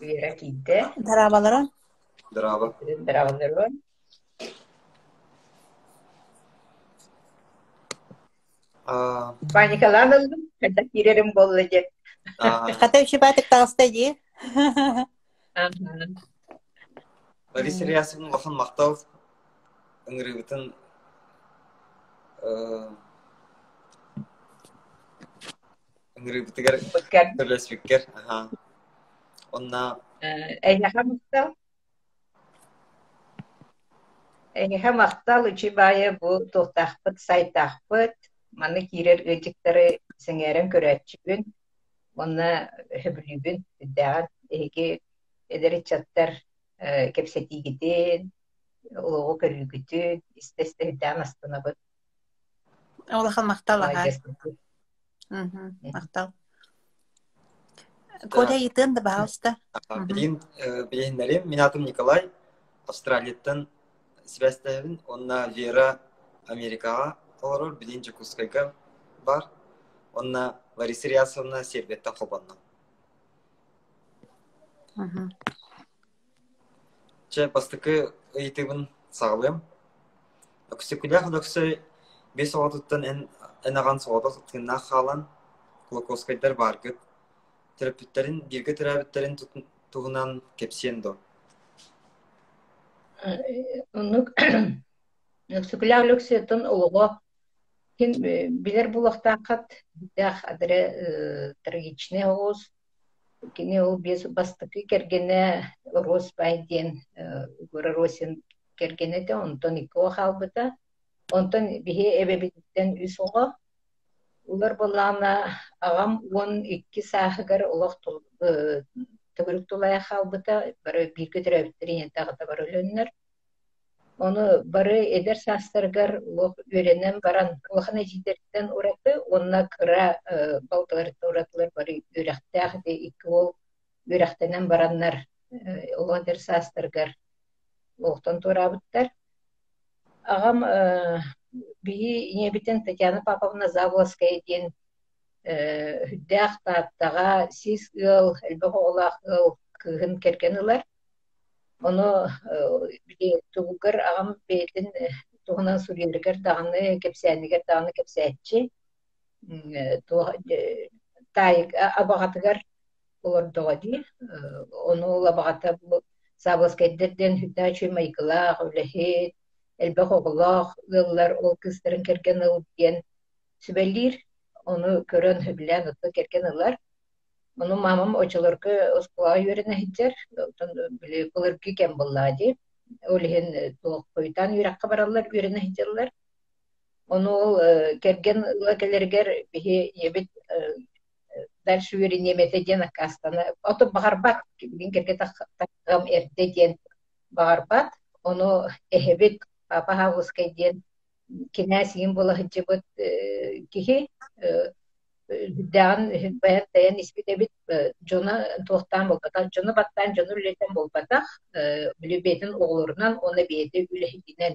Вера киирдэ. Дорооболоро. Дорообо. Дорооболоро. Паникалаан ыллым, хайдах киирэрим буолла диэн. Хата үчүбаатык таҕыста дии. Лариса Ильясовна улахан махтал ыҥырыыбытын ыҥырыыбытыгар сөбүлэспиккэр. Онна Эйиэхэ махтал. Эйиэхэ махтал, үчүгэй бу туохтаахпыт, сайтаахпыт, манна киирэр ыалдьыттары сэҥээрэн көрөөччүбүн уонна сөбүлүүбүн үрдээҕин эһиги эдэр ыччаттар кэпсэтиигитин, олоҕу көрүүгүтүн истэ-истэ үрдээн астынабыт. Улахан махтал аһаа. Махтал. Коля ыйытыан да баһаалыста. Билигин билиһиннэрим. Мин аатым Николай. Австралияттан сибээстэһэбин. Уонна Вера Америкаҕа олорор. Билигин Дьокуускайга бар. Уонна Лариса Рясовна Сербияттан холбонно. Чэ, бастакы ыйытыыбын саҕалыам. Өксөкүлээх Өлөксөй биэс оҕотуттан эн, эн аҕан соҕотох тыыннаах хаалан, Кулаковскайдар бааргыт. Төрөппүттэрин, бииргэ төрөөбүттэрин туһунан кэпсиэн дуо? Оннук Өксөкүлээх Өлөксөйтөн олоҕо ким билэр буолуохтааххыт, дээх адыры трагичный оҕус, Кини ол биэс бастакы кэргэнэ Росбай диэн Егор Росин кэргэнэ этэ, онтон икки оҕо хаалбыта. Онтон биһи эбэбититтэн үс оҕо. Улар буоллаҕына аҕам 12 сааһыгар олох төгүрүк тулаайах хаалбыта, бары бииргэ төрөөбүттэр ийэтэ аҕата бары өлөннөр. Ону бары эдэр саастарыгар олох үөрэнэн баран, улахан эдьиийдэриттэн ураты уонна кыра балтыларыттан уратылар бары үөрэхтээх ити икки уол үөрэхтэнэн бараннар олох эдэр саастарыгар олохтон туораабыттар. Аҕам биһи ийэбитин Татьяна Павловна Заволоцкая диэн үрдээх Тааттаҕа сис ыал, элбэх оҕолоох ыал кыыһын кэргэн ылар. Ону били тугугар аҕам бэйэтин туһунан суруйарыгар даҕаны, кэпсээнигэр даҕаны кэпсээччи. Туох таайык абаҕатыгар олордоҕо дии. Ону ол абаҕата бу Саввоскайдар диэн сүрдээх үчүгэй майгылаах, үлэһит, элбэх оҕолоох ыаллар ол кыыстарын кэргэн ыл диэн сүбэлиир. Ону көрөн сөбүлээн оттон кэргэн ылар. Ону маамам оччолорго оскуолаҕа үөрэнэ сылдьар, оттон били былыргы кэм буоллаҕа дии. Ол иһин туох хойутаан үөрэххэ бараллар, үөрэнэ сылдьаллар. Ону ол кэргэн ыла кэлэригэр биһи ийэбит дальше үөрэниэм этэ диэн аккаастана, ото баҕарбат, билигин кэргэн тахсыам эрдэ диэн баҕарбат. Ону эһэбит Папа Павловскай диэн кинээс иин буола сылдьыбыт киһи үрдээҕин байан-тайан испит эбит, дьоно туохтаан буолбатах, дьону баттаан, дьону үлэлэтэн буолбатах, били бэйэтин оҕолорунан уонна бэйэтэ үлэһитинэн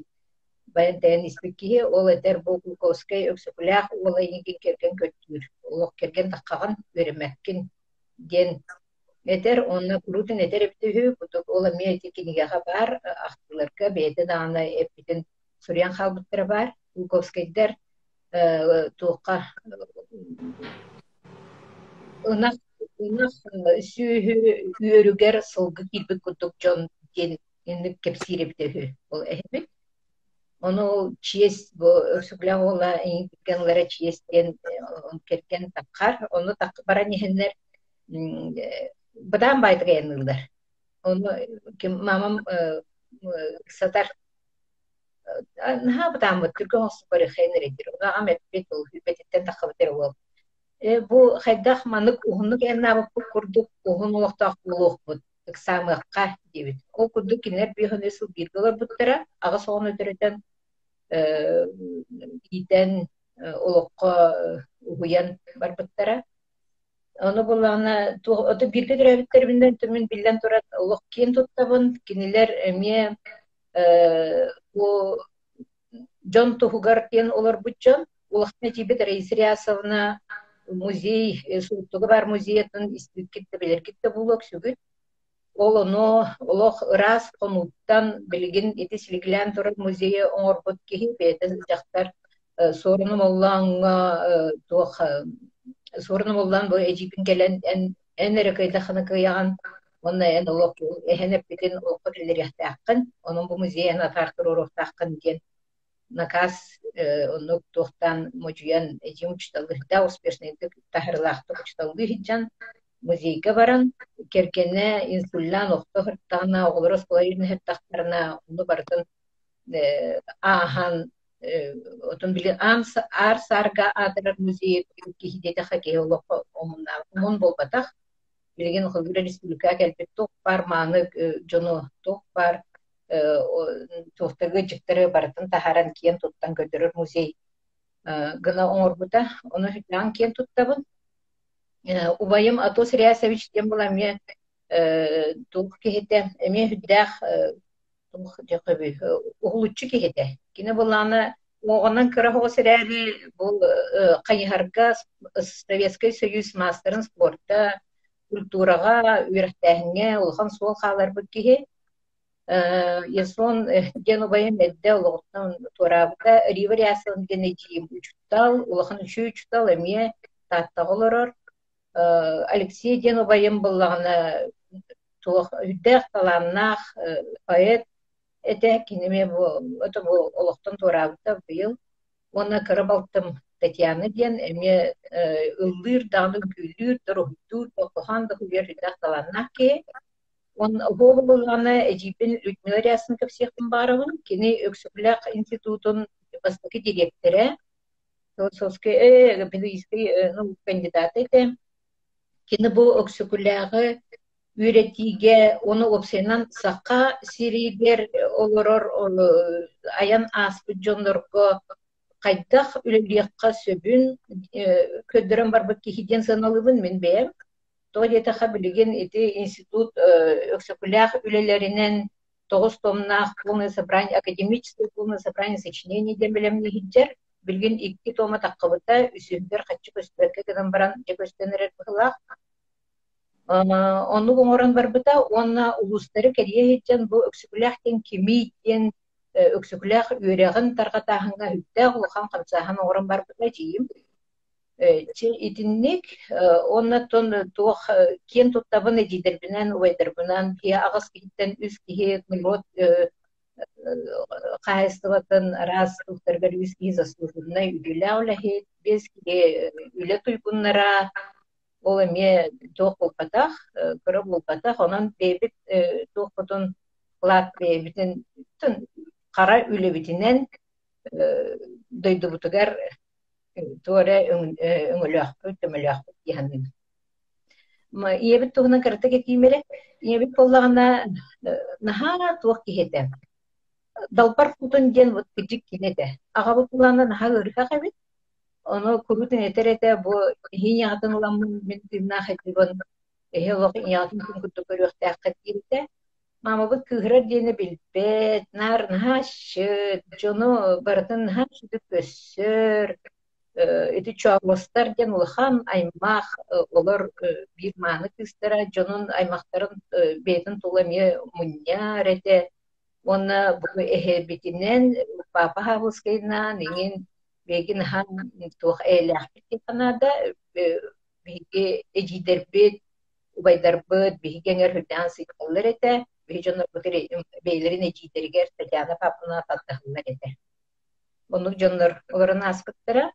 байан-тайан испит киһи, ол этэр бу Кулаковскай Өксөкүлээх уола эйигин кэргэн көрдүүр, олох кэргэн таххаҕын, үөрэммэккин диэн этэр уонна куруутун этэр эбитэ үһү, курдук ол эмиэ ити кинигэҕэ баар ахтыыларга бэйэтэ даҕаны эппитин суруйан хаалбыттара баар. Кулаковскайдар туохха ынах ынах сүөһү үөрүгэр сылгы киирбит курдук дьон диэн инник кэпсиир эбитэ үһү ол эһэбит. Ону ол чиэс бу Өксөкүлээх уола эйигин ылара чиэс диэн кэргэн таххар, ону баран иһэннэр быдаан баайдык айанныыллар. Ону ким маамам ыксатар Наһаа бытааммыт, түргэн оҥостубар ыххайан эрэйдиир. Ону аҕам эппит, ол сүүрбэтиттэн таххыбыт эрэ уол. Ээ, бу хайдах маннык уһуннук айаннаабыппыт курдук уһун олохтоох буолуохпут, ыксаамыахха диэбит. Ол курдук кинилэр 53 сыл бииргэ олорбуттара, аҕыс оҕону төрөтөн, иитэн, олоххо уһуйан барбыттара. Ону буллаҕына туох ото бииргэ төрөөбүттэрбинэн мин биллэн турар олох киэн туттабын. Кинилэр эмиэ бу дьон туһугар диэн олорбут дьон. Улахан эдьиийбит Раиса Рясовна музей, Суоттуга баар музейтын истибиккит да билэргит да буолуо үксүгүт. Ол ону олох ыраас хонууттан билигин ити силигилээн турар музейы оҥорбут киһи бэйэтэ дьахтар Суорун Омоллооҥҥо туох Суорун Омоллоон бу эдьиийбин кэлэн эн эн эрэ кыайдаххына кыайаҕын уонна эн олох эһэн эппитин олоххо киллэриэхтээххин, онон бу музей эн атаах туруоруохтааххын диэн накаас оннук туохтаан модьуйан эдьиийим учууталлыырдаах успешнайдык таһарылаахтык учууталлыы сылдьан музейга баран кэргэнэ инсульнаан охто сырыттаҕына оҕолоро оскуола сырыттахтарына ону барытын ааһан отон били аар саарга аатырар музей киһи диэтэххэ киһи олоххо омуннаах омун буолбатах билигин Холбура республикаҕа кэлбит туох баар мааны дьону туох баар туохтагы дьиктары барытын таһааран киэн туттан көрдөрөр музей гына оҥорбута. Ону сүрдээҕин киэн туттабын. Убайым Атос Рясович диэн була эмиэ туох киһитэ, эмиэ сүрдээх туох диэххэ уһулуччу киһитэ. Кини былаана уоҕунан кыра оҕус эрээри бу хайыһарга Советскай Союз маастарын спорта, культураҕа, үөрэхтээһиҥҥэ улахан суол хааларбыт киһи. Ясон диэн убайым эрдэ олоҕуттан туораабыта. Рива Рясовна диэн эдьиийим учуутал, улахан үчүгэй учуутал эмиэ Тааттаҕа олорор. Алексей диэн убайым буоллаҕына туох үрдээх талааннаах поэт этэ. Кини эмиэ бу это бу олохтон туораабыта быйыл. Уонна кыра балтым Татьяна диэн эмиэ ыллыыр даҕаны, үҥкүүлүүр да, уруһуйдуур да, хоһоон да суруйар үрдээх талааннаах киһи. Уонна уһуох буоллаҕына эдьиийбин Людмила Рясовна кэпсиэхпин баҕарабын. Кини Өксөкүлээх институтун бастакы дириэктэрэ, философскай, педагогическай наука кандидата этэ. Кини бу Өксөкүлээҕи үөрэтиигэ уонна уопсайынан Саха сиригэр олорор айан ааспыт дьоннорго хайдах үлэлиэххэ сөбүн көрдөрөн барбыт киһи диэн сыаналыыбын мин бэйэм. Тоҕо диэтэххэ, билигин ити институт Өксөкүлээх үлэлэринэн тоҕус томнаах полное собрание, академическое полное собрание сочинений диэн бэлэмнии сылдьар. Билигин икки тома таххыбыта, үсүһүгэр хаччы көстүбэккэ гынан баран дьэ көстөн эрэр быһыылаах. Оннук оҥорон барбыта уонна улуустары кэрийэ сылдьан бу Өксөкүлээх диэн кимий диэн Өксөкүлээх үөрэҕин тарҕатааһыҥҥа сүрдээх улахан хамсааһын оҥорон барбыта эдьиийим. Чэ итинник уонна оттон туох киэн туттабын эдьиийдэрбинэн, убайдарбынан киһи аҕыс киһиттэн үс киһи норуот хаһаайыстыбатын араас туохтарыгар үс киһи заслуженнай үтүөлээх үлэһит, биэс киһи үлэ туйгуннара, ол эмиэ туох буолбатах, кыра буолбатах, онон бэйэбит туохпутун кылаат бэйэбитин хара үлэбитинэн дойдубутугар туох эрэ өҥөлөөхпүт, көмөлөөхпүт дии саныыбын. Ийэбит туһунан кыратык этиим эрэ. Ийэбит буоллаҕына наһаа туох киһи этэ. Далбар Хотун диэн вот кырдьык кини этэ. Аҕабыт буоллаҕына наһаа ыарыһах эбит. Ону куруутун этэр этэ, бу эһии ийэҕитин ыламмын мин тыыннаах этибин, эһи олох ийэҕитин күн курдук көрүөхтээххит диир этэ. Маамабыт кыыһырар диэни билбэт, наар наһаа асчыт, дьону барытын наһаа үчүгэй көрсөр, ити Чоомостар диэн улахан аймах олор биир мааны кыыстара дьонун аймахтарын бэйэтин тула эмиэ мунньар этэ уонна бу эһэбитинэн папа Хаабылскайынаан иҥин биһиги наһаа туох эйэлээхпит диэххэ наада биһиги эдьиийдэрбит убайдарбыт биһиги эҥэр үрдээн сыйталлар этэ биһи дьоннорбут бэйэлэрин эдьиийдэригэр Татьяна Павловна тардыһаллар этэ оннук дьоннор олорон ааспыттара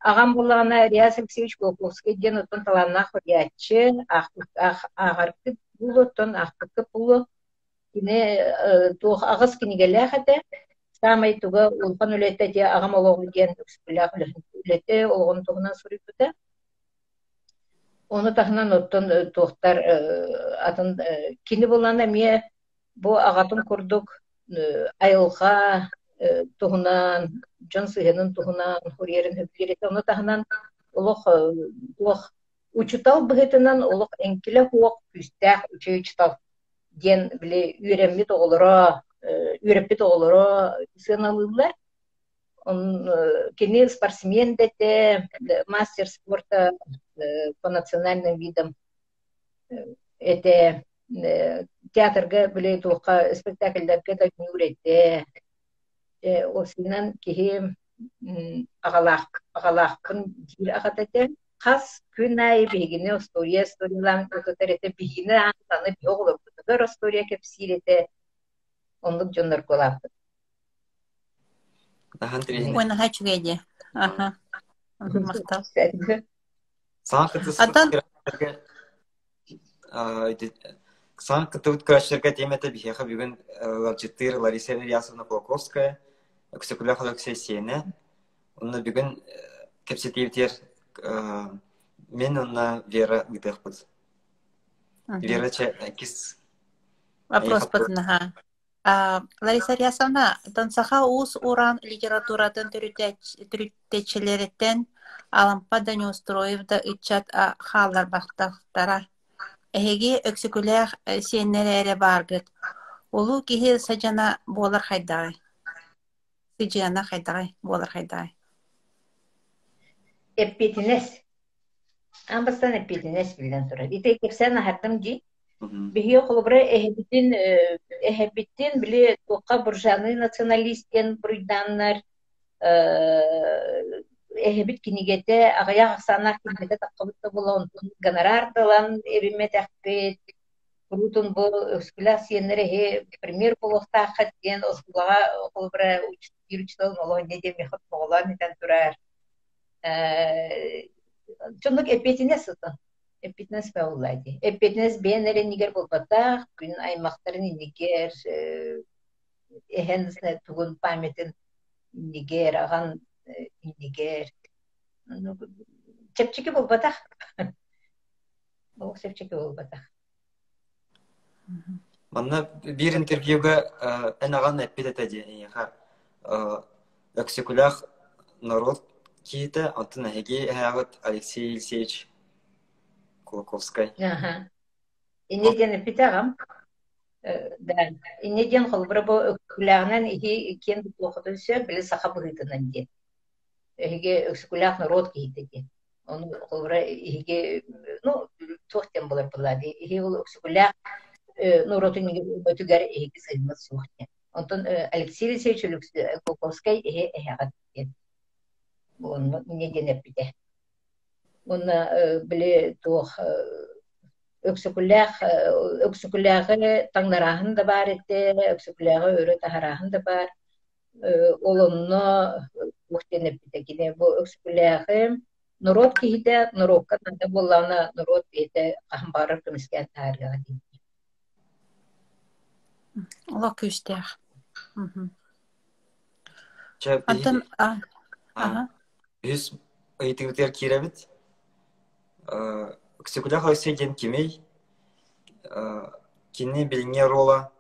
аҕам буоллаҕына Реас Алексеевич Кулаковскай диэн оттон талааннаах суруйааччы ааҕаргыт буолуо оттон аахпыккыт буолуо кини туох аҕыс кинигэлээх этэ саамай туга улахан үлэтэ дьэ аҕам олоҕо диэн үксүлээх үлэтэ олоҕун туһунан суруйбута Ону таһынан оттон туохтар атын кини булан эмиэ бу аҕатын курдук айылҕа туһунан, дьон сыһыанын туһунан суруйарын сөбүлүүр этэ. Ону таһынан олох туох учуутал быһыытынан олох эҥкилэ суох күүстээх үчүгэй учуутал диэн били үөрэммит оҕолоро, үөрэппит оҕолоро сыаналыыллар. Кини спортсмен да этэ, мастер спорта по национальным видам этэ. Театрга били туохха спектакльдарга да үҥүүр этэ. Уопсайынан киһи аҕалаах аҕалааххын диир аҕата этэ. Хас күн аайы биһигини остуоруйа историялаан утутар этэ. Биһигини аан аны биһи оҕолорбутугар остуоруйа кэпсиир этэ. Оннук дьоннорго улааппыт. Наһаа интэриэһинэй. Ой, наһаа үчүгэй дии. Аха. Махтал. Саҥа кыттыспыт Антон Саҥа кыттыбыт көрөөччүлэргэ этиэм этэ биһиэхэ бүгүн ыалдьыттыыр Лариса Ильясовна Кулаковская, Өксөкүлээх Өлөксөй сиэнэ. Онно бүгүн кэпсэтиибитигэр мин уонна Вера ыытыахпыт. Вера чэ иккис Вопрос наһаа. Лариса Рясовна, саха уус-уран литературатын төрүттэччилэриттэн Алампа да Неустроев да ыччат хаалларбатахтара. Эһиги Өксөкүлээх сиэннэрэ эрэ бааргыт. Улуу киһи сыдьаана буолар хайдаҕый? Сыдьаана хайдаҕый буолар хайдаҕый? Эппиэтинэс. Аан бастаан эппиэтинэс биллэн турар. Ити кэпсээн аһардым дии. Биһиги холобура эһэбитин эһэбитин били туохха буржуазный националист диэн буруйдааннар эһэбит кинигэтэ аҕыйах ахсааннаах кинигэтэ таххыбыт да буола онтун гонорар да ылан эбиммэтэхпит куруутун бу өскүлээх сиэннэр эһи премьер буолуохтааххыт диэн оскуолаҕа холобура биир учууталым олох инньэ диэн миэхэ оҕолоон этэн турар дьоннук эппиэтинэс сытан Эппиэтинэс буолла дии. Эппиэтинэс бэйэн эрэ иннигэр буолбатах, күн аймахтарын иннигэр, эһэн тугун памятын иннигэр, аҕан иннигэр. Чэпчэки буолбатах. Олох чэпчэки буолбатах. Манна биир интервьюга эн аҕан эппит этэ диэн эйиэхэ Өксөкүлээх норуот киһитэ, оттон эһиги эһээҕит Алексей Елисеевич Кулаковскай. Аха. Инньэ диэн эппитэ аҕам. Да. Инньэ диэн холобура бу Өксөкүлээҕинэн иһи киэн туттуоххутун сөп, били саха быһыытынан диэн. Эһиги Өксөкүлээх норуот киһитэ диэн. Ону холобура иһиги ну туох диэн буолар буоллаа дии. Иһи ол Өксөкүлээх норуотун өтүгэр эһиги сыһыаммыт суох диэн. Онтон Алексей Алексеевич Кулаковскай иһи эһэҕит диэн. Онно инньэ диэн эппитэ. Уонна били туох Өксөкүлээх Өксөкүлээҕи таҥнарааһын да баар этэ, Өксөкүлээҕи өрө таһарааһын да баар. Ол онно туох диэн эппитэ кини бу Өксөкүлээҕи норуот киһитэ норуокка наада буоллаҕына норуот бэйэтэ хаһан баҕарар көмүскээн таһаарыаҕа диэн. Олох күүстээх. Чэ, Антон биһиги аха. үһүс ыйытыыбытыгар киирэбит. Өксөкүлээх Өлөксөй диэн кимий? Кини билиҥҥи оруола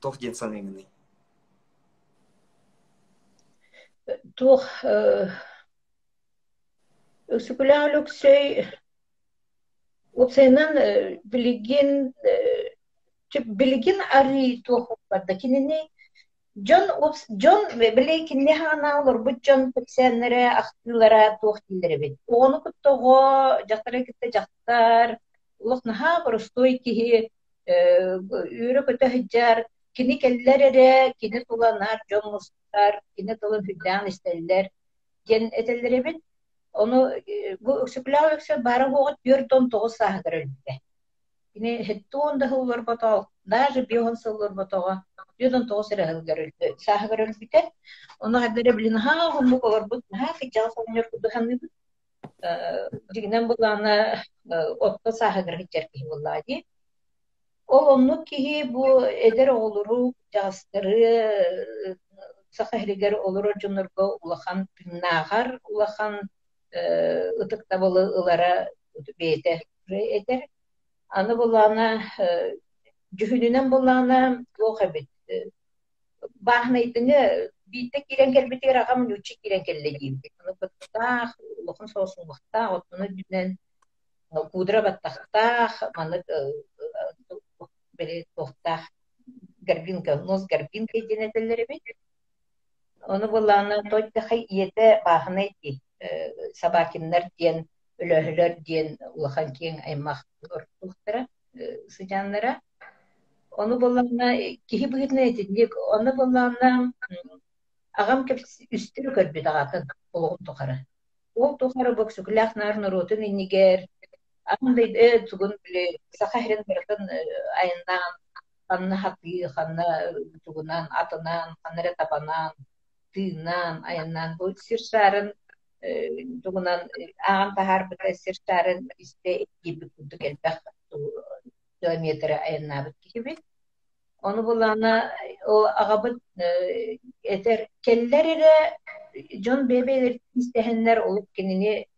туох диэн саныыгыный? Туох Өксөкүлээх Өлөксөй уопсайынан билигин билигин арыы туох барда кинини дьон дьон били кинини хаана олорбут дьон кэпсээннэрэ ахтыылара туох дииллэр эбит оҕону кытта оҕо дьахтары кытта дьахтар олох наһаа боростуой киһи үөрэ-көтө сылдьар, кини кэллэр эрэ, кини тула наар дьон мустар, кини тылын сүрдээҕин истэллэр диэн этэллэр эбит. Ону бу Өксөкүлээх Өлөксөй баара-суоҕа 49 сааһыгар өлбүтэ. Кини 70 да сыл олорботоҕо, даже 50 сыл олорботоҕо, 49 эрэ сылыгар сааһыгар өлбүтэ. Ону хайда эрэ блин наһаа уһуннук олорбут, наһаа кырдьаҕас оҕонньор курдук саныыбын. Дьиҥинэн былаана орто сааһыгар сылдьар киһи буоллаҕа дии. Ол оннук киһи бу эдэр оҕолору, кырдьаҕастары Саха сиригэр олорор дьоннорго улахан тыыннааҕар улахан ытыктабылы ылара бэйэтэ этэр. Аны былаана дьүһүнүнэн былаана туох эбит Бааһынайдыҥы биирдэ киирэн кэлбитигэр аҕам нуучча киирэн кэллэ диэбит. Ону быттаах, улахан соҕус уҥуохтаах, оттон үрдүнэн куудара баттахтаах, маннык били туохтаах горбинка, нос горбинка диэн этэллэр эбит. Ону буоллаҕына Тойдахай ийэтэ бааһынай дии, Собакиннар диэн, Өлөөһөлөр диэн улахан киэҥ аймах олорбуттара. сыдьааннара. Ону буоллаҕына киһи быһыытынан итинник, ону буоллаҕына аҕам үстэрэ көрбүт аҕатын олоҕун тухары. Ол тухары бу Өксөкүлээх наар норуотун иннигэр аан дойду тугун били Саха сирин барытын айаннаан ханна хатыы, ханна тугунан, атынан, ханна эрэ табанан, тыыннаан, айаннаан бу сир саарын тугунан ааҕан таһаарбыта сир саарын истэ киирбит курдук элбэх километры айаннаабыт киһибит. Ону булаана ол аҕабыт этэр кэллэр эрэ дьон бэйэ-бэйэлэриттэн истэһэннэр олус кинини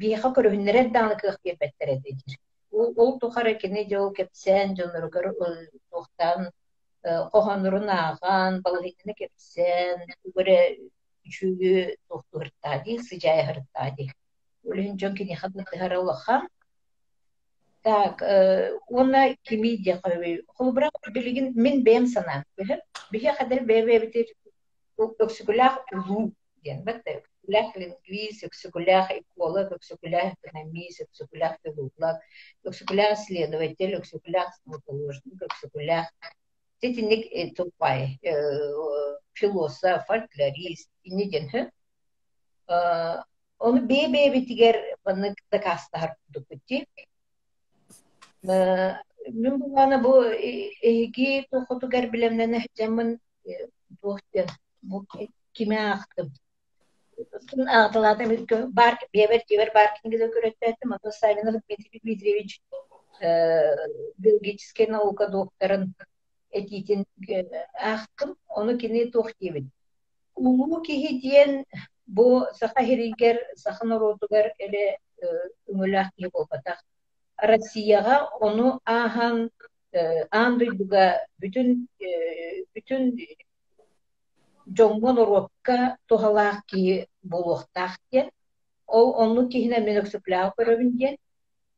биһиэхэ көрүһүннэрэр даҕаны кыах биэрбэттэр этэ диир. Ол тухары кини дьол кэпсээн дьонноругар туохтаан хоһооннорун ааҕан, балаһыанньаны кэпсээн, тугу эрэ үчүгү туохтуһуртаа дии, сыдьаайаһыртаа дии. Ол иһин дьон киниэхэ тардыһара улахан. Так, уонна кимий диэххэ үһүй, холобура, билигин мин бэйэм санаам түһэр. Биһиэхэ эдэр бэйэ-бэйэбитигэр Өксөкүлээх улуу диэн бэрт Өксөкүлээх лингвист, Өксөкүлээх эколог, Өксөкүлээх экономист, Өксөкүлээх филолог, Өксөкүлээх исследователь, Өксөкүлээх стоматоложник, Өксөкүлээх итинник туппай философ, фольклорист инни диэн үһү. Ону бэйэ-бэйэбитигэр маннык дакаастаһар курдукпут дии. Мин булаана бу эһиги туоххутугар билэмнэнэ сылдьаммын туох диэн бу кими аахтым аҕыталаатым баар биэбэр дьиэбэр баар кинигэлэри көрөттөөтүм оттон Савинов Дмитрий Дмитриевич биологическай наука докторын этиитин аахтым ону кини туох диэбит Улуу киһи диэн бу Саха сиригэр, саха норуотугар эрэ өҥөлөөх киһи буолбатах. Россияҕа ону ааһан аан дойдуга бүтүн бүтүн дьоҥҥо, норуокка туһалаах киһи буолуохтаах диэн. Ол оннук киһинэн мин Өксөкүлээҕи көрөбүн диэн.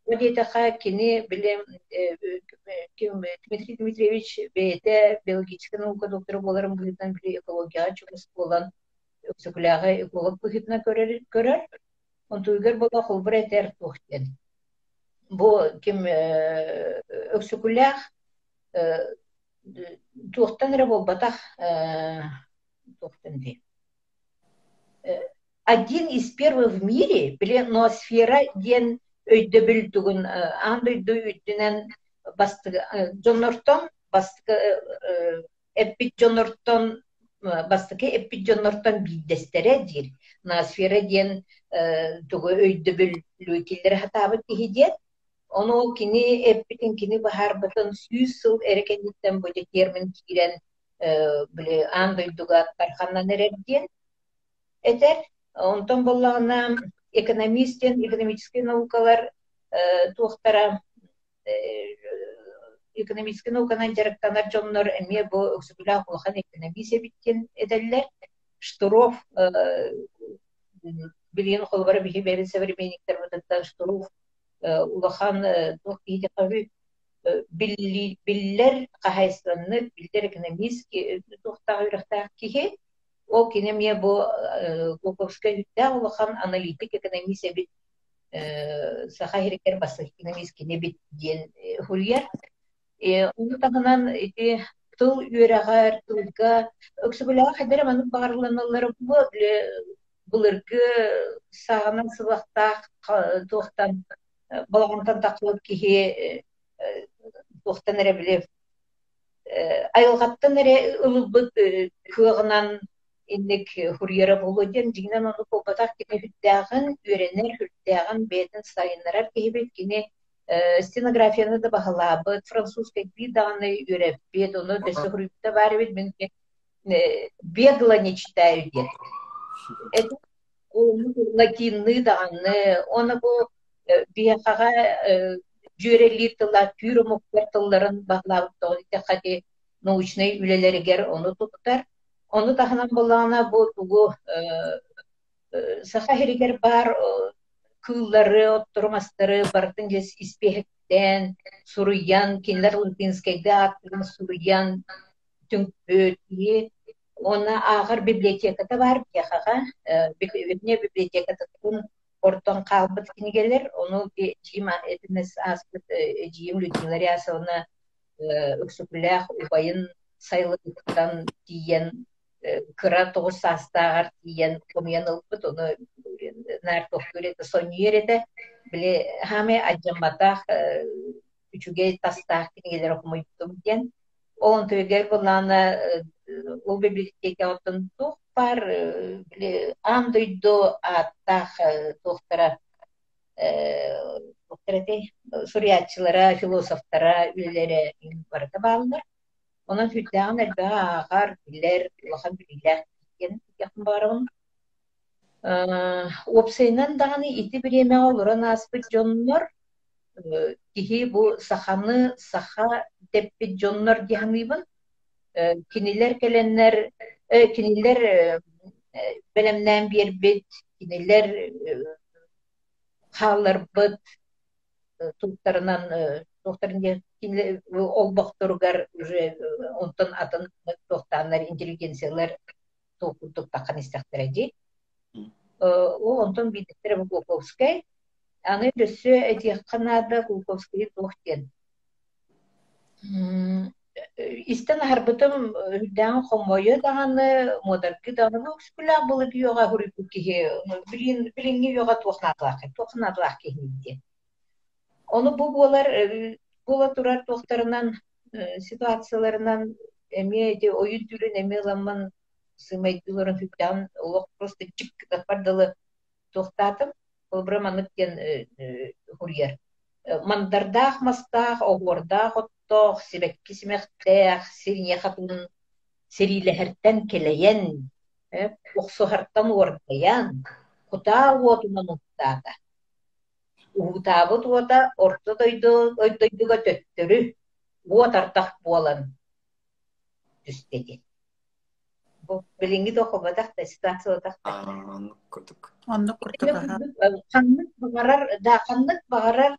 Бу диэтэххэ, кини били Дмитрий Дмитриевич бэйэтэ биологическай наука доктора буоларын быһыытынан били экологияҕа чугас буолан Өксөкүлээҕи эколог быһыытынан көрөр, көрөр. Онтугар буола холобур этэр туох диэн. Бу ким Өксөкүлээх туохтан эрэ буолбатах туохтан дии Один из первых в мире били ноосфера диэн өйдөбүл тугун аан дойду үрдүнэн бастакы дьоннортон бастакы эппит дьоннортон бастакы эппит дьоннортон биирдэстэрэ диир. Ноосфера диэн тугу өйдөбүлү киллэрэ сатаабыт киһи диэн. Ону кини эппитин, кини быһаарбытын 100 сыл эрэ кэнниттэн бу термин киирэн били аан дойдуга тарханан эрэр диэн этэр. Онтон буоллаҕына экономист диэн экономическай наукалар туохтара экономическай науканан дьарыктанар дьоннор эмиэ бу Өксөкүлээх улахан экономист эбит диэн этэллэр. Штыров билигин холобура биһи бэйэбит современниктарбытыттан Штыров улахан туох киһиэхэ биллэр хаһаайыстыбаннык, биллэр экономист туохтаах үөрэхтээх киһи. Ол кини эмиэ бу Глуковскай үрдээх улахан аналитик экономист эбит, Саха сиригэр бастакы экономист кини эбит диэн суруйар. Ону таһынан ити тыл үөрэҕэр, тылга Өксөкүлээх эдэр маннык баҕарыланаллара буолуо, былыргы сааҕынан сыбахтаах туохтан балаҕантан тахсыбыт киһи туохтан эрэ били айылҕаттан эрэ ылылбыт кыаҕынан инник суруйара буолуо диэн дьиҥинэн оннук буолбатах кини сүрдээҕин үөрэнэр сүрдээҕин бэйэтин сайыннарар киһибит кини стенографияны да баһылаабыт французскайдыы даҕаны үөрэппит ону өссө суруйбута баар эбит мин бегло не читаю диэн латинныы даҕаны уонна бу биһиэхэҕэ дьүөрэлиир тыллаах түүр омуктар тылларын баһылаабыт тоҕо диэтэххэ ити научнай үлэлэригэр ону туттар. Ону таһынан буоллаҕына бу тугу Саха сиригэр баар кыыллары, оттору-мастары барытын дьэ испиэһэктээн, суруйан, кинилэр Латинскайга ааттарын суруйан түмпүт киһи уонна ааҕар библиотеката баар биһиэхэҕэ, вернее библиотекатыттан Ордон хаалбыт кинигэлэр, ону эдьиийим этинэс ааспыт эдьиийим Людмила Рясовна Өксөкүлээх убайын сайылыгыттан тиийэн кыра 9 саастааҕар тиийэн хомуйан ылбыт, ону наар тохтуур этэ, сонньуйар этэ. Били хаамай алдьамматах үчүгэй тастаах кинигэлэри хомуйбутум диэн. Ол онтуйгар былаана ол библиотекаҕыттан туох баар били аан дойду ааттаах туохтара туохтара этэй суруйааччылара, философтара үлэлэрэ барыта бааллар. Онон сүрдээҕин элбэҕи ааҕар, билэр, улахан билиилээх диэн этиэхпин баҕарабын. Уопсайынан даҕаны ити бириэмэҕэ олорон ааспыт дьоннор киһи бу саханы саха дэппит дьоннор дии саныыбын. Кинилэр кэлэннэр, кинилэр бэлэмнээн биэрбит, кинилэр хаалларбыт туттарынан туохтарын диэн кинилэр олбохторугар уже онтон атын туохтааннар интеллигенциялар туох курдук таххан истэхтэрэ дии. Ол онтон биирдэстэрэ бу Кулаковскай. Аны өссө этиэххэ наада Кулаковскайы туох диэн. Истэн аһарбытым үрдээҕин хомойо даҕаны, муодаргыы даҕаны бу үксүлээх былыргы үйэҕэ суруйбут киһи билин билиҥҥи үйэҕэ туох наадалаах туох наадалаах киһиний диэн. Ону бу буолар буола турар туохтарынан ситуацияларынан эмиэ ити ойун түүлүн эмиэ ыламмын сыымайдыы олорон сүрдээҕин олох просто чик гынаппар дылы туохтаатым. Холобура маннык диэн суруйар: Мандардаах мастаах, оһуордаах оттоох, сибэкки симэхтээх, сириҥэ хатыҥ сэриилэһэртэн кэлэйэн, охсуһартан уордайан, кутаа уотунан уктаата. Уһуутаабыт уота орто дойду дойдуга төттөрү уот ардах буолан түстэ диэн. Бу билиҥҥи да холботох да ситуациялатах да. Оннук курдук. Оннук курдук аха. Ханнык баҕарар да ханнык баҕарар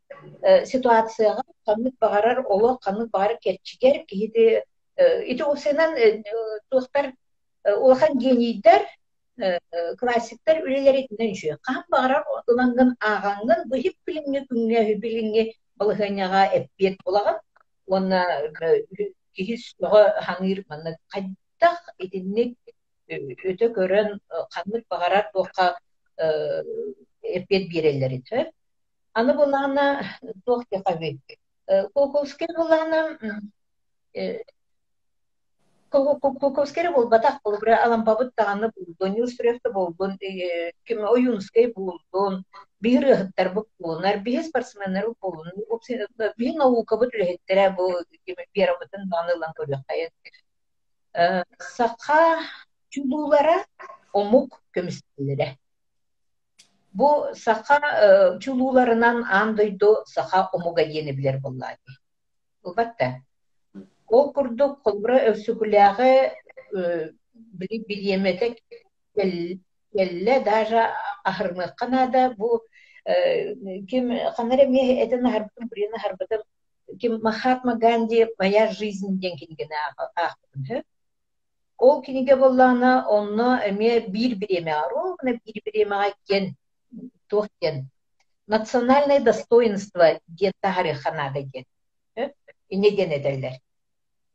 ситуацияҕа, ханнык баҕарар олох, ханнык баҕарар кэрчигэр киһи ити уопсайынан туохтар улахан генийдэр классиктар үлэлэритинэн үчүгэй. Хаһан баҕарар ылаҥҥын ааҕаҥҥын бу иһип билиҥҥи күҥҥэ, билиҥҥи балаһыанньаҕа эппиэт булаҕын уонна киһи сөҕө саныыр манна хайдах итинник өтө көрөн ханнык баҕарар туохха эппиэт биэрэллэрин сөп. Аны былаана туох диэхэ Кулаковскай былаана Кулаковскай эрэ буолбатах, холобура Алампабыт даҕаны буоллун, Неустроев да буоллун, ким Ойуунускай буоллун, биһи ырыаһыттарбыт буоллунар, биһи спортсменнарбыт буоллун, биһи наукабыт үлэһиттэрэ бу Верабытын даҕаны ылан көрүөххэйин. Саха чулуулара омук көмүскэллэрэ. Бу саха чулууларынан аан дойду саха омуга диэни билэр буоллаа дии. Ылбат да. Ол курдук, холобура, Өксөкүлээҕи били бириэмэтэ кэллэ, даже аһарыныахха наада. Бу ким ханна эрэ эмиэ этэн аһарбытым, билин аһарбытым, ким Махатма Ганди «Моя жизнь» диэн кинигэни аахпытым үһү. Ол кинигэ буоллаҕына, онно эмиэ биир бириэмэҕэ, ровно биир бириэмэҕэ диэн туох диэн национальное достоинство диэн таһаарыахха наада диэн инньэ диэн этэллэр.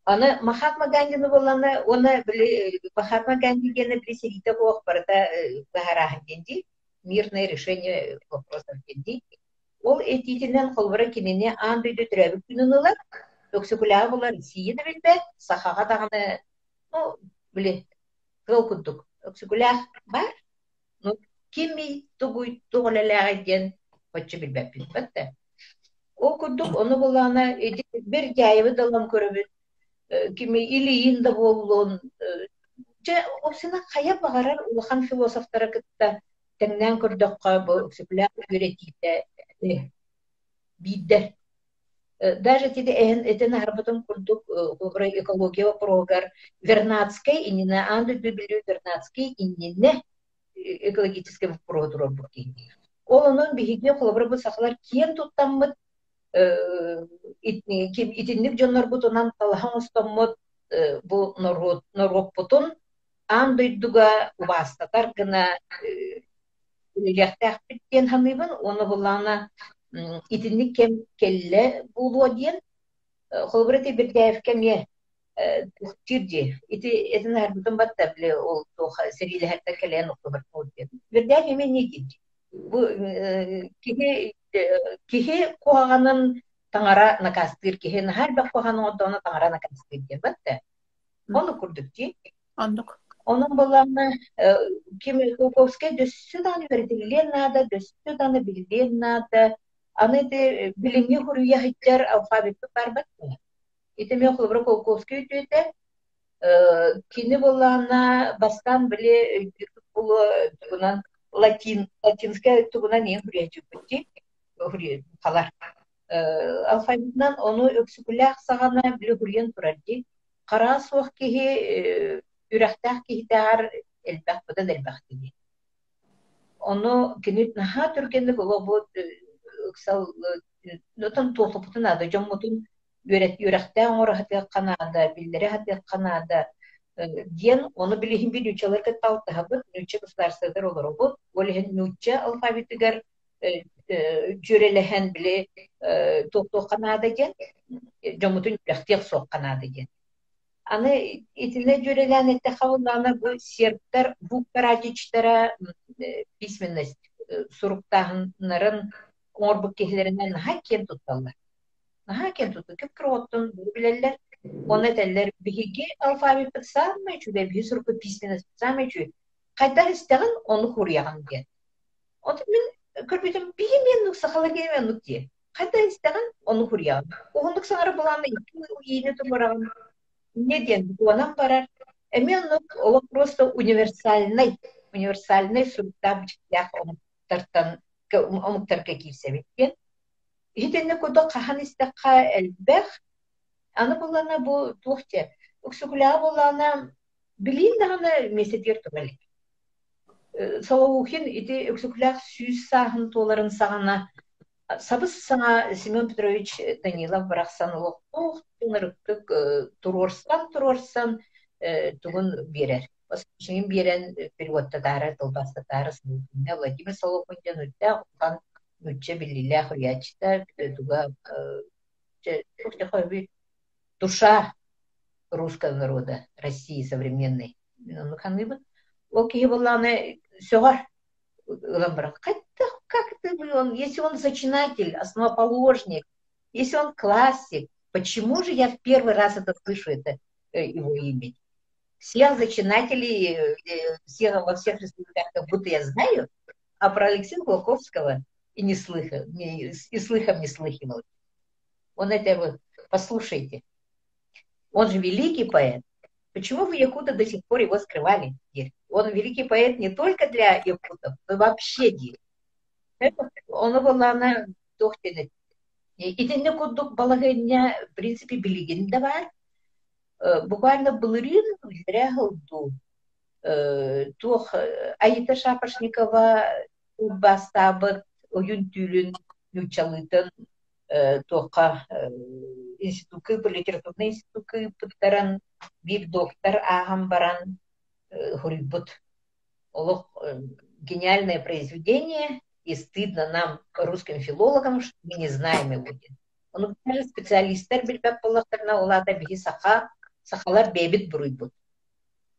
Аны Махатма Гандины буоллаҕына уонна били Махатма Ганди диэнэ били сэриитэ суох барыта быһаарааһын диэн дии, мирное решение вопросов диэн дии. Ол этиитинэн холобура кинини аан дойду төрөөбүт күнүн ылар, Өксөкүлээҕи буолар Россия да билбэт, сахаҕа даҕаны ну били тыал курдук Өксөкүлээх баар, ну кимий, тугуй, туох үлэлээҕий диэн оччо билбэппит да. Ол курдук ону булаана ити Бердяевы да ылан көрөбүт, кими Ильин да буоллун, дьэ община хайа баҕарар улахан философтары кытта тэҥнээн көрдөххө бу Өксөкүлээх үөрэтиитэ биирдэ. Даже ити этэн аһарбытым курдук экология боппуруоһугар Вернадскай иннинэ аан дойду билүү Вернадский иннинэ экологическай боппуруоһу туруорбут киһи. Ол онон биһиги холобура бу сахалар киэн туттаммыт итинник дьоннорбутунан талаһа оҥостоммут бу норуот норуоппутун аан дойдуга убаастатар гына. Үлэлиэхтээхпит диэн саныыбын уонна буоллаҕына итинник кэм кэллэ буолуо диэн. Холобура ити Бердяевка эмиэ туохтуур дии. Ити этин аһарбытым батта били ол туох сэриилэһэртэн кэлэн охтубар диэн. Бердяев эмиэ не диир. Бу киһи киһи куһаҕанын таҥара накаастыыр киһи наһаа элбэх куһаҕаны оҥордоҕуна таҥара накаастыыр диэн батта. Ону курдук дии. Оннук. Онон буоллаҕына ким Кулаковскай дөссө даҕаны үөрэтиллиэн наада, дөссө даҕаны биллиэн наада. Аны ити билиҥҥи суруйа сылдьар алфавиппыт баарбат дуо? Ити эмиэ холобура Кулаковскай үтүөтэ. Кини буоллаҕына бастаан били өйдүүрбүт буолуо тугунан латин латинскай тугунан ийэ суруйааччыппыт дии халар. Алфавитынан ону Өксөкүлээх саҕана били суруйан турар дии. Хара суох киһи үрэхтээх киһитээҕэр элбэх быдан элбэх киһи. Ону кини наһаа түргэнник олох ыксал отон туохпутун наада, дьоммутун үөрэхтээх оҥоро сатыахха наада, биллэрэ сатыахха наада диэн ону билиһин биир нууччалар кытта алтыһабыт, нуучча государствотыгар олоробут. Ол иһин нуучча алфавитыгар дьүөрэлэһэн били туохтуохха наада диэн, дьоммутун үөрэхтиэх суохха наада диэн. Аны итиннэ дьүөрэлээн эттэххэ буоллаҕына, бу сербтэр Вук Карадичтара письменность суруктааһыннарын оҥорбут киһилэринэн наһаа киэн тутталлар. Наһаа киэн туттар. Кып-кыра билэллэр. Онно этэллэр, биһиги алфавиппыт саамай үчүгэй, биһиги сурукпут письменность саамай үчүгэй. Хайдах истэҕин, ону суруйаҕын диэн. Онтон мин көрбүтүм, биһи миэннук сахалар киһи оннук диye. Хайдах истэҕин, ону суруйаҕын. Уһуннук саҥара былаанна икки иини туруораҕын. Не диэн буонан барар. Эмиэ оннук олох просто универсальнай, универсальнай суруктаах бичиктээх омуктартан омуктарга киирсэбит диэн. Итинник курдук хаһан истэххэ элбэх. Аны буллана бу туох диэ, Өксөкүлээҕи буоллаҕына билиин даҕаны миэстэтигэр тура илик. Солоухин ити Өксөкүлээх 100 сааһын туоларын саҕана сабыс-саҥа Семен Петрович Данилов барахсан олохтоох ынырыктык туруорсан-туруорсан тугун биэрэр. Посвящением биэрэн переводтатаары, тылбаастатаары Солоухиҥҥа Владимир Солоухин диэн үрдээх улахан нуучча биллиилээх уруйааччыта туга душа русского народа России современной. Оннук саныыбын. Ол киһи буоллаҕына сөҕөр ылан баран хайдах как ты он если он зачинатель, основоположник, если он классик, почему же я в первый раз это слышу это его имя? Всех зачинателей, всех, во всех республиках как будто я знаю, а про Алексея Кулаковского и не слыхал, не, и слыхом не слыхивал. Он это вот, послушайте, он же великий поэт. Почему вы, якуты, до сих пор его скрывали? Он великий поэт не только для якутов, но вообще Ону буоллаҕына туох диэн итинник курдук балаһыанньа в принципе билигин да баар. Буквально былырыын үллэрэ сылдуу туох Аита Шапошникова тылбаастаабыт ойун түүлүн нууччалыытын туохха институкка литературнай институкка ыыппыттарын биир доктор ааһан баран суруйбут. Олох гениальное произведение, и стыдно нам, русским филологам, что мы не знаем его. Ону даже специалистар билбэт буоллахтарына, ол аата биһи саха, сахалар бэйэбит буруйбут.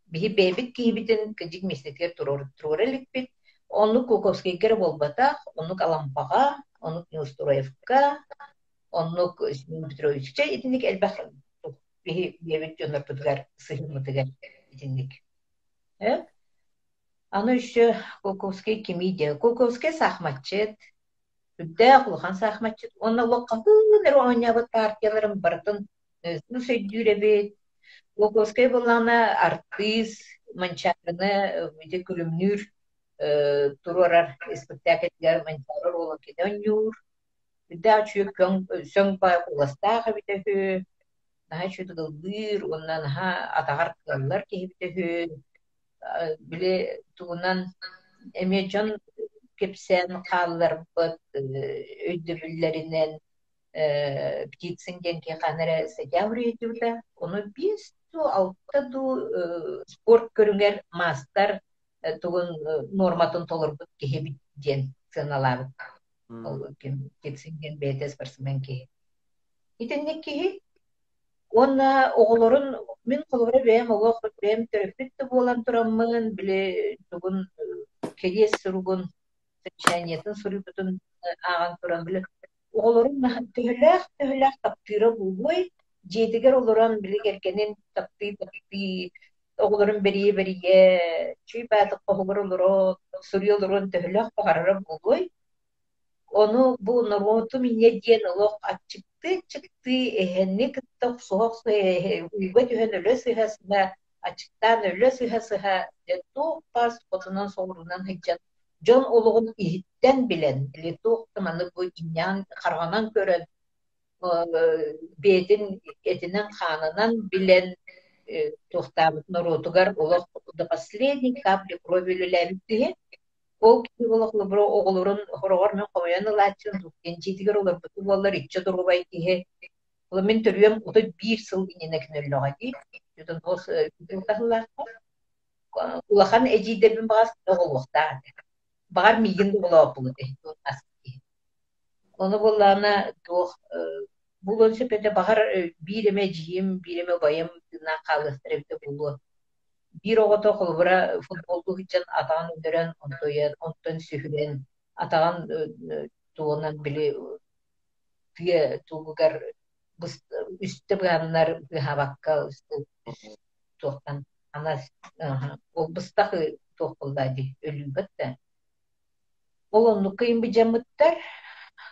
Биһи бэйэбит киһибитин кыдьык миэстэтигэр туруора иликпит. Оннук Кулаковскайга эрэ буолбатах, оннук Алампаҕа, оннук Неустроевка, оннук Семен Петровичка итинник элбэх биһи бэйэбит дьоннорбутугар сыһыаммытыгар итинник. Э? Аны өссө Кулаковскай кимий диэн. Кулаковскай саахыматчыт, үрдээх улахан саахыматчыт уонна олох хаһыын эрэ оонньообут партияларын барытын өйдүүр эбит. Кулаковскай буоллаҕына артыыс, Манчаарыны ити күлүмнүүр туруорар испэктээкилигэр Манчаары оруолун кини оонньуур. Үрдээх үчүгэй көҥ сөҥ баай куоластаах эбитэ үһү, наһаа үчүгэй ыллыыр уонна наһаа атаҕар кыаллар киһи эбитэ үһү. Били тугунан эмиэ дьон кэпсээн хаалларбыт өйдөбүллэринэн Птицын диэн киһи хаһан эрэ статья суруйдубута. Ону биэс дуу, алта дуу спорт көрүҥэр маастар. тугун нуорматын толорбут киһи диэн сыаналаабыт. Ол Птицын диэн бэйэтэ спортсмен киһи. Итинник киһи уонна оҕолорун мин холобура бэйэм олох бэйэм төрөппүт да буолан тураммын били тугун кэриэс суругун совещаниетын суруйбутун ааҕан туран били оҕолорун төһөлөөх төһөлөөх таптыыра буолуой дьиэтигэр олорон били кэргэнин таптыы таптыы оҕолорун бэрийэ-бэрийэ чүй баатык хоһугар олорон суруйа олоруон төһөлөөх баҕарара буолуой Ону бу норуотум инньэ диэн олох аччыктыы-аччыктыы эһэни кытта охсуһа-охсуһа ууга түһэн өлө сыһа-сыһа, аччыктаан өлө сыһа-сыһа дьэ туох баар хотунан-соҕуруунан сылдьан дьон олоҕун иһиттэн билэн, били туох да маннык бу инньэҕин хараҕынан көрөн, бэйэтин этинэн-хаанынан билэн туохтаабыт норуотугар олох до последней капли крови үлэлээбит киһи. Ол киһи олох оҕолорун хороҕор мин хомуйан ылааччым, дьиэтигэр олорбуту буоллар иччэ доруобай киһи. Ол мин төрүөм 31 сыл иннинэ кини өллөҕө дии. Улахан эдьиийдэрбин баҕас оҕолуохтаах этэ. Баҕар миигин да оҕолообут этэ. Ону буоллаҕына туох буолуон сөп этэ, баҕар биир эмэ эдьиийим, биир эмэ убайым тыыннаах хаалыахтара эбитэ буолуо. Биир оҕото холобура футболлуу сылдьан атаҕын өлөрөн, онтуйан, онтон сүһүрэн, атаҕын тугунан били тыа тугугар үстэ быһаннар быыһаабакка туохтан анас ол быстах туох буолла дии өлүүбэт да Ол оннукка имбидьаммыттар,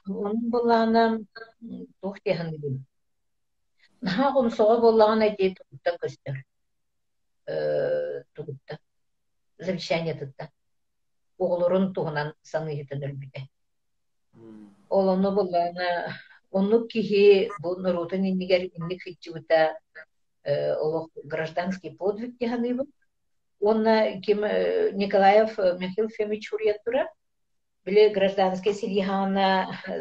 онон былаана туох дии саныыбын, наһаа хомсоҕо буоллаҕына ити тугуттан көстөр, тугуттан, завещаниетыттан, оҕолорун туһунан саныыһытын өлбүтэ. Ол онно буоллаҕына оннук киһи бу норуотун иннигэр инник сылдьыбыта олох гражданский подвиг дии саныыбын. Уонна ким Николаев Михаил Фомич суруйан турар, били гражданскай сэрии хаана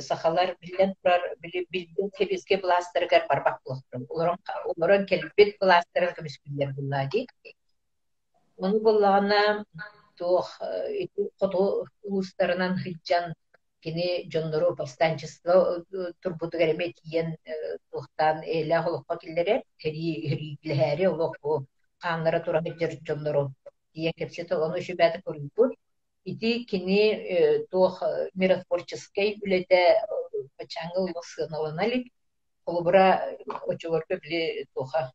сахалар биллэн турар били билбит сэбиэскэй былаастарыгар барбат буолуохтара. Олорон, олорон кэлбит былаастарын көмүскүүллэр буоллаа дии. Ону буоллаҕына туох ити хоту улуустарынан сылдьан кини дьоннору повстанчество турбутугар эмиэ тиийэн туохтаан эйэлээх олоххо киллэрэр, сэриилэһээри олох бу хааннара тура сылдьар дьоннору тиийэн кэпсэтэ ону үчүгэйдик коруйбут. Ити кини туох миротворческай үлэтэ баччааҥҥы олох сыаналана илик. Холобура, оччолорго били туоха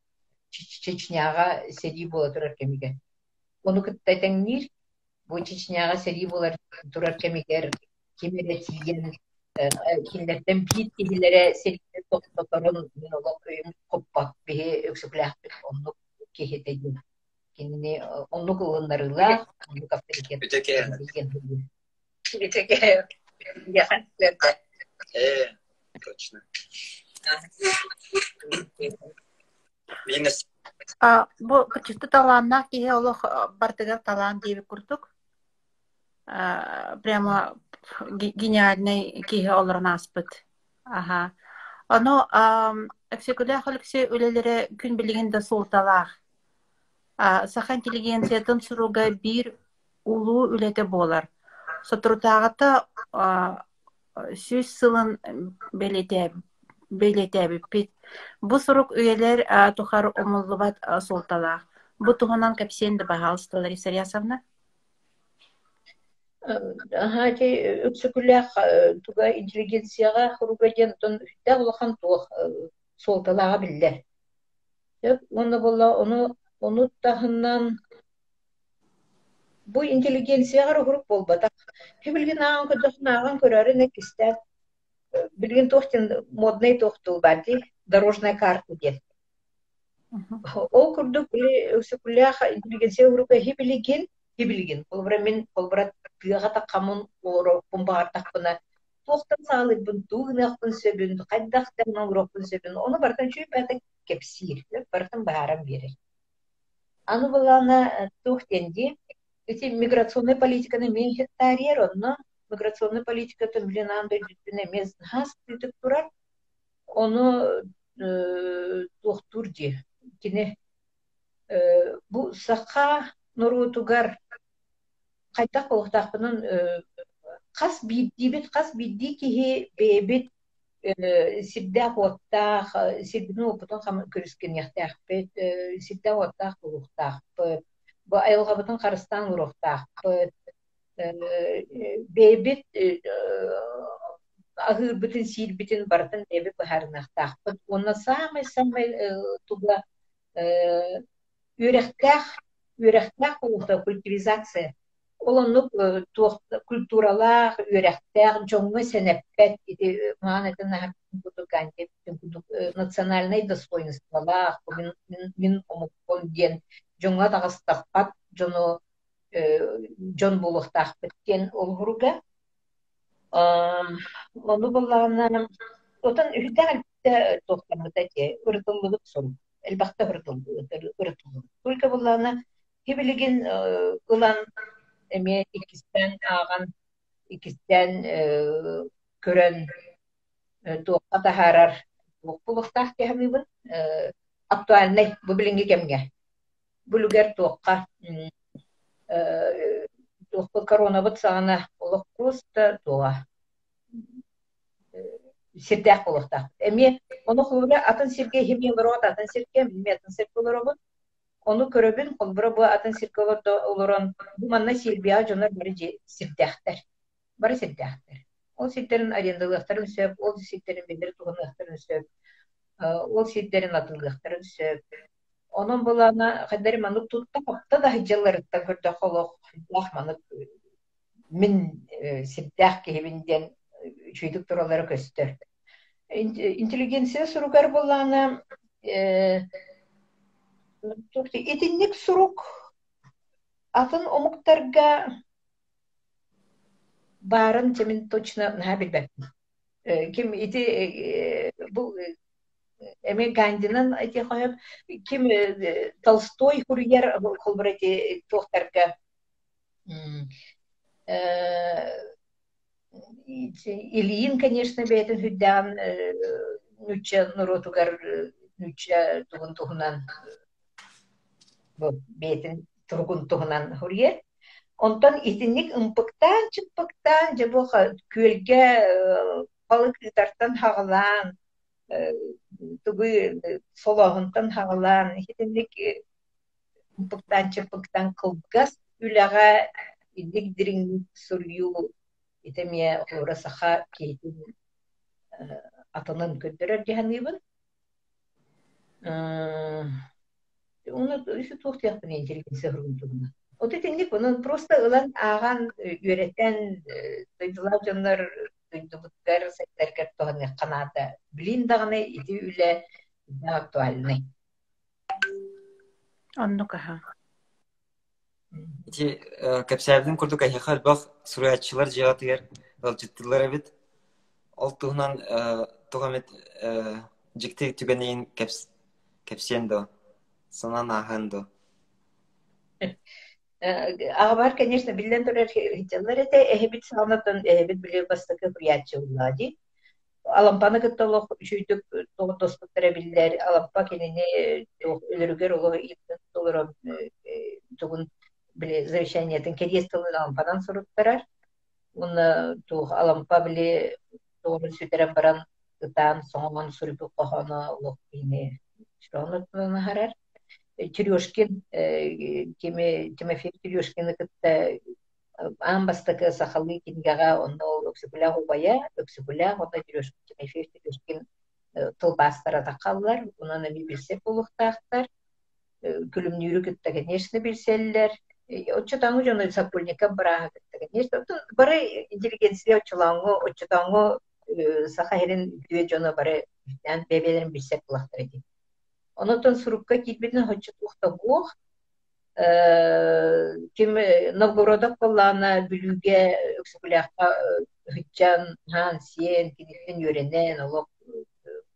Чечняҕа сэрии буола турар кэмигэр. Ону кытта тэҥниир Бу Чечняҕа сэрии буолар турар кэмигэр ким эрэ тиийэн кинилэртэн биир киһилэрэ сэриини тохтоторун мин олох өйүм хоппот биһи Өксөкүлээхпит оннук киһи этэ диэн кинини оннук ылыннарыылаах оннук авторитет диэн Точно. Бу чисто талааннаах киһи олох барытыгар талаан диэбит курдук. Прямо гениальнай киһи олорон ааспыт. Аха. Ону Өксөкүлээх Өлөксөй үлэлэрэ күн билигин да суолталаах. Саха интеллигенциятын суруга биир улуу үлэтэ буолар. Соторутааҕыта 100 сылын бэлиэтээбиппит. Бу сурук үйэлэр тухары умуллубат суолталаах. Бу туһунан кэпсиэн да баһаалыста, Лариса Рясовна. Аһаа ити Өксөкүлээх туга интеллигенцияҕа суруга диэн оттон сүрдээх улахан туох суолталааҕа биллэр. Сөп уонна буолла ону ону таһынан Бу интеллигенцияҕа эрэ уһурук буолбатах. Билигин ааҕан көрдөххүнэ, ааҕан көрөөрү иккистээн билигин туох диэн моднай туох тыл баар дии, дорожная карта диэн. Ол курдук били Өксөкүлээх интеллигенция уһуруга иһи билигин, холобура мин холобура тыаҕа таххаммын олоруохпун баҕардахпына, туохтан саҕалыырбын, тугу гыныахпын сөбүн, хайдах тэҥҥэ олоруохпун сөбүн, ону барытын үчүгэй баҕайытык кэпсиир, барытын быһааран биэрэр. Аны былаана туох диэн дии, ити миграционнай политиканы эмиэ иһиттаарыйар, онно миграционнай политиката билин аан дойдутун эмиэ наһаа сытыытык турар. Ону туохтуур дии, кини бу саха норуотугар. Хайдах буолуохтаахпынан хас биирдиибит, хас биирдии киһи бэйэбит сирдээх-уоттаах, сирбитин-уоппутун көрүскэниэхтээхпит, сирдээх-уоттаах буолуохтаахпыт, бу айылҕабытын харыстаан олоруохтаахпыт, бэйэбит аһыырбытын, сиирбитин барытын бэйэбит быһаарыныахтаахпыт. Уонна саамай-саамай туга үөрэхтээх, үөрэхтээх буолуохтаах культивизация. Ол оннук туох культуралаах, үөрэхтээх, дьоҥҥо сэнэппэт ити маҕан этэн аһарбытын курдук Ганди эппитин курдук национальнай достоинстволаах, мин, мин омукпун диэн дьоҥҥо таҕыстаппат дьону дьон буолуохтаахпыт диэн олуһуруга. Ону буоллаҕына, отон үһүдээх элбэхтэ туохтаммыта этиэ, ырытыллыбыт сурук, элбэхтэ ырытыллыбыт, ырытыллыбыт. Только буоллаҕына, сибилигин ылан эмиэ иккистээн ааҕан, иккистээн көрөн туохха таһаарар туох буолуохтаах дии саныыбын. Актуальнай бу билиҥҥи кэмҥэ. Бу үлүгэр туохха туохпут коронабыт саҕана олох просто туоҕа сирдээх буолуохтаах. Эмиэ ону холобура атын сиргэ иһимиэ олороҕут, атын сиргэ, мин атын сиргэ олоробун. Ону көрөбүн, холобура бу атын сиргэ олорон, бу манна Сербияҕа дьоннор бары дьиэ сирдээхтэр. Бары сирдээхтэр. Ол сирдэрин арендалыахтарын сөп, ол сирдэрин бэйэлэрэ туһаныахтарын сөп, ол сирдэрин атыылыахтарын сөп. Онон былаана хайдах эрэ маннык тутта-хапта да сылдьалларыттан көрдөххө олох хайдах маннык мин сирдээх киһибин диэн үчүгэйдик тураллара көстөр. Интеллигенция суругар буоллаҕына итинник сурук атын омуктарга баарын дьэ мин точно наһаа билбэппин. Ким ити бу эмиэ Гандинан ити хоһоон ким Толстой суруйар холобура ити туохтарга Ильин, конечно, бэйэтин сүрдээҕин нуучча норуотугар нуучча тугун туһунан бэйэтин туругун туһунан суруйар. Онтон итинник ымпыктаан-чымпыктаан дьэ бу күөлгэ балык ыытартан саҕалаан, тугу солооһунтан саҕалаан итинник ымпыктаан-чымпыктаан кылгас үлэҕэ инник дириҥник суруйуу ити эмиэ холобура саха киһитин атынын көрдөрөр дии саныыбын. Уонна өссө туох диэхпиний интеллигенция суругун туһунан. Вот итинник онон просто ылан ааҕан үөрэтэн дойдулаах дьоннор дойдубутугар сайдаргар туһаныахха наада. Билин даҕаны ити үлэ актуальнай. Оннук аһа. Ити кэпсээбитим курдук эһиэхэ элбэх суруйааччылар дьиэҕитигэр ыалдьыттыыллар эбит. Ол туһунан туох эмит дьикти түгэнин кэпсиэн дуо? Санаан ааһыан дуо? Аҕабар, конечно, биллэн турар сылдьаллар этэ. Эһэбит саҕанаттан эһэбит били бастакы суруйааччы буоллаҕа дии. Алампаны кытта олох үчүгэйдик доҕордоспуттара биллэр. Алампа кинини туох өлөрүгэр олох илдьэн олорон тугун били завещаниетын кэриэс тылын Алампанан суруттарар. Уонна туох Алампа били доҕорун сүтэрэн баран ытаан соҥоон суруйбут хоһооно олох киһини сүрэҕин аһарар. Терешкин кими Тимофей Терешкины кытта аан бастакы сахалыы кинигэҕэ онно ол Өксөкүлээх убайа, Өксөкүлээх уонна Тимофей Терешкин тылбаастара таххаллар, онон эмиэ билсэр буолуохтаахтар. Күлүмнүүрү кытта, конечно, билсэллэр. Оччотооҥу дьону Сокольников бырааһы кытта, конечно, бары интеллигенция оччолооҥу, оччотооҥу Саха сирин үтүө дьоно бары бэйэ-бэйэлэрин билсэр буоллахтара дии. Онон сурукка киирбитин оччо туох да буох. Ким Новгородов буоллаҕына Бүлүүгэ Өксөкүлээххэ ыһыччан, аһаан-сиэн, киниттэн үөрэнэн, олох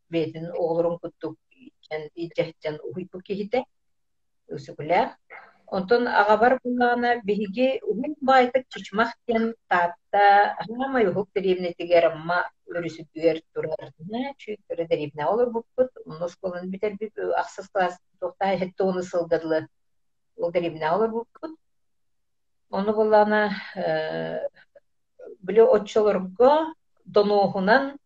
бэйэтин оҕолорун курдук илдьэ сылдьан уһуйбут киһитэ Өксөкүлээх. Онтон аҕабар буоллаҕына биһиги уһун баайдык Чычымах диэн Таатта саамай уһук дэриэбинэтигэр Амма өрүс үрдүгэр турар наһаа үчүгэй кыра дэриэбинэҕэ олорбуппут. Онно оскуоланы бүтэрбит ахсыс кылаас туохтаах сэттэ уонус сылга дылы ол дэриэбинэҕэ олорбуппут. Ону буоллаҕына били оччолорго донуоһунан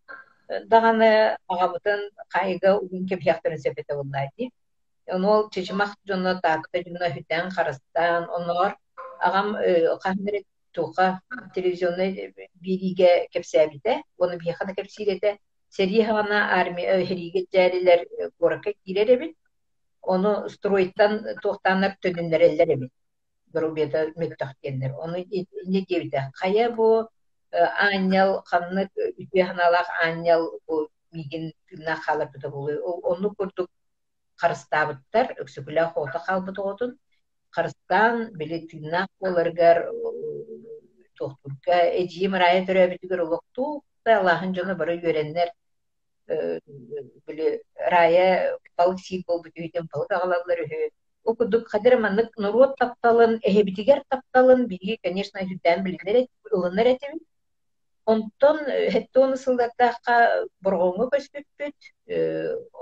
даҕаны аҕабытын хаайыыга угун кэбиһиэхтэрин сөп этэ буоллаҕа дии. Ону ол Чычымах дьоно, Таатта дьоно үһүтээн харыстаан, оннооҕор аҕам хаһан эрэ туохха телевизионнай биэриигэ кэпсээбитэ уонна биһиэхэ да кэпсиир этэ. Сэрии саҕана армия сэриигэ дьээрилэр куоракка киирэр эбит, ону стройтан туохтааннар төнүннэрэллэр эбит доруобуйата мөлтөх диэннэр. Ону инньэ диэбитэ: хайа бу аанньал ханнык үтүө санаалаах аанньал бу миигин тыыннаах хааларбыта буолуой? Ол оннук курдук харыстаабыттар, Өксөкүлээх оҕото хаалбыт оҕотун харыстаан, били тыыннаах буоларыгар туохтуурга эдьиийим Рая төрөөбүтүгэр олох туох да алааһын дьоно бары үөрэннэр били Рая балык сиир буолбут үһүтүн балык аҕалаллар үһү. Ол курдук хадыр маннык норуот тапталын, эһэбитигэр тапталын биһиги, конечно, үрдээн билинэр ылынар этибит. Онтон 70 сыллардаахха Борҕоҥҥо көспүппүт.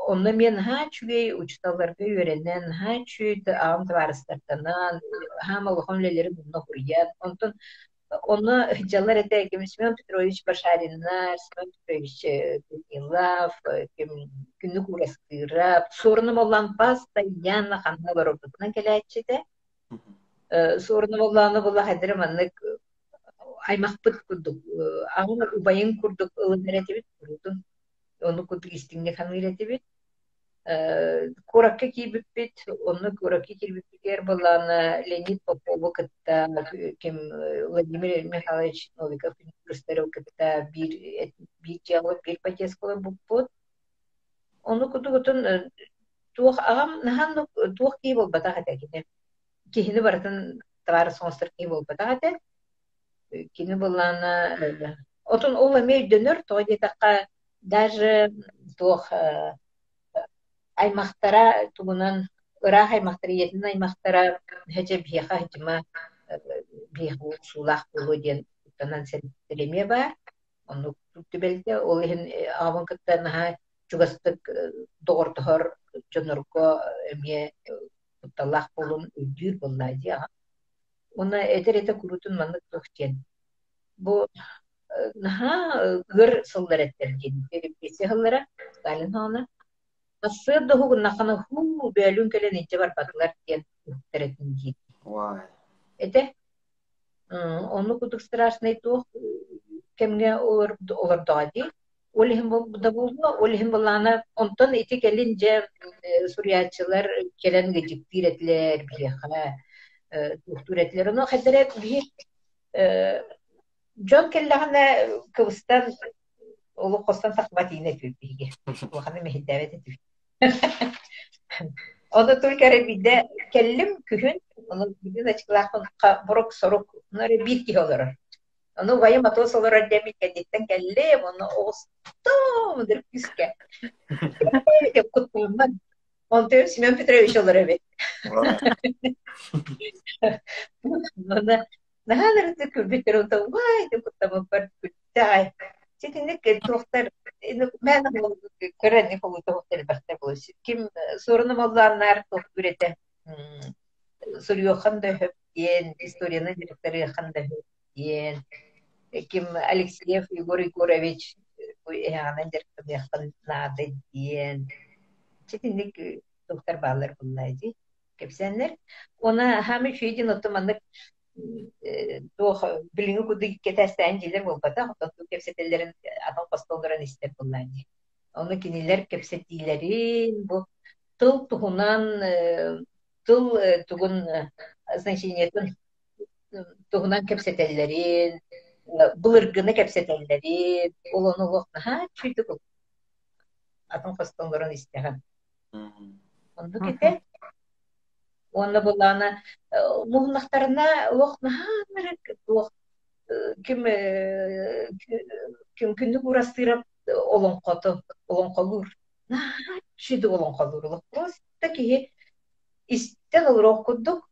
Онно эмиэ наһаа үчүгэй учууталларга үөрэнэн, наһаа үчүгэй аҕам табаарыстарданан, хаама улахан үлэлэри мунна суруйан, онтон онно дьаллар этэ ким Семен Петрович Башариннар, Семен Петрович Данилов, ким Күннүк Уурастыырап, Суорун Омоллоон постоянно ханна олорорбутунан кэлээччи этэ. Суорун Омоллоону була хайдары маннык аймахпыт курдук, аҕам убайын курдук ылынар этибит куруутун. Ону курдук истиҥник саныыр этибит. Куоракка киирбиппит, онно куоракка киирбиппитигэр былаана Леонид Попову кытта ким Владимир Михайлович Новиков кытта биир биир дьыала биир подъездка олорбуппут. Ону курдугутун туох аҕам наһаа туох киһи буолбатах этэ кини. Киһини барытын табаарыс оҥостор киһи буолбатах этэ. Кини былаана отун ол эмиэ өйдөнөр, тоҕо диэтэххэ даже туох аймахтара тугунан ыраах аймахтара ийэтин аймахтара һэчэ биһиэхэ садьыма биһиэхэ уксуулаах буолуо диэн куттанан сэрэттэр эмиэ баар. Оннук түбэлтэ. Ол иһин аҕабын кытта наһаа чугастык доҕордоһор дьоннорго эмиэ кутталлаах буолуон өйдүүр буоллаа дии аҕам. Уонна этэр этэ куруутун маннык туох диэн бу наһаа ыар сыллар эттэр диэн репрессия сыллара Сталин саҕана сарсыарда уһугуннаххына һуу бөөлүүн кэлэн илдьэ барбатылар диэн уһуктар этим диир этэ. Оннук курдук страшнай туох кэмҥэ олордоҕо дии. Ол иһин да буолуо, ол иһин былаана онтон ити кэлин дьэ суруйааччылар кэлэн ыалдьыттыыр этилэр биһиэхэ туохтуур этилэр. Ону хайдара биһи дьон кэллэҕинэ кыбыстан олох хостон тахсыбат иинэ этибит биһиги. Улаханы мэһэйдээбэт этибит. Ону только эрэ биирдэ кэллим күһүн, ону бүгүн ачыкылаахпын борук-сорук, ону эрэ биир киһи олорор. Ону убайым Атос олорор диэммин кэнниттэн кэллим, ону оҕустум ынырык күүскэ. Деп куттааммын. Онтон Семен Петрович олорор эбит. Онно наһаа ынырыктык күлбүттэр, онтон уай деп куттаммыппар күлтэ аҕай. Ситинник туохтар мээнэ көрөн холуутуохтар элбэхтэр буолуо. Ким суоруна моллооннаар туохтуур этэ суруйуоххан да сөп диэн, историяны дьарыктарыаххан да сөп диэн, ким Алексеев Егор Егорович бу эһэҕинэн дьарыктаныаххын наада диэн. Итинник туохтар бааллар буоллаа дии кэпсээннэр. Уонна хаамый Федин оттон маннык туох билиҥҥи курдук кэтэстээн дьиэлэр буолбатах, оттон туох кэпсэтэллэрин атын хосто олорон истэр буоллаа дии. Ону кинилэр кэпсэтиилэрин бу тыл туһунан тыл тугун значениетын туһунан кэпсэтэллэрин, былыргыны кэпсэтэллэрин, ол ону олох наһаа үчүгэйдик атын хосто олорон истэҕин. Оннук этэ. Уонна былаана муһуннахтарына олох наһаа ынырык туох ким ким күннүк уурастыырап олоҥхото олоҥхолуур наһаа үчүгэйдик олоҥхолуур олох просто киһи истэн олоруох курдук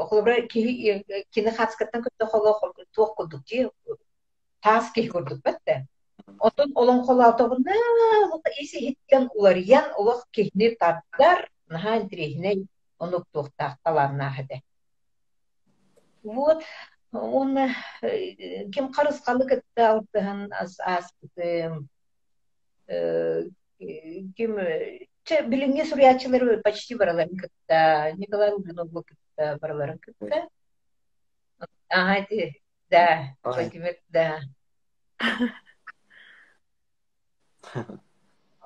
холобура киһи кини хааскаттан кытта холох туох курдук дии таас киһи курдук бэтте Оттон олоҥхолоотоҕуна олох ис-иһиттэн уларыйан олох киһини тардар, наһаа интэриэһинэй оннук туохтаах талааннаах этэ. Вот уонна ким харысхалы кытта алтыһан ааспытым, ким чэ билиҥҥи суруйааччылары почти барыларын кытта, Николай Лугинову кытта барыларын кытта. Ага, ити, да, Владимир, да.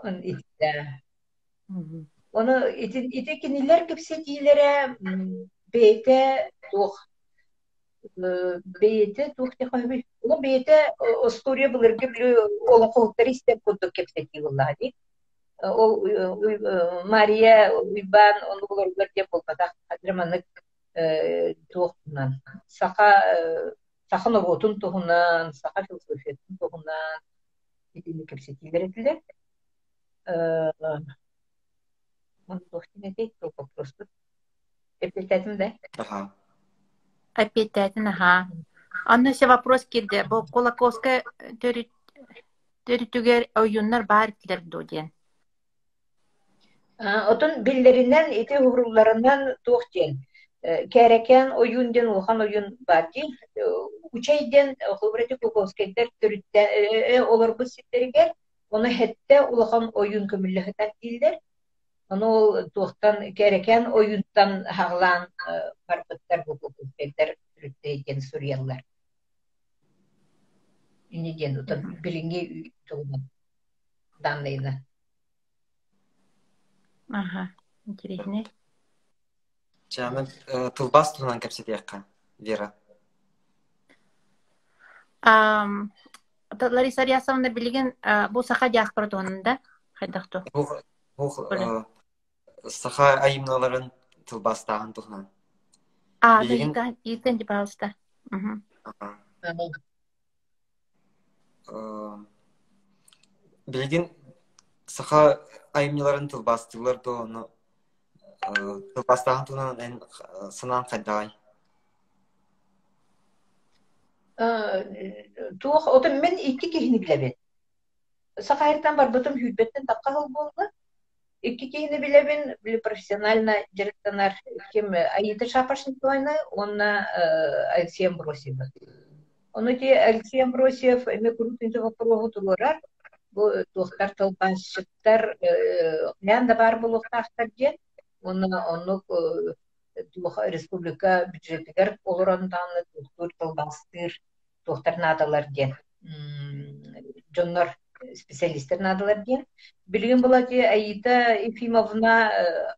Ити, да. Ону ити, ити кинилэр кэпсэтиилэрэ бэйэтэ туох бэйэтэ туох диэххэ Ол бэйэтэ остуоруйа былыргы били олоҥхоһуттары истэр курдук кэпсэтии буоллаҕа дии. Ол Мария Уйбаан оннуларыгар диэн буолбатах. Хадыр маннык туох туһунан саха саха норуотун туһунан, саха философиятын туһунан итинник кэпсэтиилэр этилэр. Эппиэттээтим да? Аха. Эппиэттээтин аһаа. Онно еще вопрос киирдэ. Бу Кулаковскай төрүт төрүтүгэр ойууннар баар этилэр дуо диэн. Отон биллэринэн ити уһурулларынан туох диэн Кээрэкээн ойуун диэн улахан ойуун баар дии. Учай диэн холобура ити Кулаковскайдар төрүттэ олорбут сирдэригэр Ону сэттэ улахан ойуун көмүллэ сытар дииллэр. Ону ол туохтан Кэрэкээн ойуунтан аҕалаан барбыттар бу кукулкайдар төрүттэрэ диэн суруйаллар. Ини диэн отон билиҥҥи тугунан данныйынан. Аха, интересней. Чэ, аны тылбаас туһунан кэпсэтиэххэ, Вера. Ам, Лариса Ариасовна билигин бу саха диаспора туһунан да хайдах ту? Бу, бу саха айымньыларын тылбаастааһын туһунан. А, Билигин ыйытан, пожалуйста. Мгм. Билигин саха айымньыларын тылбаастыыллар дуо, ону тылбаастааһын туһунан эн санааҥ хайдаҕый? Туох, отон мин икки киһини билэбин. Сахаайыттан барбытым сүүрбэттэн тахха сыл буолла. Икки киһини билэбин, били профессионально дьарыктанар ким Аита Шапошникованы уонна Алексей Амбросьевы. Ону ити Алексей Амбросьев эмиэ куруук ити боппуруоһу туруорар. Бу туохтар тылбаасчыттар хайаан да баар буолуохтаахтар диэн. Уонна оннук туох республика бюджетигэр олорон даҕаны туохтуур тылбаастыыр туохтар наадалар диэн дьоннор специалистар наадалар диэн. Билигин была Аита Ефимовна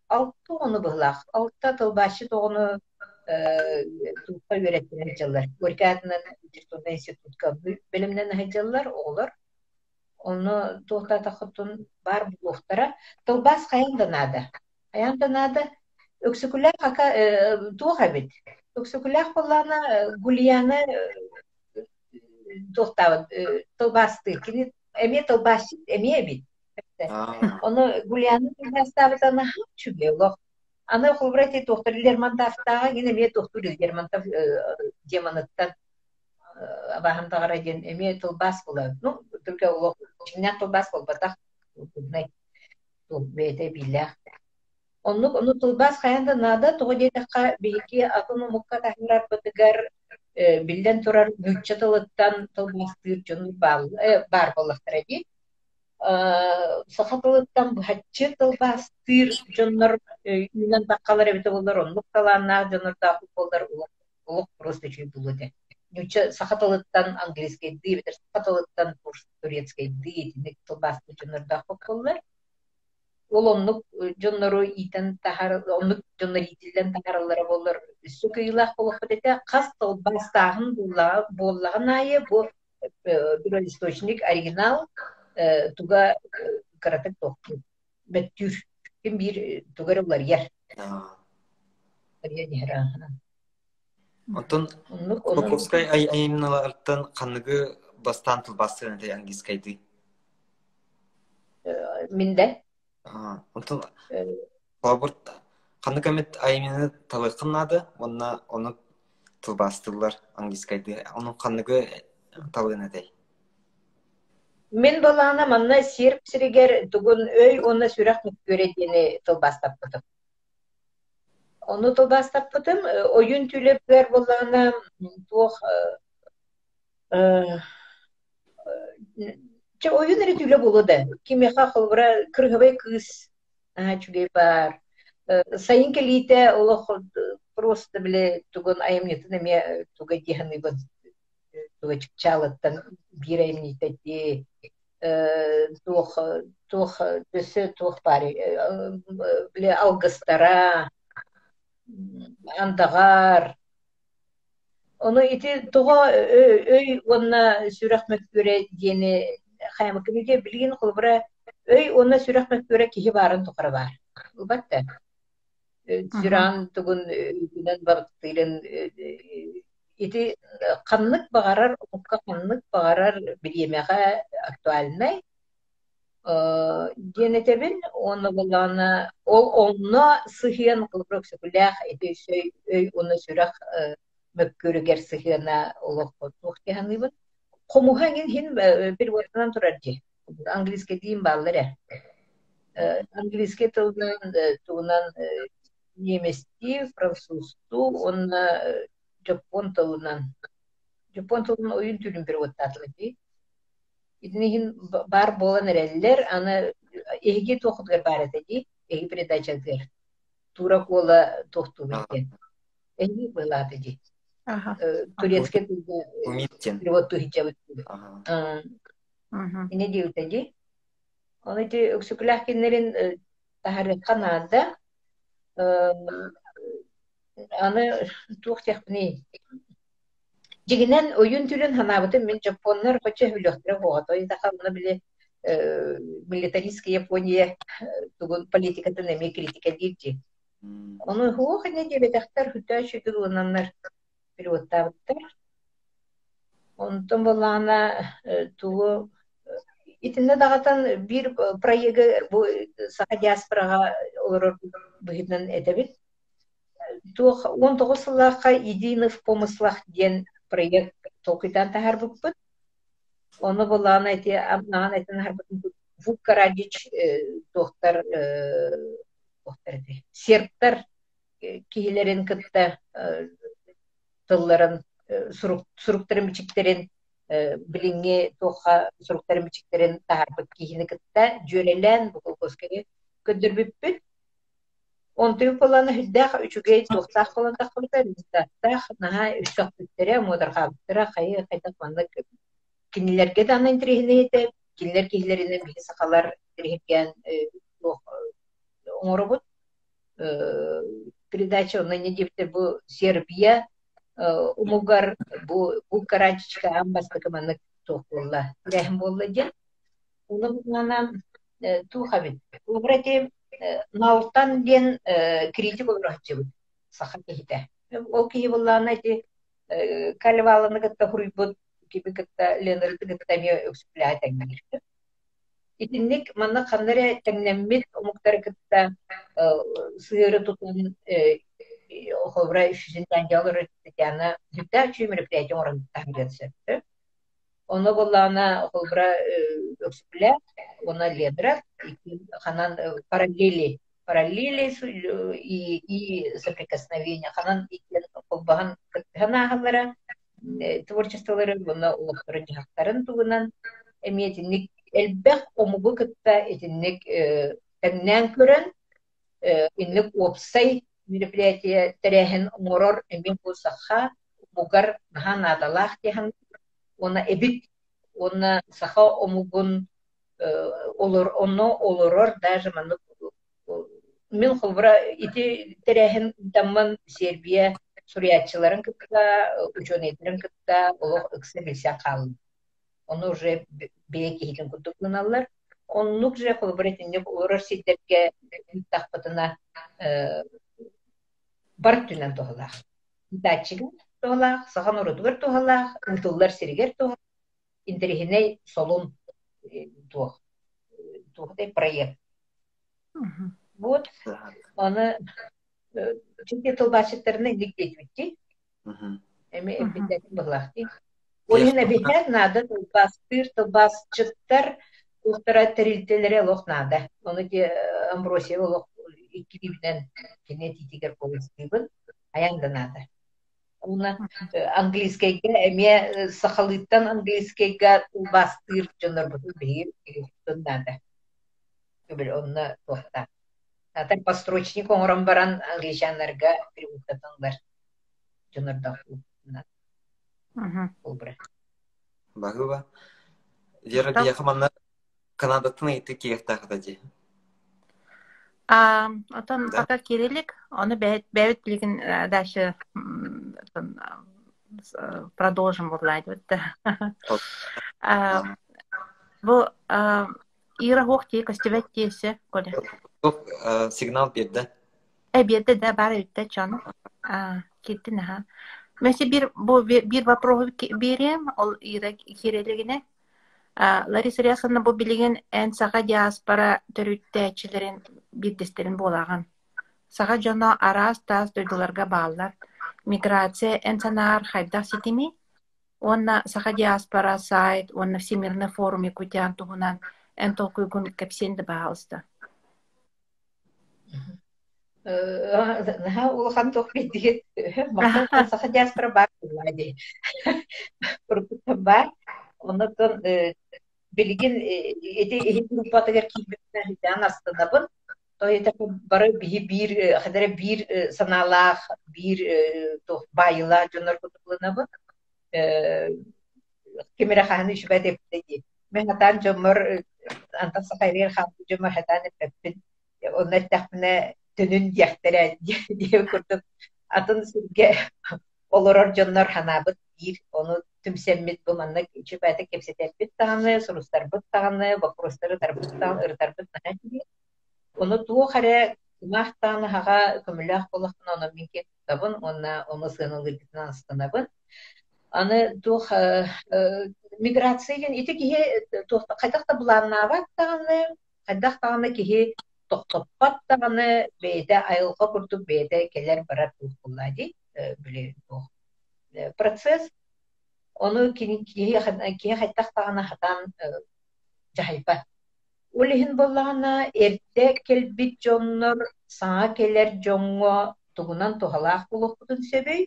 алта оҕону быһылаах, алта тылбаасчыт оҕону туохха үөрэттэрэн сылдьаллар. Горький аатынан литературнай институтка бэлэмнэнэ сылдьаллар оҕолор. Ону туохтаатаххытын баар буолуохтара. Тылбаас хайаан да наада. Хайаан да наада. Өксөкүлээх ака туох эбит? Өксөкүлээх буоллаҕына Гульяна туохтаабыт тылбаастыыр. Кини эмиэ тылбаасчыт эмиэ эбит. Ону Гульяна тылбаастаабыта наһаа үчүгэй олох. Аны холобура ити туохтар Лермонтовтааҕа иҥин эмиэ туохтуур Лермонтов демоныттан абааһын таҕара диэн эмиэ тылбаас буолар. Ну, только олох дьиҥнээх тылбаас буолбатах. Бэйэтэ биилээх. Оннук ону тылбаас хайаан да наада, тоҕо диэтэххэ, биһиги атын омукка таһаарарбытыгар биллэн турар нуучча тылыттан тылбаастыыр дьон баар буоллахтара дии. Саха тылыттан быһаччы тылбаастыыр дьоннор үүнэн таххалар эбитэ буоллар, оннук талааннаах дьоннордоох буоллар олох просто үчүгэй буолуо этэ. Нуучча саха тылыттан английскайдыы эбэтэр саха тылыттан турецкайдыы итинник тылбаастыыр дьоннордоох буоллар. Ол оннук дьоннору иитэн таһаар оннук дьоннор иитиллэн таһаараллара буоллар өссө кыайыылаах буолуохпут этэ. Хас тылбаастааһын буоллаҕын аайы бу первоисточник оригинал туга кыратык тохтуур, мөттүүр. Ким биир туга эрэ уларыйар. Уларыйан иһэр Онтон Кулаковскай айымньыларыттан ханныгы бастаан тылбаастыан этэй английскайдыы? Мин да. Онтон холобур ханнык эмит айымньыны талыаххын наада уонна ону тылбаастыыллар английскайдыы. Ону ханныгы талыан этэй? Мин былаана манна серб сиригэр тугун өй уонна сүрэх мөккүөрэ диэни тылбаастаппытым. Ону тылбаастаппытым. Ойуун түүлэбигэр буоллаҕына туох чэ ойуун эрэ түүлэ буолуо да. Кимиэхэ холобура кырыһабай кыыс наһаа үчүгэй баар. Сайын кэлиитэ олох просто били тугун айымньытын эмиэ туга дии саныыбын. Туга чыпчаалыттан биир айымньыта дии. Туох туох өссө туох баарый били алгыстара, андаҕар. Ону ити тоҕо өй уонна сүрэх мөккүөрэ диэни хайамыккын билигин холобура өй уонна сүрэх мөккүөрэ киһи баарын тухары баар. Ылбат да. Сүрэҕин тугун өйүнэн барыктыырын ити ханнык баҕарар омукка ханнык баҕарар бириэмэҕэ актуальнай диэн этэбин уонна буоллаҕына ол онно сыһыан холобура Өксөкүлээх ити өй, өй уонна сүрэх мөккүөрүгэр сыһыана олох туох дии саныыбын. Хомуһа эҥин иһин переводтанан турар дии. Английскайдыын бааллар ээ. Английский тылынан тугунан немецтии, французтуу уонна дьоппуон тылынан. Дьоппуон тылын ойуун түүлүн переводтаатылар дии. Итини иһин баар буолан эрэллэр. Аны эһиги туоххутугар баар этэ дии, эһиги передачатыгар. Тура Куола туохтуубут диэн. Эһиги быһылаата дии. Турецкий тылга перевод туһиччабыт. Ини диэбитэ дии. Ону ити Өксөкүлээх кинилэрин таһаарыахха наада. Аны туох диэхпиний? Дьиҥинэн, ойуун түүлүн санаабытым мин дьоппуоннар хочо өһүлүөхтэрэ буоҕа. Тоҕо онно били милитаристская Япония тугун политикатын эмиэ критикэлиир дии. Ону суох инньэ диэбэтэхтэр, хүтээ үчүгэй ылынаннар переводтаабыттар. Онтон буоллаҕына тугу итиннэ даҕатан биир проегы бу саха диаспораҕа олорор быһыытынан этэбин. Туох 19 сыллаахха «Единый в помыслах» диэн проект толкуйдаан таһаарбыппыт. Ону буоллаҕына ити анаан этэн аһарбытым Вук Карадич туохтар туохтар этэй сербтар киһилэрин кытта тылларын сурук суруктарын бичиктэрин билиҥҥи туохха суруктарын бичиктэрин таһаарбыт киһини кытта дьүөрэлээн бу колхозканы көрдөрбүппүт. Онтуйу буоллаҕына сүрдээх үчүгэй туохтаах буолан тахсыбыта, результаттаах, наһаа үссөхпүттэрэ, муодарҕаабыттара, хайы хайдах маннык кинилэргэ даҕаны интэриэһинэй этэ, кинилэр киһилэринэн биһи сахалар интэриэһиргээн туох оҥоробут. Передача онно инньэ диэбиттэр бу Сербия умугар бу бу Карачичка аан бастакы маннык туох буолла, тэрээһин буолла диэн. Онон туох эбит? Холобура ити Налтан диэн критик олоро сылдьыбыт саха киһитэ. Ол киһи буоллаҕына ити Калеваланы кытта суруйбут кими кытта Ленары кытта эмиэ өксүлэһэ тэҥниир. Итинник манна ханна эрэ тэҥнэммит омуктары кытта сыһыары тутан холобура олорор Татьяна сүрдээх үчүгэй мероприятие оҥорон таһаарыан сөп. Онно буоллаҕына холобура Өксөкүлээх уонна Ледра икки ханан параллели параллели и, и соприкосновение ханан иккиэн холбоһон кыттыһан ааһаллара творчестволарын уонна олохторун-дьаһахтарын туһунан эмиэ итинник элбэх омугу кытта итинник тэҥнээн көрөн инник уопсай мероприятие тэрээһин оҥорор эмиэ бу саха омугар наһаа наадалаах диэн уонна эбит уонна саха омугун олор онно олорор даже маннык мин холобура ити тэрээһин ыытаммын Сербия суруйааччыларын кытта учуонайдарын кытта олох ыкса билсэн хааллым Ону уже бэйэ киһитин курдук гыналлар. Оннук же холобура итинник олорор сирдэргэ ыыттахпытына бар өттүнэн туһалаах. Ыытааччыга туһалаах, саха норуотугар туһалаах, ыытыллар сиригэр туһалаах, интэриэһинэй солун туох туох проект. Вот аны чүнки тылбаасчыттарына инник диэтибит Эми эппитэтин быһылаах дии. Ол иһин эбиһээт наада тылбаастыыр тылбаасчыттар туохтара тэрилтэлэрэ олох наада. Ону ити Амбросия олох Иккилиибинэн кини этиитигэр куоластыыбын, хайаан да наада. Уонна английскайга эмиэ сахалыыттан английскайга тылбаастыыр дьоннорбутун биһиги билиэхпитин наада. Били онно туохтаах. Атын построчник оҥорон баран англичаннарга переводтаталлар дьоннордоох Болбура. Баһыыба. Вера биһиэхэ манна Канадаттан ыйытыы киириэхтээх этэ дии. А, отон Да? пока кириллик, ону бэйэбит билигин дальше продолжим буоллаайбыт да. Бу Ира хуох дии көстүбэт диэсэ Коля. Сигнал биэрдэ. Э биэрдэ да баар эбиттэ чону. Киирдин аха. Мөсө биир бу биир вопроһу биэриэм ол Ира киирэлигинэ Лариса Реасовна, бу билигин эн саха диаспора төрүттээччилэрин биирдэстэрин буолаҕын. Саха дьоно араас таас дойдуларга бааллар. Миграция эн санааҕар хайдах ситимий? Уонна саха диаспора сайт уонна Всемирный форум якутян туһунан эн толкуйгун кэпсиэн да баҕалыста. Наһаа улахан туох биэрдигит махтал саха диаспора баар буоллаҕа дии уруккуттан баар оннуттан билигин ити иһит группатыгар киирбиппинэн сүрдээн астынабын то бары биһи биир хадара биир санаалаах биир туох баайыылаах дьоннор курдук ылынабын ким эрэ хаһан үчүгэй эппитэ дии мин хатаан дьоммор антах сахайрыгар хаалбыт дьоммор хатаан эппэппин Онно эттэхпинэ төнүн диэхтэрэ диэн курдук атын сиргэ олорор дьоннор санаабыт биир, ону түмсэммит бу маннык үчүгэйдик кэпсэтэрбит даҕаны, сурустарбыт даҕаны, боппуруостары ытарбыт даҕаны, ырытарбыт наһаа үчүгэй. Ону туох эрэ кымаах даҕаны аһаҕа көмөлөөх буоллахпына, онон мин киэн туттабын уонна ону сыаналыыргытынан астынабын. Аны туох миграция диэн ити киһи туох хайдах да былааннаабат даҕаны, хайдах даҕаны киһи тохтоппот даҕаны бэйэтэ айылҕа курдук бэйэтэ кэлэр-барар туох буоллаа дии били туох процесс ону кини киһи киһи хайдах даҕаны хатаан дьаһайбат ол иһин буоллаҕына эрдэ кэлбит дьоннор саҥа кэлэр дьоҥҥо тугунан туһалаах буолуохпутун сөбүй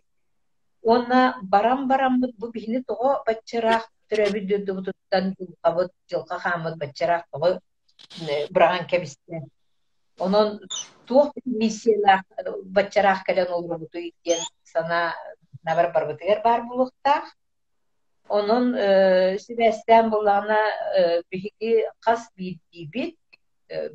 уонна баран бараммыт бу биһини тоҕо баччараах төрөөбүт дойдубутуттан дьылҕабыт дьылҕа хааммыт баччараах тоҕо быраҕан кэбистэ. Онон туох миссиялаах баччараах кэлэн олоробутуй диэн санаа набар барбытыгар баар буолуохтаах. Онон сибээстээн буоллаҕына биһиги хас биирдиибит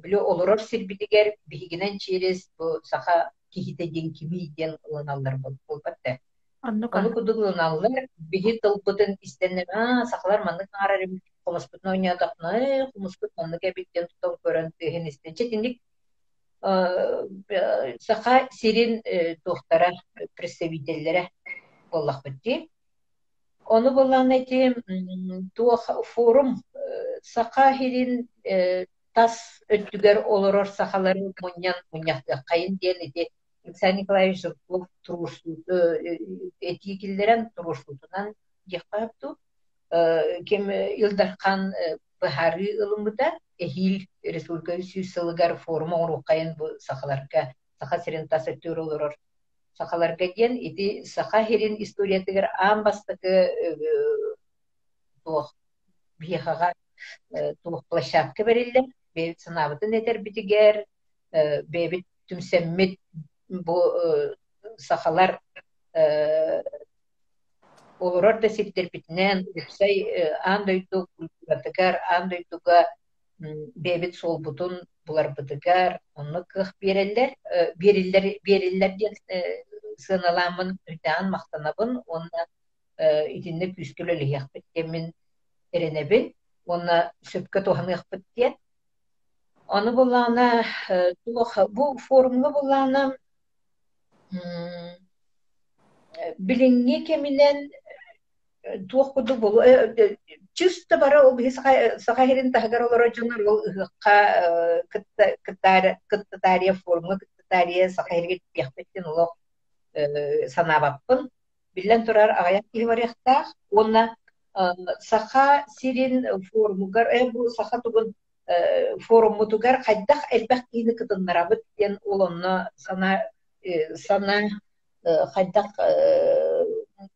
били олорор сирбитигэр биһигинэн через бу саха киһитэ диэн кимий диэн ылыналлар буолбат да. Оннук Ону курдук ылыналлар, биһи тылбытын истэннэр, аа, сахалар маннык саҥарар эбит, хомуспутун оонньоотохпуна, ээ, хомуспут маннык эбит диэн тутан көрөн тыаһын истэн. Чэ, итинник Саха сирин туохтара, представителлэрэ буоллахпыт дии. Ону буоллаҕына ити туох форум Саха сирин тас өттүгэр олорор сахалары мунньан мунньахтыаххайын диэн ити Александр Николаевич Жирков туруорсууту этии киллэрэн туруорсуутунан диэххэ сөп дуу, ким Ил Дархан быһаарыы ылыммыта эһиил республика 100 сылыгар форум оҥоруоххайын бу сахаларга Саха сирин тас өттүгэр олорор сахаларга диэн ити Саха сирин историятыгар аан бастакы туох биһиэхэҕэ туох площадка бэриллэр бэйэбит санаабытын этэрбитигэр бэйэбит түмсэммит бу сахалар олорор да сирдэрбитинэн уопсай аан дойду культуратыгар, аан дойдуга бэйэбит суолбутун буларбытыгар онно кыах биэрэллэр, биэриллэр, биэриллэр диэн сыаналааммын үрдээҕин махтанабын уонна итиннэ күүскэ үлэлэһиэхпит диэммин эрэнэбин уонна сөпкө туһаныахпыт диэн. Ону буллаҕына туох бу форумҥа буллаҕына билиҥҥи кэминэн туох курдук буолуо чисто бары ол биһи Саха сирин таһыгар олорор дьоннор ол ыһыахха кытта кытта форумҥа кытта Саха сиригэр тиийиэхпит диэн олох санаабаппын. Биллэн турар, аҕыйах киһи барыахтаах уонна Саха сирин форумугар бу саха тугун форуммутугар хайдах элбэх киһини кытыннарабыт диэн ол онно санаа санаа хайдах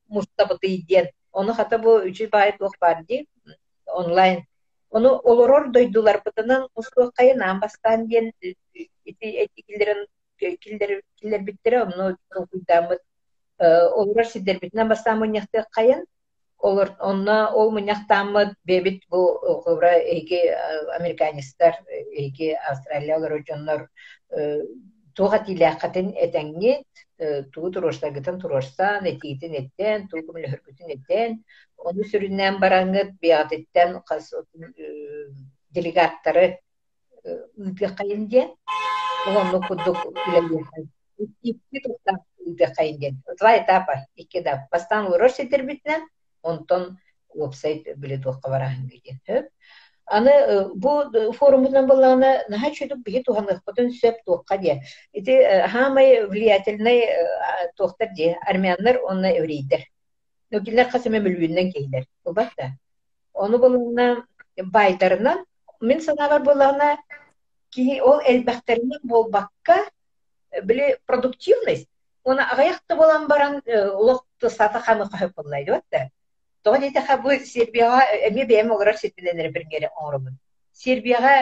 мустабытый диэн. Ону хата бу үчүгэй баайы туох баар дии онлайн. Ону олорор дойдуларбытынан мустуоххайын аан бастаан диэн ити этиилэрин киллэрбиттэрэ, онно толкуйдааммыт олорор сирдэрбитинэн бастаан мунньахтыаххайын. Олор, онно ол мунньахтааммыт бэйэбит бу холобура эһиги американецтар, эһиги Австралия олорор дьоннор туох этиилээххитин этэҥҥит, тугу туруорсаргытын туруорсан, этиитин этэн, тугу көмөлөһөргүтүн этэн, ону сүрүннээн бараҥҥыт бэйэҕититтэн хас делегаттары ыытыаххайын диэн, ол оннук курдук үлэлиэххэ икки тустаах ыытыаххайын диэн. Два этапа, икки этап. Бастаан олорор сирдэрбитинэн, онтон уопсай били туохха барааһыҥҥа диэн. Сөп. Аны бу форуммутунан буоллаҕына наһаа үчүгэй биһи туһаныахпытын сөп туохха диэ. Ити хаамай влиятельнай туохтар дии, армяннар уонна еврейдэр. Ну, кинилэр хас эмэ мөлүйүөнүнэн киһилэр. Буолбат да? Ону булунна баайдарынан, мин санаабар буоллаҕына, киһи ол элбэхтэринэн буолбакка, били продуктивность уонна аҕыйах да буолан баран олох сата хаамыахха сөп буолла диэбэт да. Тоҕо диэтэххэ бу Сербияҕа эмиэ бэйэм олорор сирбинэн эрэ примере оҥоробун. Сербияҕа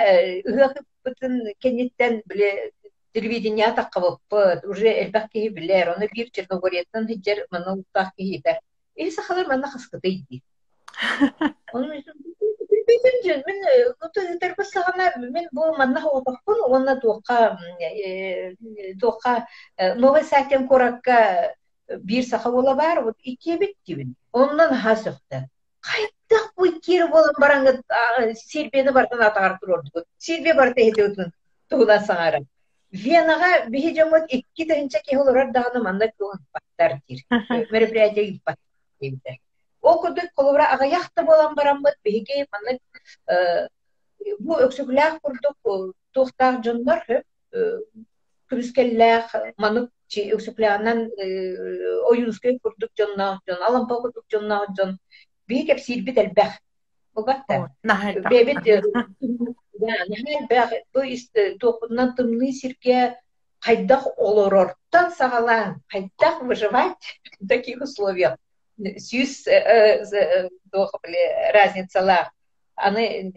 ыһыах ыппытын кэнниттэн били телевидениеҕа таххыбыппыт, уже элбэх киһи билэр, ону биир Черногорияттан сылдьар манна улуктаах киһи этэр. Эһи сахалар манна хаскытый дии. Ону мин мин ыытарбыт саҕана мин бу манна оҕотохпун уонна туохха туохха Новый Сатин куоракка биир саха уола баар вот иккиэбит диибин. Онно наһаа сөхтө. Хайдах бу иккиэр буолан бараҥҥыт Сербияны барытын атаҕар туруордугут. Сербия барыта иһитибитин туһунан саҥарар. Венаҕа биһи дьоммут 2000 киһи олорор даҕаны манна ыыппаттар диир. Мероприятие ыыппат диэбитэ. Ол курдук холобура аҕыйах да буолан бараммыт биһиги маннык бу Өксөкүлээх курдук туохтаах дьоннор көмүскэллээх маннык Өксөкүлээҕинэн Ойуунускай курдук дьонноох дьон, Алампа курдук дьонноох дьон биһи кэпсиирбит элбэх. Буолбат да? Бэйэбит наһаа элбэх бу туохпутунан тымныы сиргэ хайдах олорортон саҕалаан хайдах выживать в таких условиях сүүс туох разницалаах аны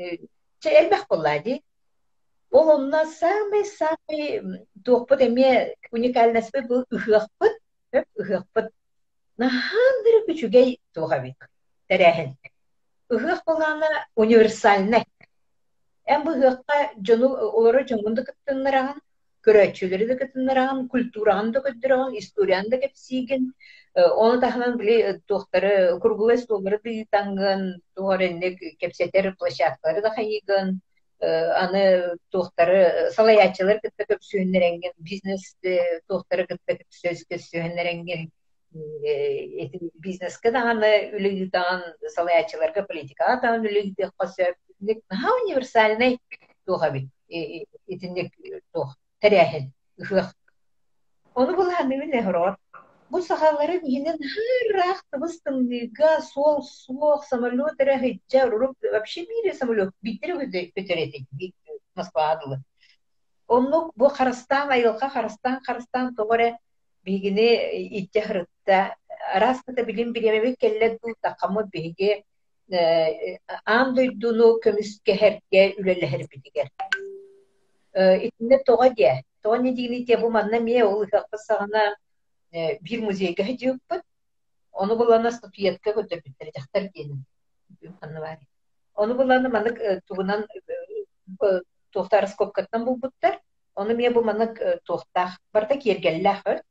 чэ элбэх буоллаа дии ол онно самый-самый туохпут эмиэ уникальностьпыт бу ыһыахпыт ыһыахпыт наһаа ынырык үчүгэй туох эбит тэрээһин ыһыах былаана универсальнай Эн бу ыһыахха дьону олорор дьоҥҥун да кыттыннараҕын, көрөөччүлэри да кытыннараҕын, культураҕын да көрдөрөҕүн, историяны да кэпсиигин, ону таһынан били туохтары круглай столлары да ыытаҥҥын, туох эрэ инник кэпсэтэр площадкалары да хайыыгын, аны туохтары салайааччылары кытта көрсүһүннэрэҥҥин, бизнес туохтары кытта көрсүһүннэрэҥҥин ити бизнескэ даҕаны үлэ ыытаҕын, салайааччыларга политикаҕа даҕаны үлэ ыытыахха сөп. Итинник наһаа универсальнай туох эбит итинник туох тэрээһин ыһыах. Ону былаанныыбын эһороҕор. Бу сахалары биһини наһаа ыраах тыбыс тымныыга суол суох самолет эрэ сылдьар, урут вообще биир самолет биирдэрэ көтөр этэ Москваҕа дылы. Оннук бу харыстаан айылҕа харыстаан харыстаан тоҕо эрэ биһигини илдьэ сырытта. Араас кыта билим бириэмэбит кэллэ дуу, таххаммыт биһиги аан дойдуну көмүскэһэргэ үлэлэһэрбитигэр. Итиннэ тоҕо диэ? Тоҕо инньэ диигиний диэ бу манна эмиэ ол ыһыахпыт саҕана биир музейга сылдьыбыппыт. Ону булана статуэтка көрдөрбүттэрэ дьахтар диэнин. Ханна баарый? Ону булана маннык тугунан туохтаар раскопкаттан булбуттар. Ону эмиэ бу маннык туохтаах, барыта киэргэллээх өрт.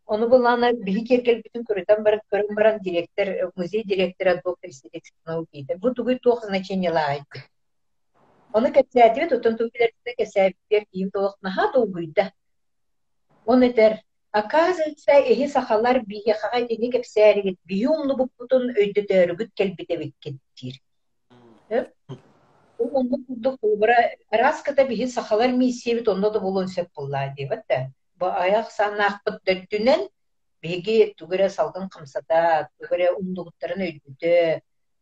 Ону булана биһи киэргэлбитин көрүтэн баран, көрөн баран директор, музей директора доктор исторических наук диэтэ. Бу тугуй туох значениелааҕый диэн. Ону кэпсээтибит, оттон тугу билэрбитин кэпсээбитигэр киһим толох наһаа долгуйда. Ону этэр, оказывается, эһи сахалар биһиэхэҕэ итини кэпсээригит, биһи умнубуппутун өйдөтөөрүгүт кэлбит эбиккит диир. Ол оннук курдук холобура араас-кыта биһи сахалар миссиябит онно да буолуон сөп буоллаа диэбэт да. Бу айах санаахпыт да өттүнэн биһиги тугу эрэ салгын хамсата, тугу эрэ умнубуттарын өйдөтө.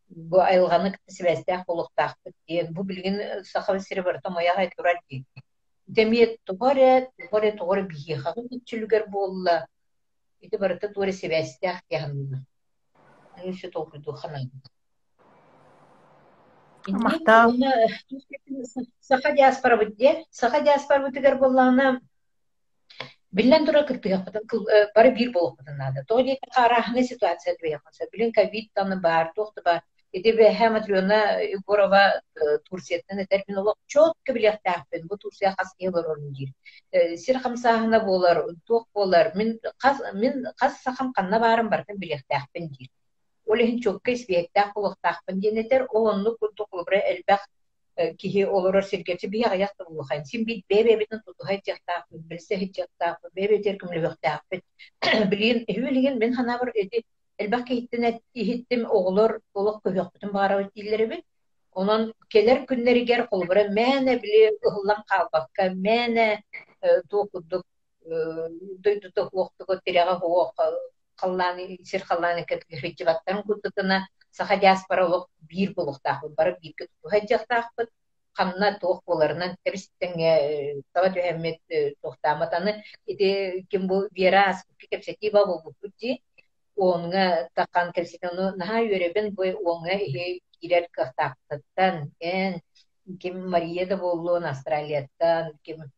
Бу айылҕаны кытта сибээстээх буолуохтаахпыт диэн. Бу билигин Саха сирэ барыта умайа аҕай турар дии. Ити эмиэ тоҕо эрэ, тоҕо эрэ, тоҕо эрэ биһиэхэҕэ үксүлүгэр буолла. Ити барыта туох эрэ сибээстээх дии саныыбын. Аны өссө толкуйдуохха наада. Инник Махтал. уонна саха диаспорабыт диэ. Саха диаспорабытыгар буоллаҕына Биллэн турар, кыттыһыахпытын бары биир буолуохпутун наада. Тоҕо диэтэххэ, арааһынай ситуация түбэһиэххин сөп. Билин ковид даҕаны баар, туох да баар. Ити бэһээ Матрена Егорова Турцияттан этэр, мин олох четко билиэхтээхпин, бу Турция хас киһи олорорун диир. Сир хамсааһына буолар, туох буолар, мин хас, мин хас сахам ханна баарын барытын билиэхтээхпин диир. Ол иһин чуолкай испииһэктээх буолуохтаахпын диэн этэр. Ол оннук курдук холобура элбэх киһи олорор сиргэ биһи аҕыйах да буолуохайын син биир бэйэ-бэйэбитин тутуһа сылдьыахтаахпыт, билсэ сылдьыахтаахпыт, бэйэ-бэйэбитигэр көмөлөһүөхтээхпит. Билигин билигин мин санаабар ити элбэх киһиттэн иһиттим оҕолор олох көһүөхпүтүн баҕарабыт дииллэр эбит. Онон кэлэр күннэригэр холобура мээнэ били ыһыллан хаалбакка, мээнэ туох курдук дойдута суохтугу тирэҕэ суох халлаан сир халлаан иккитигэр курдук гына саха диаспора олох биир буолуохтаахпыт, бары бииргэ тутуһа сылдьыахтаахпыт, ханна туох буоларынан тэбис-тэҥҥэ таба түһэммит туохтааммыт. Аны ити ким бу Вера ааспыкка кэпсэтии баа буолбуппут дии, уоҥҥа тахан кэпсэтэн ону наһаа үөрэбин бу уоҥҥа иһи киирэр кыахтаахпытыттан эн ким Мария да буоллун Австралияттан ким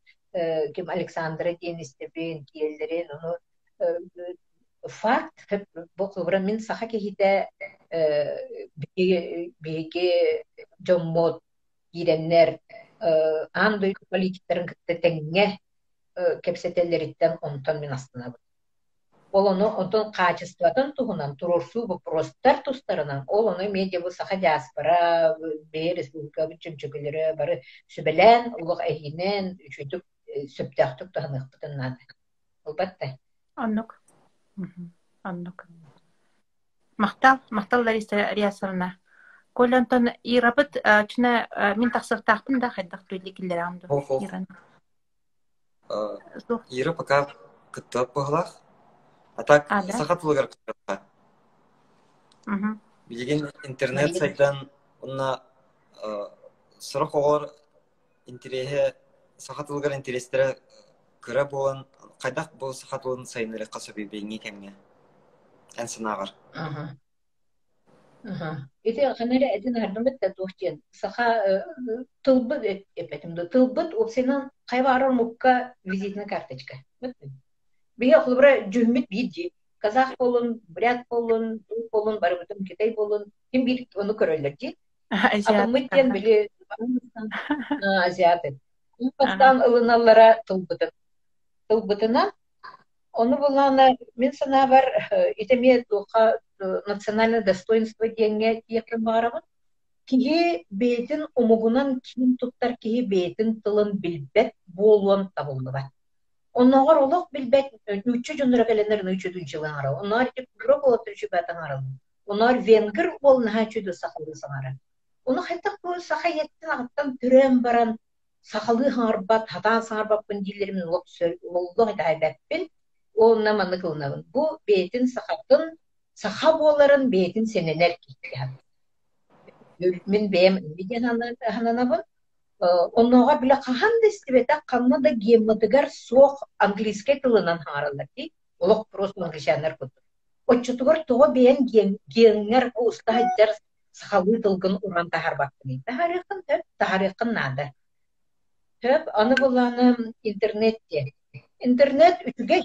ким Александра диэн истэбин киэллэрин ону факт бу холобура мин саха киһитэ биһиги дьоммут киирэннэр аан дойду политиктарын кытта тэҥҥэ кэпсэтэллэриттэн онтон мин астынабын. Ол ону онтон хаачыстыбатын туһунан туруорсуу боппуруостар тустарынан ол ону эмиэ дьэ бу саха диаспора, бэйэ республикабыт чөмчөкөлөрө бары сүбэлээн олох эһиинэн үчүгэйдик сөптөөхтүк туһаныахпытын наада. Ылбат да? Оннук. Оннук. Махтал, махтал Лариса Рясовна. Коля онтон Ирабыт чына мин тахсыахтаахпын да хайдах туйли киллэрэҕин дуу? Иран. Суох. Ира пока кыттыах быһыылаах. А так А, да? саха тылыгар кыттыахха. Мгм. Билигин интернет Мария. сайдан уонна сорох оҕолор интэриэһэ саха тылыгар интэриэстэрэ кыра буолан хайдах бу саха тылын сайыннарыахха сөбүй билиҥҥи кэмҥэ эн санааҕар? Аха. Аха. Ити ханна эрэ этин аһардым да туох диэн саха тылбыт эппэтим да тылбыт уопсайынан хайа баҕарар омукка визитная карточка. Биһи холобура дьүһүммүт биир дии. Казах буоллун, бурят буоллун, тур буоллун, барыбытын китай буоллун, ким биир ону көрөллөр дии. Атыммыт диэн били азиаты. Бастаан ылыналлара тылбытын. Тылбытынан Ону буллаҕына, мин санаабар, ити эмиэ туохха национальное достоинство диэҥҥэ тиийиэхпин баҕарабын. Киһи бэйэтин омугунан киин туттар киһи бэйэтин тылын билбэт буолуон табыллыбат. Оннооҕор олох билбэт нуучча дьонноро кэлэннэр нуучча үчүгэй аҥараллар. Оннооҕор ити курок уолаттар үчүгэй аҥараллар. Оннооҕор венгр уол наһаа үчүгэй сахалыы саҥарар. Ону хайдах бу саха ийэттэн аҕаттан төрөөн баран сахалыы саҥарбат, сатаан саҥарбаппын дииллэрин олох олох итэҕэйбэппин уонна маннык ылынабын. Бу бэйэтин сахатын, саха буоларын бэйэтин сэнэнэр киһи. Мин бэйэм диэн сананабын. Оннооҕор бile хаһан да истибэтэх, ханна да гемматыгар суох английскай тылынан саҥараллар дии. Олох просто англичаннар курдук. Оччотугар тоҕо бэйэҥ геҥҥэр бу уста сылдьар сахалыы тылгын уран таһаарбаккыный? Таһаарыаххын сөп, таһаарыаххын наада. Сөп, аны буллаҕына интернет диэн. Интернет үчүгэй,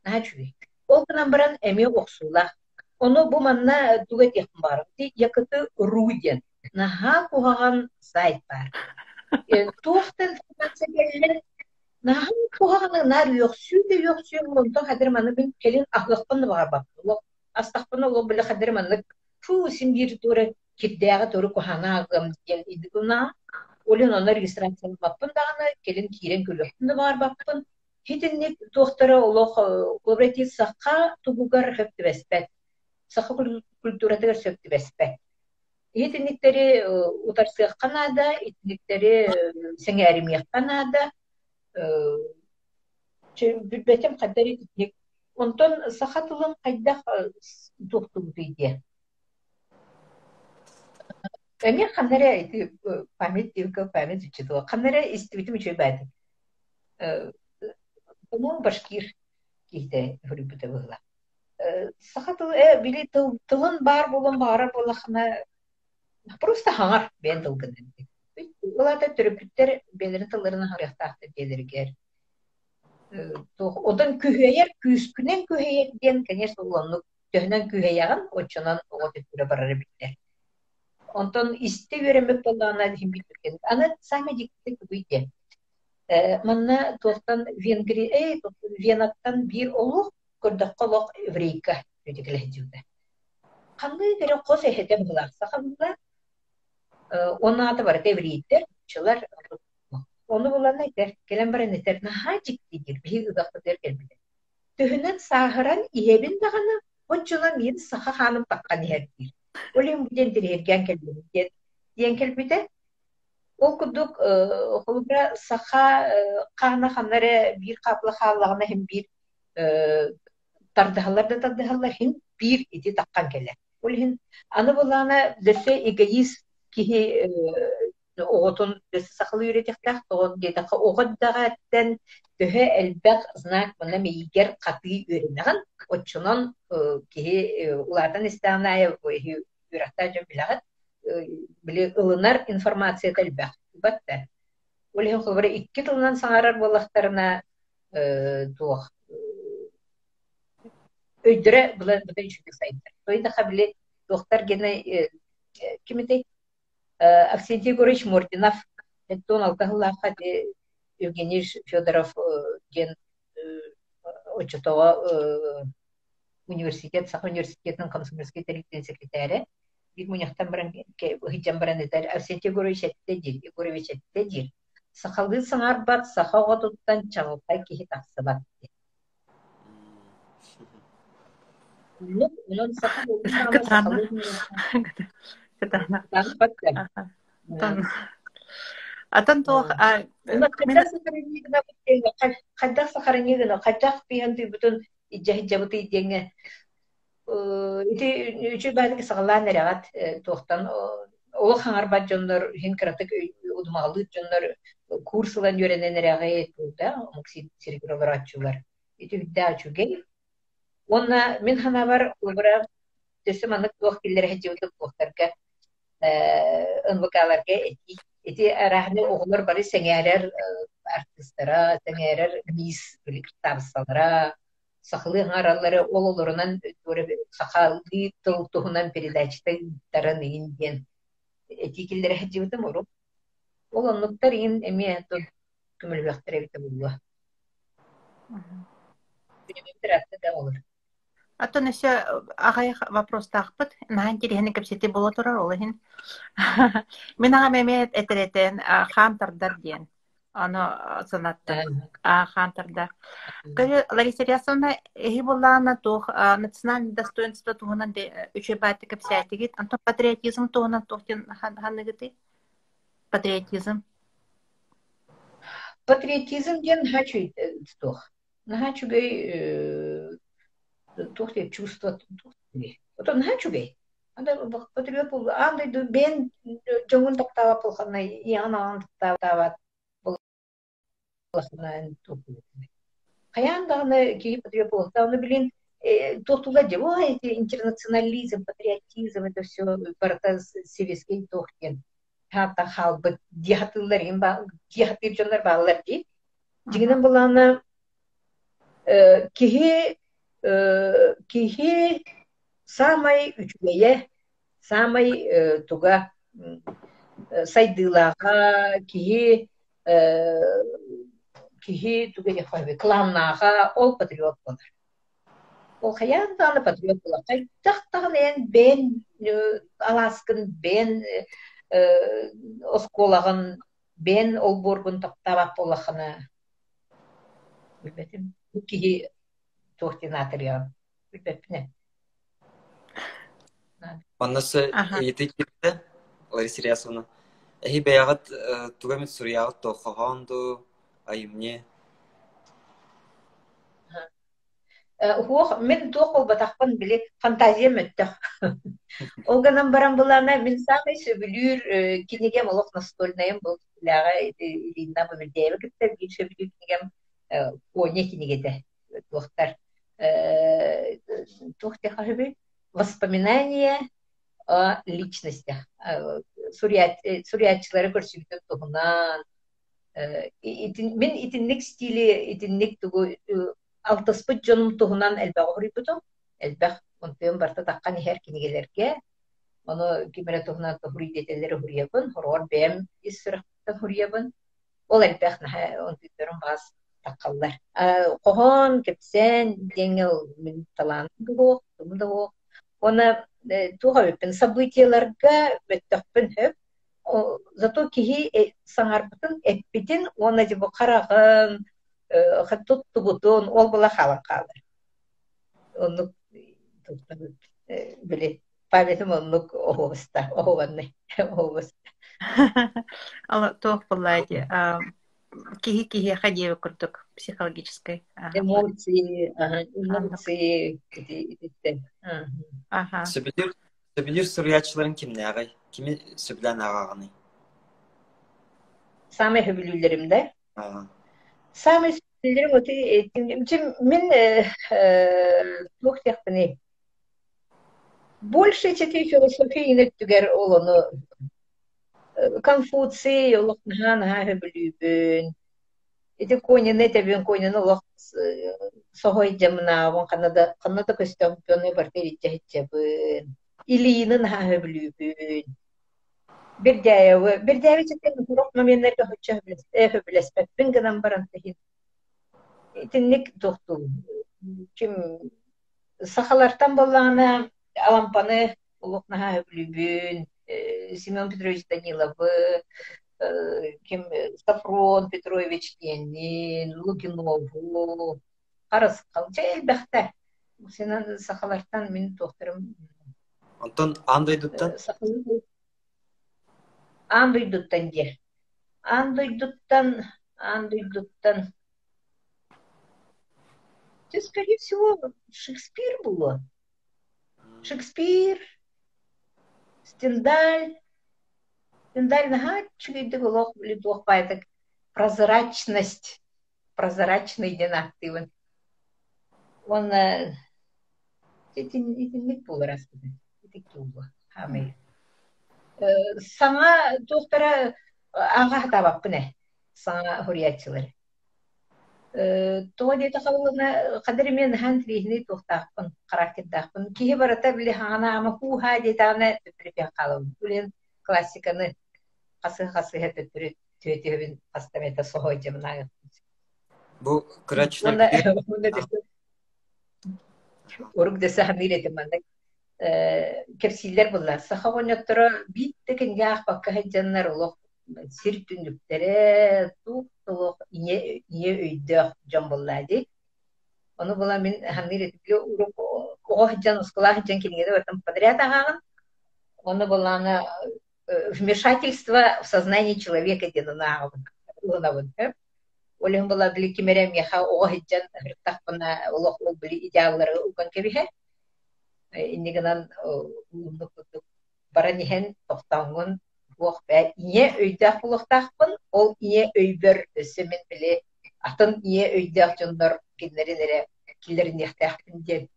наһаа үчүгэй. Ол гынан баран эмиэ охсуулаах. Ону бу манна тугу этиэхпин баҕарабын дии, Якты.ру диэн наһаа куһаҕан сайт баар. Туох да информация кэллэ, наһаа куһаҕаны наар үөхсүү да үөхсүү, онтон хадыр маны мин кэлин аһыахпын да баҕарбаппын. Олох астахпына олох били хадыр маннык фу син биир туора кирдээҕи туору куһаҕаны ааҕыам диэн ыйдыгынаҕа. Ол иһин онно регистрациялаабаппын даҕаны, кэлин киирэн көрүөхпүн да баҕарбаппын. Итинник туохтара олох обратить саха туһугар сөп түбэспэт. Саха культуратыгар сөп түбэспэт. Итинниктэри утарсыахха наада, итинниктэри сэҥээримиэххэ наада. Билбэтим хайдах итинник. Онтон саха тылын хайдах туохтуубутуй диэ? Эмиэ ханна эрэ ити память диэбиккэ память учитывала. Ханна эрэ истибитим үчүгэй баайдык. По-моему, башкир киһитэ суруйбута быһыылаах. Саха тылы били тыл тылын баар буолуон баҕарар буоллаххына просто хаҥар бэйэн тылгын Ол аата төрөппүттэр бэйэлэрин тылларын аһарыахтаахтар дьиэлэригэр. Туох оттон күһэйэр күүскүнэн күһэйэр диэн, конечно, уланнык төһөнөн күһэйэҕин, оччонон оҕо төттөрү барара биллэр. Онтон истэ үөрэммит буоллаҕына иһин билбиккин. Аны саамай дьиктитэ тугуй диэн. Манна туохтан Венгрия, Венаттан биир олох көрдөххө олох еврейка үтүкэлэһдьибитэ. Ханнык эрэ хос эһэтэ быһыылаах саха быһыылаах. Уонна аата барыта еврейдэр, нууччалар. Ону булан этэр, кэлэн баран этэр, наһаа дьикти диир, биһиги ыгахпытыгар кэлбитэ. Төһөнөн сааһыран иһэбин даҕаны, оччонон миин саха хааным таххан иһэр диир. Ол иһин бу диэн тириһиргээн кэллим диэн, диэн кэлбитэ. Ол курдук, холобура, саха хаана ханна эрэ биир хаапыла хааллаҕына иһин биир тардыһаллар да тардыһаллар иһин биир ити таххан кэлэр. Ол иһин аны былаана дөссө эгоист киһи оҕотун өссө сахалыы үөрэтиэхтээх тоҕо диэтэххэ оҕо эрдэҕиттэн төһө элбэх знак манна мэйиигэр хатыы үөрэнэҕин оччонон киһи улаатан истэҕин аайы үөрэхтээх дьон билэҕит били ылынар информацията элбэх бат да ол иһин холобура икки тылынан саҥарар буоллахтарына туох өйдөрө былыр быдан үчүгэй сайдар. Тойдаха били туохтар гена кимитэй Авксентий Егорович Мординов 76 сыллаахха Евгений Федоров диэн оччотооҕу университет Саха университетын комсомольскай тэрилтэтин секретарэ биир мунньахтан баран сылдьан баран этэр Авксентий Егорович эттэ диир Егорович эттэ диир сахалыы саҥарбат саха оҕотуттан чаҕылхай киһи тахсыбат диэн Онон саха Кытаанах. Кытаанах. Атын туох Хайдах сохранить гына, хайдах пиһэн тыйбытын илдьэ сылдьабытый диэҥҥэ ити үчүгэй баҕайытык саҕалаан эрэҕит туохтан олох хаҥарбат дьоннор иһин кыратык удумаҕалыыр дьоннор курс ылан үөрэнэн эрэҕит да омук сиригэр олорооччулар ити үрдээх үчүгэй Уонна мин санаабар, холобура, өссө маннык туох киллэрэ сылдьыбытым туохтарга НВК-ларга этии. Ити арааһынай оҕолор бары сэҥээрэр артыыстара, сэҥээрэр мисс кыртаабыссалара, сахалыы аҥаараллара ол олорунан сахалыы тыл туһунан передачата ыыттаран игин диэн этии киллэрэ сылдьыбытым урут. Ол оннуктар игин эмиэ көмөлөһүөхтэрэ эбитэ буолуо. Оттон өссө аҕыйах вопростаахпыт. Наһаа интэриэһинэй кэпсэтии буола турар, ол иһин. Мин аҕам эмиэ этэр этэн хаан тардар диэн. Ону санаттым. Хаан тардар. Лариса Ильясовна, эһи буоллаҕына туох национальное достоинство туһунан үчүгэй баайдык кэпсээтигит. Онтон патриотизм туһунан туох диэн ханныгытый? Патриотизм. Патриотизм диэн наһаа үчүгэй туох наһаа үчүгэй туох диэн чувство Ото наһаа үчүгэй. Патриот буолуу аан дойду бэйэн дьоҥҥун таптаабат буолханна ийэҕин аҕаҕын таптаабат Хайаан даҕаны киһи патриот буолуохтаах. Ону билин туохтуулар дии, ой, эти интернационализм, патриотизм это все барыта советский туох диэн хаата хаалбыт дии сатыыллар иһин дии сатыыр дьоннор бааллар дии. Дьиҥинэн былаана киһи киһи саамай үчүгэйэ Саамай туга сайдыылааҕа киһи киһи туга диэххэ кылааннааҕа ол патриот буолар. Ол хайаан даҕаны патриот буолар. Хайдах даҕаны эн бэйэн алааскын, бэйэн оскуолаҕын, бэйэн олбуоргун таптаабат буоллаххына, билбэтим. Бу киһи туох диэн аатырыаҕын билбэппин ээ. Манна өссө ыйытыы киирдэ, Лариса Ильясовна. Эһи бэйэҕит тугу эмит суруйаҕыт дуо? Хоһоон дуу, айымньы? Уһуох мин туох буолбатахпын били фантазиям мөлтөх. Ол гынан баран былаана мин саамай сөбүлүүр кинигэм олох настольнайым был үлэҕэ Ирина Бабердеева кытта биир сөбүлүүр кинигэм Коня кинигэтэ туохтар туох диэхэ Воспоминания о личностях суруйааччылары көрсүбүтүм туһунан мин итинник стили итинник тугу алтыспыт дьонум туһунан элбэҕи суруйбутум. Элбэх онтуйум барыта таххан иһэр кинигэлэргэ. Ону ким эрэ туһунан суруй диэтэллэр суруйабын, хороҕор бэйэм ис сүрэхпиттэн суруйабын. Ол элбэх наһаа онтуйдарым баҕас таххаллар. Хоһоон, кэпсээн диэҥҥэ ол мин талааным да суох, тум да суох. Уонна туох эбиппин событиеларга мөлтөхпүн сөп. Зато киһи саҥарбытын, эппитин уонна дьэ бу хараҕын, туттубутун ол була хаалан хаалар. Оннук били памятым оннук оһуобуста, оһуобаннай оһуобус. Ол туох буолла ити киһи киһиэхэ диэбит курдук психологическай Эмоции, эмоции ити ититтэн. Аха. Сөбүлүүр Сөбүлүүр суруйааччыларыҥ кимнээҕий? Кими сөбүлээн ааҕаҕыный? Саамай сөбүлүүллэрим да? Аа. Саамай сөбүлүүллэрим оти мин туох диэхпиний? Больше ити философия иҥин өттүгэр ол ону Конфуций олох наһаа наһаа сөбүлүүбүн. Ити Конины этэбин, Конины олох соһой дьамнаабын, ханна да ханна да көстөмпүн барыта илдьэ сылдьабын. Ильины наһаа сөбүлүүбүн. Бердяевы, Бердяевы чэккэн сорох моменнарга соччо сөбүлэспэппин гынан баран иһин итинник туохтуубун. Ким сахалартан буоллаҕына Алампаны олох наһаа сөбүлүүбүн, Семен Петрович Даниловы, ким Софрон Петрович диэнин, Лугинову, Харысхал, дьэ элбэхтэр. Синан сахалартан мин туохтарым Онтон аан дойдуттан? Аан дойдуттан диэ. Аан дойдуттан, аан дойдуттан Ты, скорее всего, Шекспир было. Шекспир, Стендаль. Стендаль наһаа үчүгэйдик олох били туох баайдык прозрачность, прозрачный диэн ааттыыбын. Уонна итинник буолар аспыта. Итик буолуо. Хаамай. Саҥа туохтара ааҕа сатаабаппын ээ. Саҥа суруйааччылары. Тоҕо диэтэххэ буоллаҕына, хадыр эмиэ наһаа интэриэһинэй туохтаахпын, характердаахпын. Киһи барыта били хаҥана ама һуу-һаа диэтэҕинэ төттөрү түһэн хаалабын. Билин классиканы хасыһа-хасыһа төттөрү түһэ-түһэбин хаста эмэтэ соһуйдьабын ааҕыахпын сөп. Бу кыраччылар Уонна урук да саһаныыр этим маннык кэпсииллэр буолла. Саха оҕонньотторо биир да кинигэ аахпакка сылдьаннар олох сир түннүктэрэ, туох да олох ийэ, ийэ өйдөөх дьон буолла дии. Ону була мин саныыр этим урук оҕо сылдьан, оскуолаҕа сылдьан кинигэни барытын подряд ааҕаҕын. Ону буоллаҕына вмешательство в сознание человека диэн ону ааҕабын, ылынабын. Ол иһин була били ким эрэ миэхэ оҕо сылдьан ыһыртахпына олох ол били идеаллары уган кэбиһэр. Инньэ гынан уһуннук курдук баран иһэн тохтооҥҥун туох бээ ийэ өйдөөх буолуохтаахпын, ол ийэ өйбөр өссө мин били атын ийэ өйдөөх дьоннор кинилэрин эрэ киллэриниэхтээхпин диэн.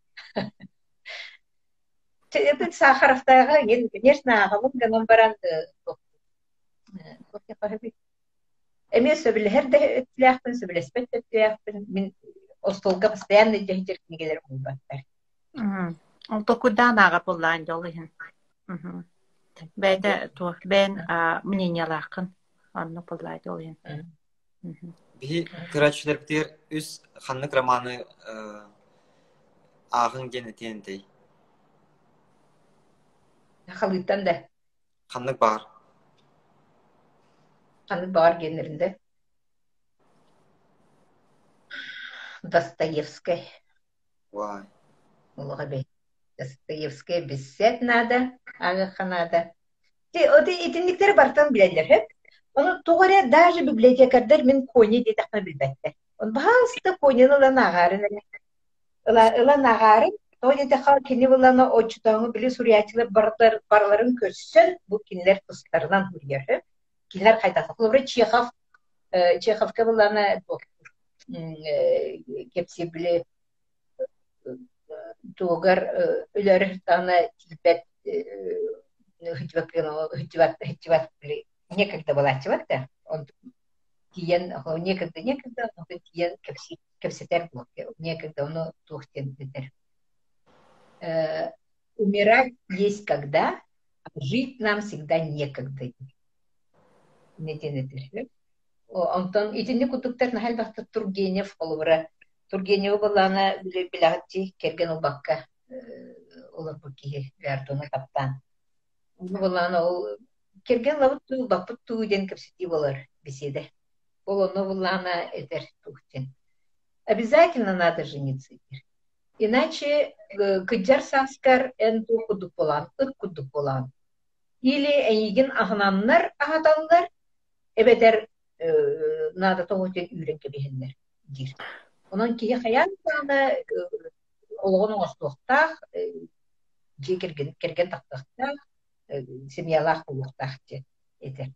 Сахаровтааҕы эҥин, конечно, ааҕабын гынан баран Эмиэ сөбүлэһэр да өттүлээхпин, сөбүлэспэт да өттүлээхпин. Мин остуолга постоянно илдьэ сылдьар кинигэлэрим буолбаттар. Ол толкуйдаан ааҕар буоллаҕын дьол иһин. Бэйэтэ туох бэйэн мнениелааххын оннук буоллаа дьол иһин. Биһи көрөөччүлэрбитигэр үс ханнык романы ааҕыҥ диэн этиэн этэй? Халыыттан да Ханнык баҕар? Ханнык баҕар диэннэрин да? Достоевскай. Уай. Олоҕо бэй. Достоевскай билсиэт наада, ааҕыахха наада. Итинниктэри барытын билэллэр сөп. Ону тоҕо эрэ даже библиотекардар мин Кони диэтэхпинэ билбэттэр. Баһаалыста Конины ылан ааҕаарын эрэ. Ылан ааҕаарын, тоҕо диэтэххэ кини булана оччотооҕу били суруйааччылар барыларын көрсөн бу кинилэр тустарынан суруйар. Кинилэр хайдах холобура Чехов Чеховка булана кэпсиир били тугар өлөөрү сыттаҕына тиийбэт сылдьыбат били некогда буолааччыбат да тиийэн некогда некогда онтон тиийэн кэпсиир кэпсэтэр некогда ону туох диэн этэр умирать есть когда а жить нам всегда некогда диэн этэр онтон итинник курдуктар наһаа элбэхтик Тургенев холобура Тургеневы былаана билэҕит кэргэн ылбакка олорбут киһи Леонардоны таптаан Ону былаана ол кэргэн ылабыт дуу ылбаппыт дуу диэн кэпсэтии буолар беседа Ол онно буллаҕына этэр туох диэн обязательно надо жениться диир. Иначе кыдьар сааскар эн туох курдук буолаҕын, ыт курдук буолаҕын. Или эйигин аһынаннар аһаталлар, эбэтэр наада тоҕо диэн үүрэн кэбиһэллэр диир. Онон киһи хайаан даҕаны олоҕун оҥостуохтаах, дьиэ кэргэн, кэргэн тахсыахтаах, семьялаах буолуохтаах диэн этэр.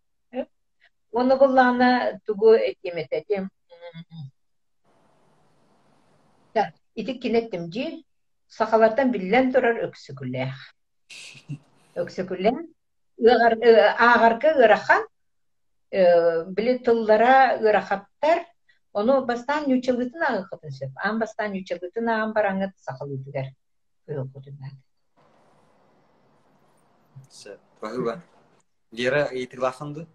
Уонна буоллаҕына тугу этиэм этэ этим ити кини эттим дии сахалартан биллэн турар Өксөкүлээх. Өксөкүлээх ааҕарга ыарахан, били тыллара ыарахаттар, ону бастаан нууччалыытын ааҕыаххытын сөп. Аан бастаан нууччалыытын ааҕан бараҥҥыт сахалыытыгар көрүөххүтүн наада. Сөп. Баһыыба. Лера ыйытыылааххын дуу?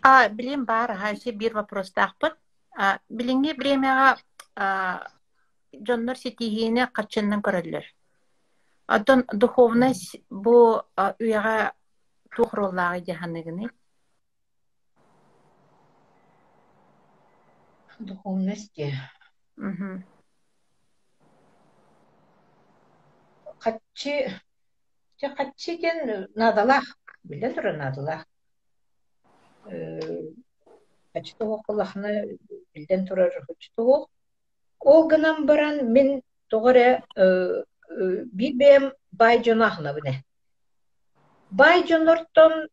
А, билим баар, аһа, өссө биир вопростаахпын. А, билиҥҥи бириэмэҕэ а, дьоннор ситиһиини харчыннан көрөллөр. Оттон духовность бу үйэҕэ туох оруоллааҕый дии саныыгыный? Духовность диye. Мгм. Хаччы Чэ, хаччы диэн наадалаах, биллэн турар наадалаах. Хаччы туһуох буоллаххына, биллэн турар хаччы туһуох. Ол гынан баран мин тоҕо эрэ биир бэйэм баай дьону аһынабын ээ. Баай дьоннортон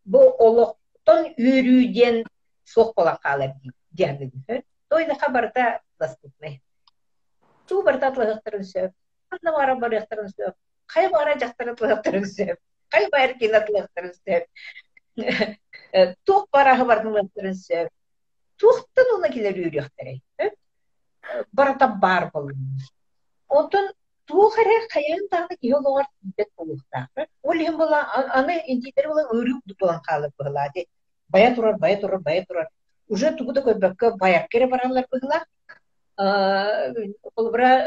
бу олохтон үөрүү диэн суох буолан хаалар дии саныыбын. Той барыта доступнай. Туу барыта атылаһыахтарын сөп, ханна баҕарар барыахтарын сөп, хайа баҕарар дьахтары атылаһыахтарын сөп, хайа баҕарар киһини атылаһыахтарын сөп, туох бараһы барытын ылыахтарын сөп. Туохтан уонна кинилэр үөрүөхтэрэй? Барыта баар буоллун. Онтон туох эрэ хайаан даҕаны киһи олоҕор тиийбэт буолуохтаах. Ол иһин була аны интиитэр була ыарыы курдук буолан хаалар быһылаа дии. Байа турар, байа турар, байа турар. Уже тугу да көрбөккө байарга эрэ бараллар быһыылаах. Холобура,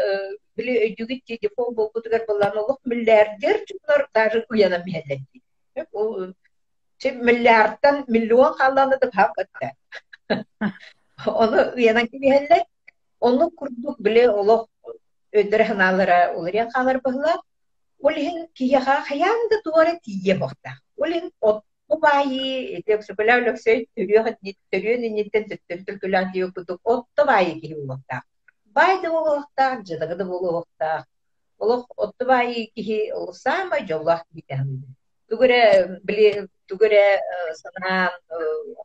били өйдүүгүт дии дефолт буолбутугар былаан олох миллиардер дьоннор даже уйанан биһэллэр дии. Ол миллиардтан миллион хааллаҕына да баһааппат Ону уйанан кэбиһэллэр. Оннук курдук били олох өйдөрө-санаалара уларыйан хаалар быһыылаах. Ол иһин киһиэхэ хайаан да туох эрэ тиийиэ суохтаах. Ол иһин отто баайыы, ити Өксөкүлээх Өлөксөй төрүөх төрүөн инниттэн төттөрү төлкөлөөх диэбит курдук отто баайыы киһи буолуохтаах. Баай да буолуохтаах, дьадаҥы да буолуохтаах. Олох отто баайыы киһи ол саамай дьоллоох киһи саныыбын. Тугу эрэ били тугу эрэ санаан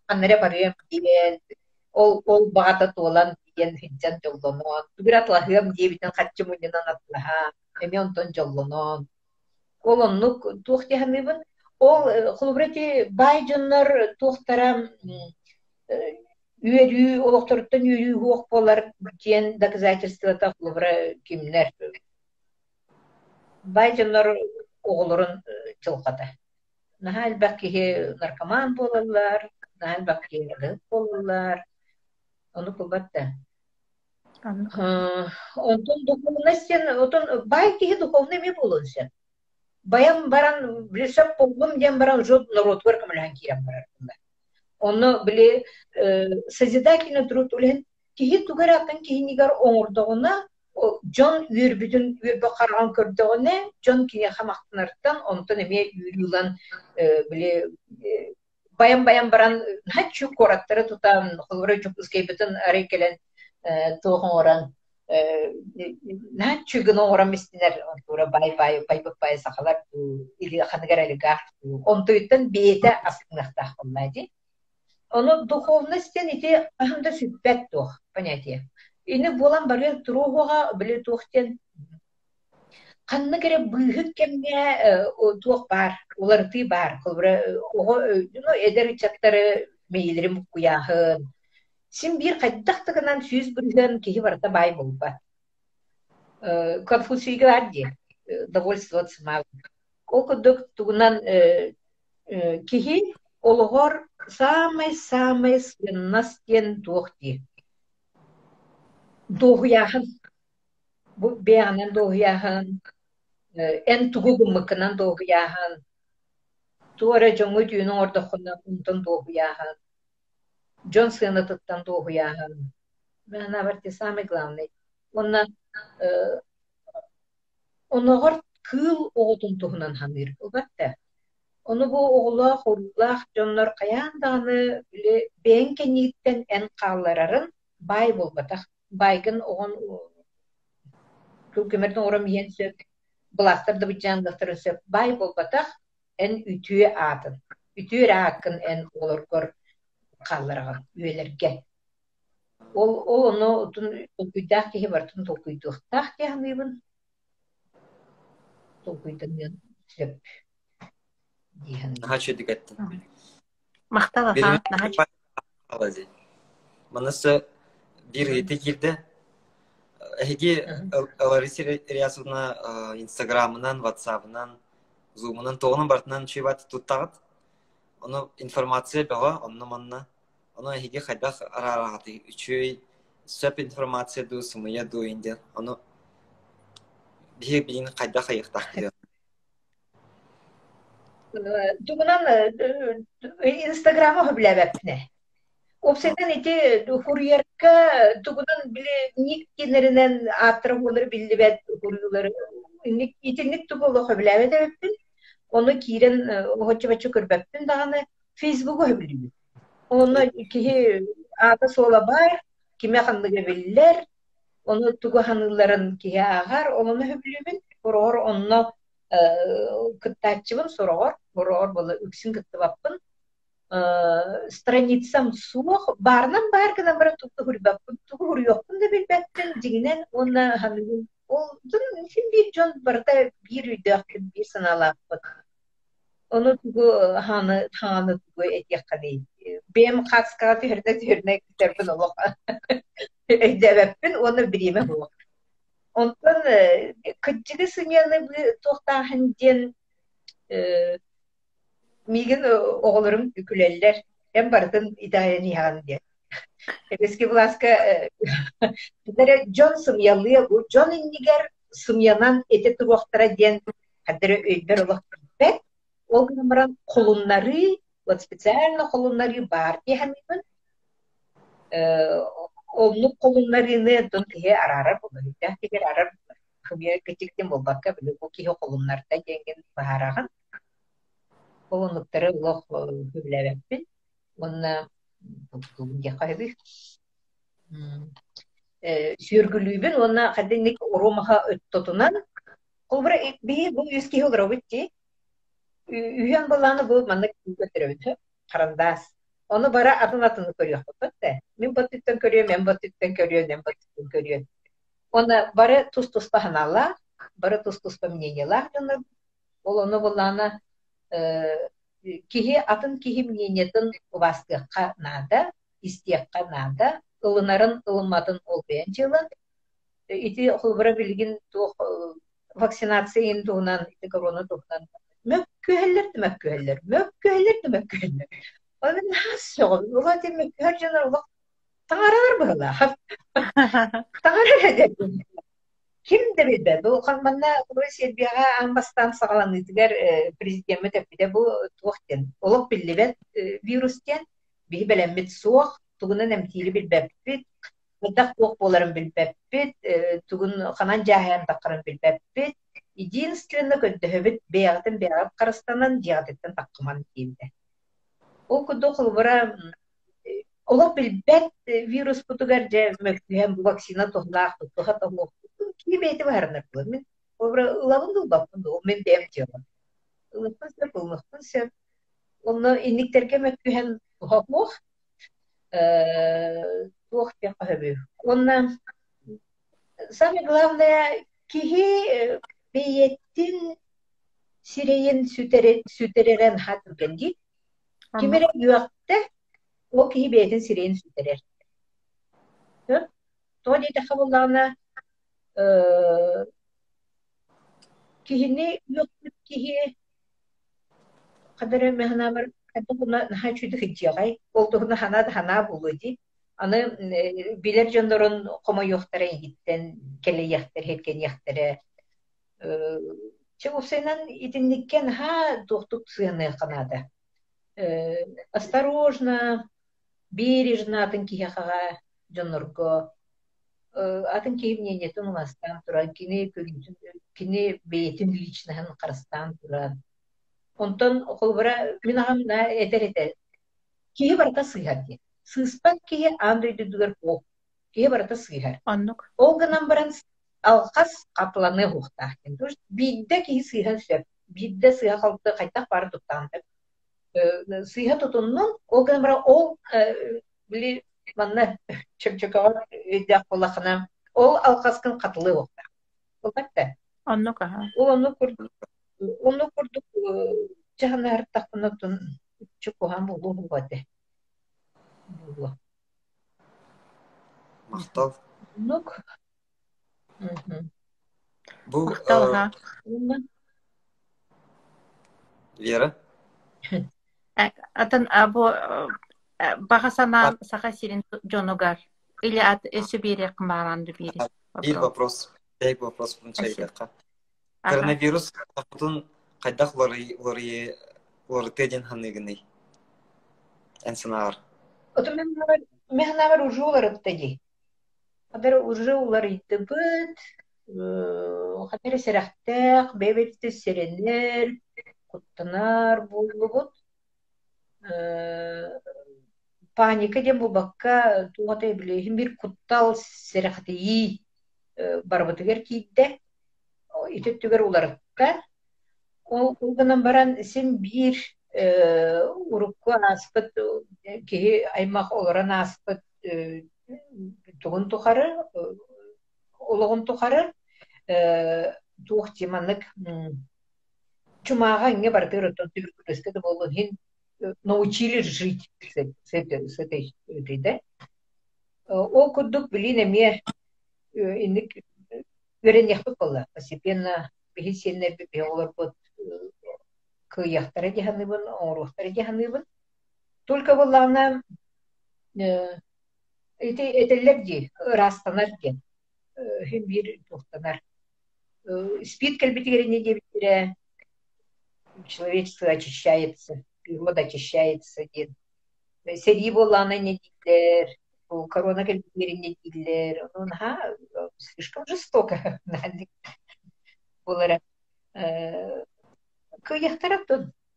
ханна эрэ барыам диэн ол ол баҕата туолан тиийэн сылдьан дьоллонон, тугу эрэ атылаһыам диэбитин харчы мунньунан атылаһан, эмиэ онтон дьоллонон. Ол оннук туох дии саныыбын, ол холобура ити баай дьоннор туохтара үөрүү, олохторуттан үөрүү суох буолар диэн доказательствота холобура кимнэр баай дьоннор оҕолорун дьылҕата. Наһаа элбэх киһи наркоман буолаллар, наһаа элбэх киһи арыгыһыт буолаллар. Ону кылбат да. Онтон духовность диэн, отон баай киһи духовный эмиэ буолуон сөп. Байан баран, били сөп буоллум диэн баран уже норуотугар көмөлөһөн киирэн барар. Онно били созидательный труд үлэһин киһи тугу эрэ атын киһинигэр оҥордоҕуна, дьон үөрбүтүн үөрбэ хараҕын көрдөҕүнэ, дьон киниэхэ махтанартан онтон эмиэ үөрүү ылан били байан-байан баран наһаа куораттары тутан, холобура Дьокуускайбытын арай кэлэн туох оҥорон. Наһаа үчүгэй оҥорон истинэр онтура бай-бай байбыт бай сахалар дуу или ханыгар олигарх дуу онтуйуттан бэйэтэ астыныахтаах буоллаа дии. Ону духовность диэн ити хаһан да сүппэт туох понятие. Ини буолан барыа туруоһуоҕа били туох диэн ханнык эрэ быыһык кэмҥэ туох баар, уларытыы баар. Холобура, оҕо ну, эдэр ыччаттары мэйиилэрин буккуйааһын, син биир хайдах да гынан 100% киһи барыта баай буолбат. Конфуцийга баар дии, довольствоваться малым. Ол курдук тугунан киһи олоҕор саамай-саамай сыаннас диэн туох дии? Дуоһуйааһын. Бу бэйэҕинэн дуоһуйааһын, эн тугу гыммыккынан дуоһуйааһын, тугу эрэ дьоҥҥо үтүөнү оҥордоххуна онтон дуоһуйааһын, дьон сыанатыттан дуоһуйааһын. Мин санаабар ити самый главный. Уонна оннооҕор кыыл оҕотун туһунан саныыр ылбат да. Ону бу оҕолоох, уруулаах дьоннор хайаан даҕаны били бэйэҥ кэннигиттэн эн хаалларарын баай буолбатах. Баайгын оҕон көмөрдөн оҥорон иһиэн сөп, былаастар да быдьаан ылыахтарын сөп. Баай буолбатах, эн үтүө аатын, үтүө эрэ ааккын эн оҕолоргор хааллараҕын үйэлэргэ. Ол ол ону толкуйдаах киһи барытын толкуйдуохтаах дии саныыбын. Толкуйданыан сөп дии саныыбын. Наһаа үчүгэйдик эттин. Махтал аха, наһаа үчүгэй. Манна өссө биир ыйытыы киирдэ. Эһиги Лариса Ильясовна Инстаграмынан, Ватсабынан, Зумунан туоҕунан барытынан үчүгэй туттаҕыт. Ону информация бөҕө онно-манна. Ону эһиги хайдах араараҕытый? Үчүгэй сөп информация дуу, сымыйа дуу диэн. Ону биһиги билигин хайдах айыахтаахпытый? Тугунан Инстаграмы сөбүлээбэппин ээ. Уопсайынан ити курьерга тугунан били ник диэннэринэн ааттара буолара биллибэт куруйуулары итинник тугу олох сөбүлээбэт эбиппин. Ону киирэн оһоччу-бачча көрбөппүн даҕаны. Фейсбугу сөбүлүүбүн. Онно киһи аата-суола баар, кимэ ханныга биллэр, ону тугу саныылларын киһи ааҕар, ону сөбүлүүбүн. Сороҕор онно кыттааччыбын, сороҕор, сороҕор буола үксүн кыттыбаппын. Страницам суох, баарынан баар гынан баран тугу да суруйбаппын, тугу суруйуохпун да билбэппин, дьиҥинэн уонна саныыбын ол син биир дьон барыта биир өйдөөхпүт, биир санаалаахпыт. Ону тугу хааны хааны тугу этиэххэний? Бэйэм хаацкаҕа түһэринэ түһэринэ күүтэрбин олох өйдөөбөппүн уонна бириэмэ суох. Онтон кырдьыгы сымыйаны туохтааһын диэн миигин оҕолорум күлэллэр, эн барытын итэҕэйэн иһэҕин диэн. Сэбиэскэй былааска эрэ дьон сымыйалыа, бу дьон иннигэр сымыйанан этэ туруохтара диэн хайдах эрэ өйбөр олох киирбэт. Ол гынан баран холуннарыы, вот специально холуннарыы баар дии саныыбын. Оннук холуннарыыны оттон киһи араарар буолар, өйдөөх киһи араарар буолар. Хымыйа кычык диэн буолбакка, били бу киһи холуннарда диэҥҥин быһаараҕын. Ол оннуктары олох сөбүлээбэппин уонна диэххэ сөбүй сүөргүлүүбүн уонна хайдах оруомаха өттотунан холобура биһи бу үс киһи олоробут дии үһүөн былааны бу маннык көрдөрөбүт харандаас ону бара атын атыны көрүөхпүт да мин баттыттан көрүөм эн баттыттан көрүөн эн баттыттан көрүөн уонна бары тус-туспа санаалаах бары тус-туспа мнениелаах дьоннор Ол ону былаана киһи атын киһи мнениетын убаастыахха наада, истиэххэ наада, ылынарын ылымматын ол бэйэн дьыалан. Ити холобура билигин туох вакцинация иһин туһунан, ити корона туһунан мөккүһэллэр да мөккүһэллэр, мөккүһэллэр да мөккүһэллэр. Ол наһаа сөҕөбүн. Ол ити мөккүһэр дьоннор олох таҥаралар быһыылаах. Таҥара эрэ Ким да билбэт. Бу манна Сербияҕа аан бастаан саҕаланыытыгар президеммит эппитэ бу туох диэн олох биллибэт вирус диэн биһи бэлэммит суох, тугунан эмтиири билбэппит, хайдах туох буоларын билбэппит, тугун ханан дьааһыйан таххарын билбэппит. Единственно көрдөһөбүт бэйэҕитин бэйэҕит харыстанан дьиэҕититтэн таххыман диэбитэ. Ол курдук холобура. Олох билбэт вируспутугар дьэ мөккүһэн бу вакцина туһалаах туһа тоһуох киһи бэйэтэ быһаарынар буолар. Мин ылабын да ылбаппын да, ол мин бэйэм дьыалам. Ылыахпын сөп, ылымыахпын сөп. Онно инниктэргэ мөккүһэн туһа суох. Туох диэххэ сөбүй? Уонна самое главное киһи бэйэтин сирэйин сүтэрэрэ наһаа түргэн дии. Ким эрэ үөхтэ, ол киһи бэйэтин сирэйин сүтэрэр. Тоҕо диэтэххэ буоллаҕына, киһини үөхпүт киһи ханна эрэ мин санаабар хайдах уонна наһаа үчүгэйдик сылдьыаҕай, ол туһунан санаа да санаа буолуо дии. Аны билэр дьоннорун хомойуохтара эйигиттэн кэлэйиэхтэрэ, сиргэниэхтэрэ. Чэ, уопсайынан итинниккэ наһаа туохтук сыһыаныахха наада. Осторожно, бережно атын киһиэхэҕэ, дьоннорго атын киһи мнениетын умастаан туран, кини көрүүтүн, кини бэйэтин личноһын харыстаан туран. Онтон холобура мин аҕам этэр этэ, киһи барыта сыыһар диэн. Сыыспат киһи аан дойду үрдүгэр суох. Киһи барыта сыыһар. Оннук. Ол гынан баран алҕас хатыланыа суохтаах диэн. Биирдэ киһи сыыһан сөп. Биирдэ сыыһа-халты хайдах баар туттаҕын сөп. Сыыһа тутуннун, ол гынан баран ол били манна чөмчөкөҕөр өйдөөх буоллаххына, ол алҕаскын хатылыа суохтаах. Буолбат да? Оннук аһа. Ол оннук курдук оннук курдук дьаһанаһыртахпына оттон үкчү куһаҕан буолуо буолуо этэ. Буолуо. Махтал. Оннук. Мгм. Бу Махтал аһа. Уонна Вера? Атын бу баҕа санаам Саха сирин дьонугар или ат өссө биэриэххин баҕараан да биэри Биир вопрос. вопрос, биир вопрос Спасибо. чайдахха. Коронавирус олохпутун хайдах уларытыа диэн саныыгыный? Эн санааҕар. Оту мин санаабар уже уларытта дии. Хадара уже уларыйдыбыт, хадара сэрэхтээх, бэйэ-бэйэбитин сэрэнэр, куттанар буоллубут. Паника диэн буолбакка, туох атай билиһин биир куттал, сэрэхтийии барыбытыгар киирдэ. Ити өттүгэр уларытта. Ол гынан баран син биир урукку ааспыт киһи аймах олорон ааспыт тугун тухары, олоҕун тухары туох дии маннык чумааҕа иҥҥэ барытыгар оттон түбүркүлүөскэ да буоллун иһин научили жить с этой этой да. Ол курдук билин эмиэ инник үөрэниэхпит буолла постепенно биһи сиэннэрбит биһи оҕолорбут кыайыахтара дии саныыбын, оҥоруохтара дии саныыбын. Только буоллаҕына ити этэллэр дии ыраастанар диэн син биир туохтанар. Спид кэлбитигэр инньэ диэбиттэрэ человечество очищается, природа очищается диэн. Сэрии буоллаҕына инньэ дииллэр, корона кэлбитигэр инньэ дииллэр. Ону наһаа слишком жестоко буолара. Кыайыахтара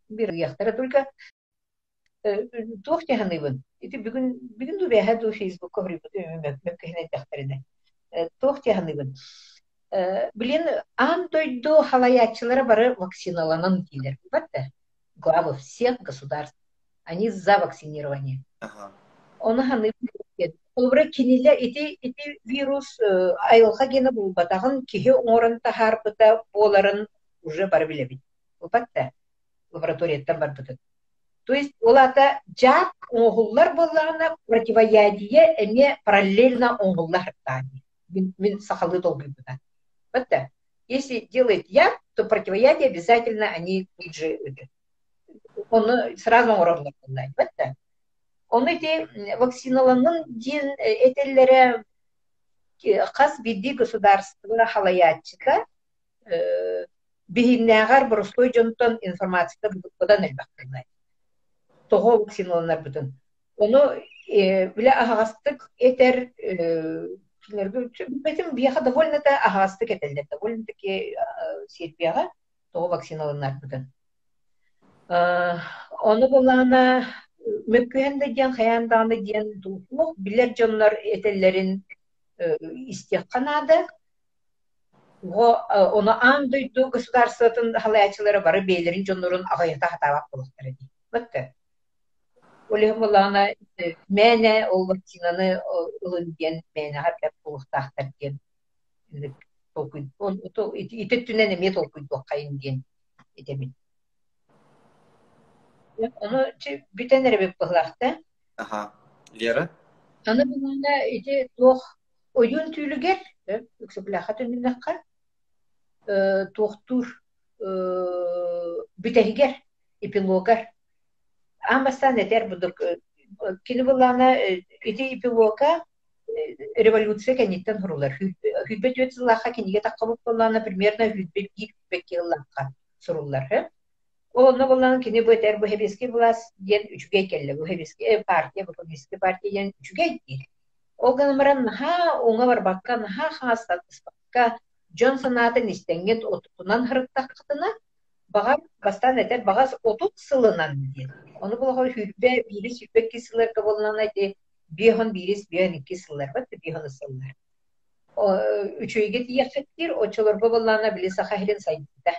биир ыйыахтара только туох дии саныыбын ити бүгүн бүгүн дуу бээһээ дуу Фейсбукка суруйбут мөккүһэн эрдэхтэринэ туох дии саныыбын Билин аан дойду халайааччылара бары вакциналанан дииллэр буолбат да главы всех государств они за вакцинирование ону саныыбын холобура кинилэр ити ити вирус айылҕа гена булбатаҕын киһи оҥорон таһаарбыта буоларын уже бары билэбит буолбат да лабораторияттан барбытын. То есть ол аата дьаат оҥоһуллар буоллаҕына противоядие эмиэ параллельно оҥоһулла сыртаҕа дии. Мин, мин сахалыы толкуйбута. Вот да. Если делает яд, то противоядие обязательно они тут же ону сразу оҥороллор буолла да. Ону ити вакциналанын диэн этэллэрэ хас биирдии государство халайааччыта биһиннээҕэр боростуой дьонтон информацията быдан элбэх буолла. Тоҕо вакциналанарбытын. Ону бile аһаҕастык этэр билбэтим биһиэхэ довольно-то аһаҕастык этэллэр, довольно-таки Сербияҕа тоҕо вакциналанарбытын. Ону булаана Мөккүһэн да диэн хайаан даҕаны диэн туох билэр дьоннор этэллэрин истиэххэ наада. Ону аан дойду государствотын халайааччылара бары бэйэлэрин дьоннорун аҕыйата сатаабат буолуохтара дии. Бытты. Ол иһин буоллаҕына мээнэ ол вакцинаны ылын диэн мээнэҕэ эппэт буолуохтаахтар диэн толкуй ити өттүнэн эмиэ толкуйдуоххайын диэн этэбин. Ону бүтэн эрэбит быһылаах да. Аха. Вера? Аны булуна ити туох ойуун түүлүгэр Өксөкүлээххэ төннүннэххэ туохтуур бүтэһигэр эпилогар аан бастаан этэр будук кини былаана ити эпилога революция кэнниттэн суруллар. 24 сыллаахха кинигэ таххабыт буоллаҕына примерно 21 сыллаахха суруллар. Ол онно буоллаҕына кини бу этэр бу сэбиэскэй былаас диэн үчүгэй кэллэ, бу сэбиэскэй партия, бу коммунистическай партия диэн үчүгэй диир. Ол гынан баран наһаа уҥа барбакка, наһаа хаҥас тардыспакка, дьон санаатын истэҥҥит отутунан һырыттаххытына, баҕар бастаан этэр баҕас 30 сылынан диэн. Ону буоллаҕа 21 22 сылларга буоллаҕына ити 51 52 сылларбыт 50 сыллар. Үчүгэйгэ тиийиэххит диир, оччолорго буоллаҕына били Саха сирин сайдыыта.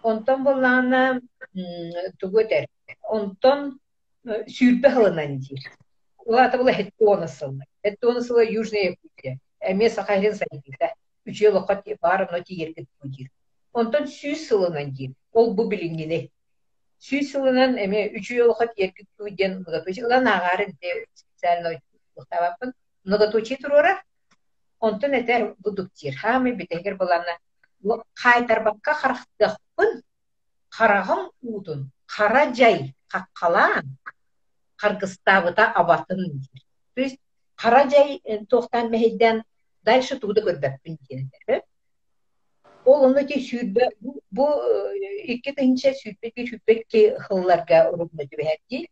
Онтон буоллаҕына тугу этэр? Онтон 20 сылынан диир. Ол аата була 70 сылынан. 70 сыла Южная Якутия. Эмиэ Саха сирин сайдыыта. Үчүгэй олоххо баар онно тиийэргит дуу диир. Онтон 100 сылынан диир. Ол бу билиҥҥини. 100 сылынан эмиэ үчүгэй олоххо тиийэргит дуу диэн многоточие ылан ааҕаары ити специально туохтаабаппын. Многоточие туруорар. Онтон этэр будук диир. Хаамай бүтэһигэр былаана хаайтарбакка харахтыахпын, хараҕым уутун хара дьай хаххалаан харгыстаабыта абатын диир. То есть хара дьай туохтаан мэһэйдээн дальше тугу да көрбөппүн диэн этэр. Ол онно ити 20 бу 2021 22 сылларга урукку түбэһэр дии.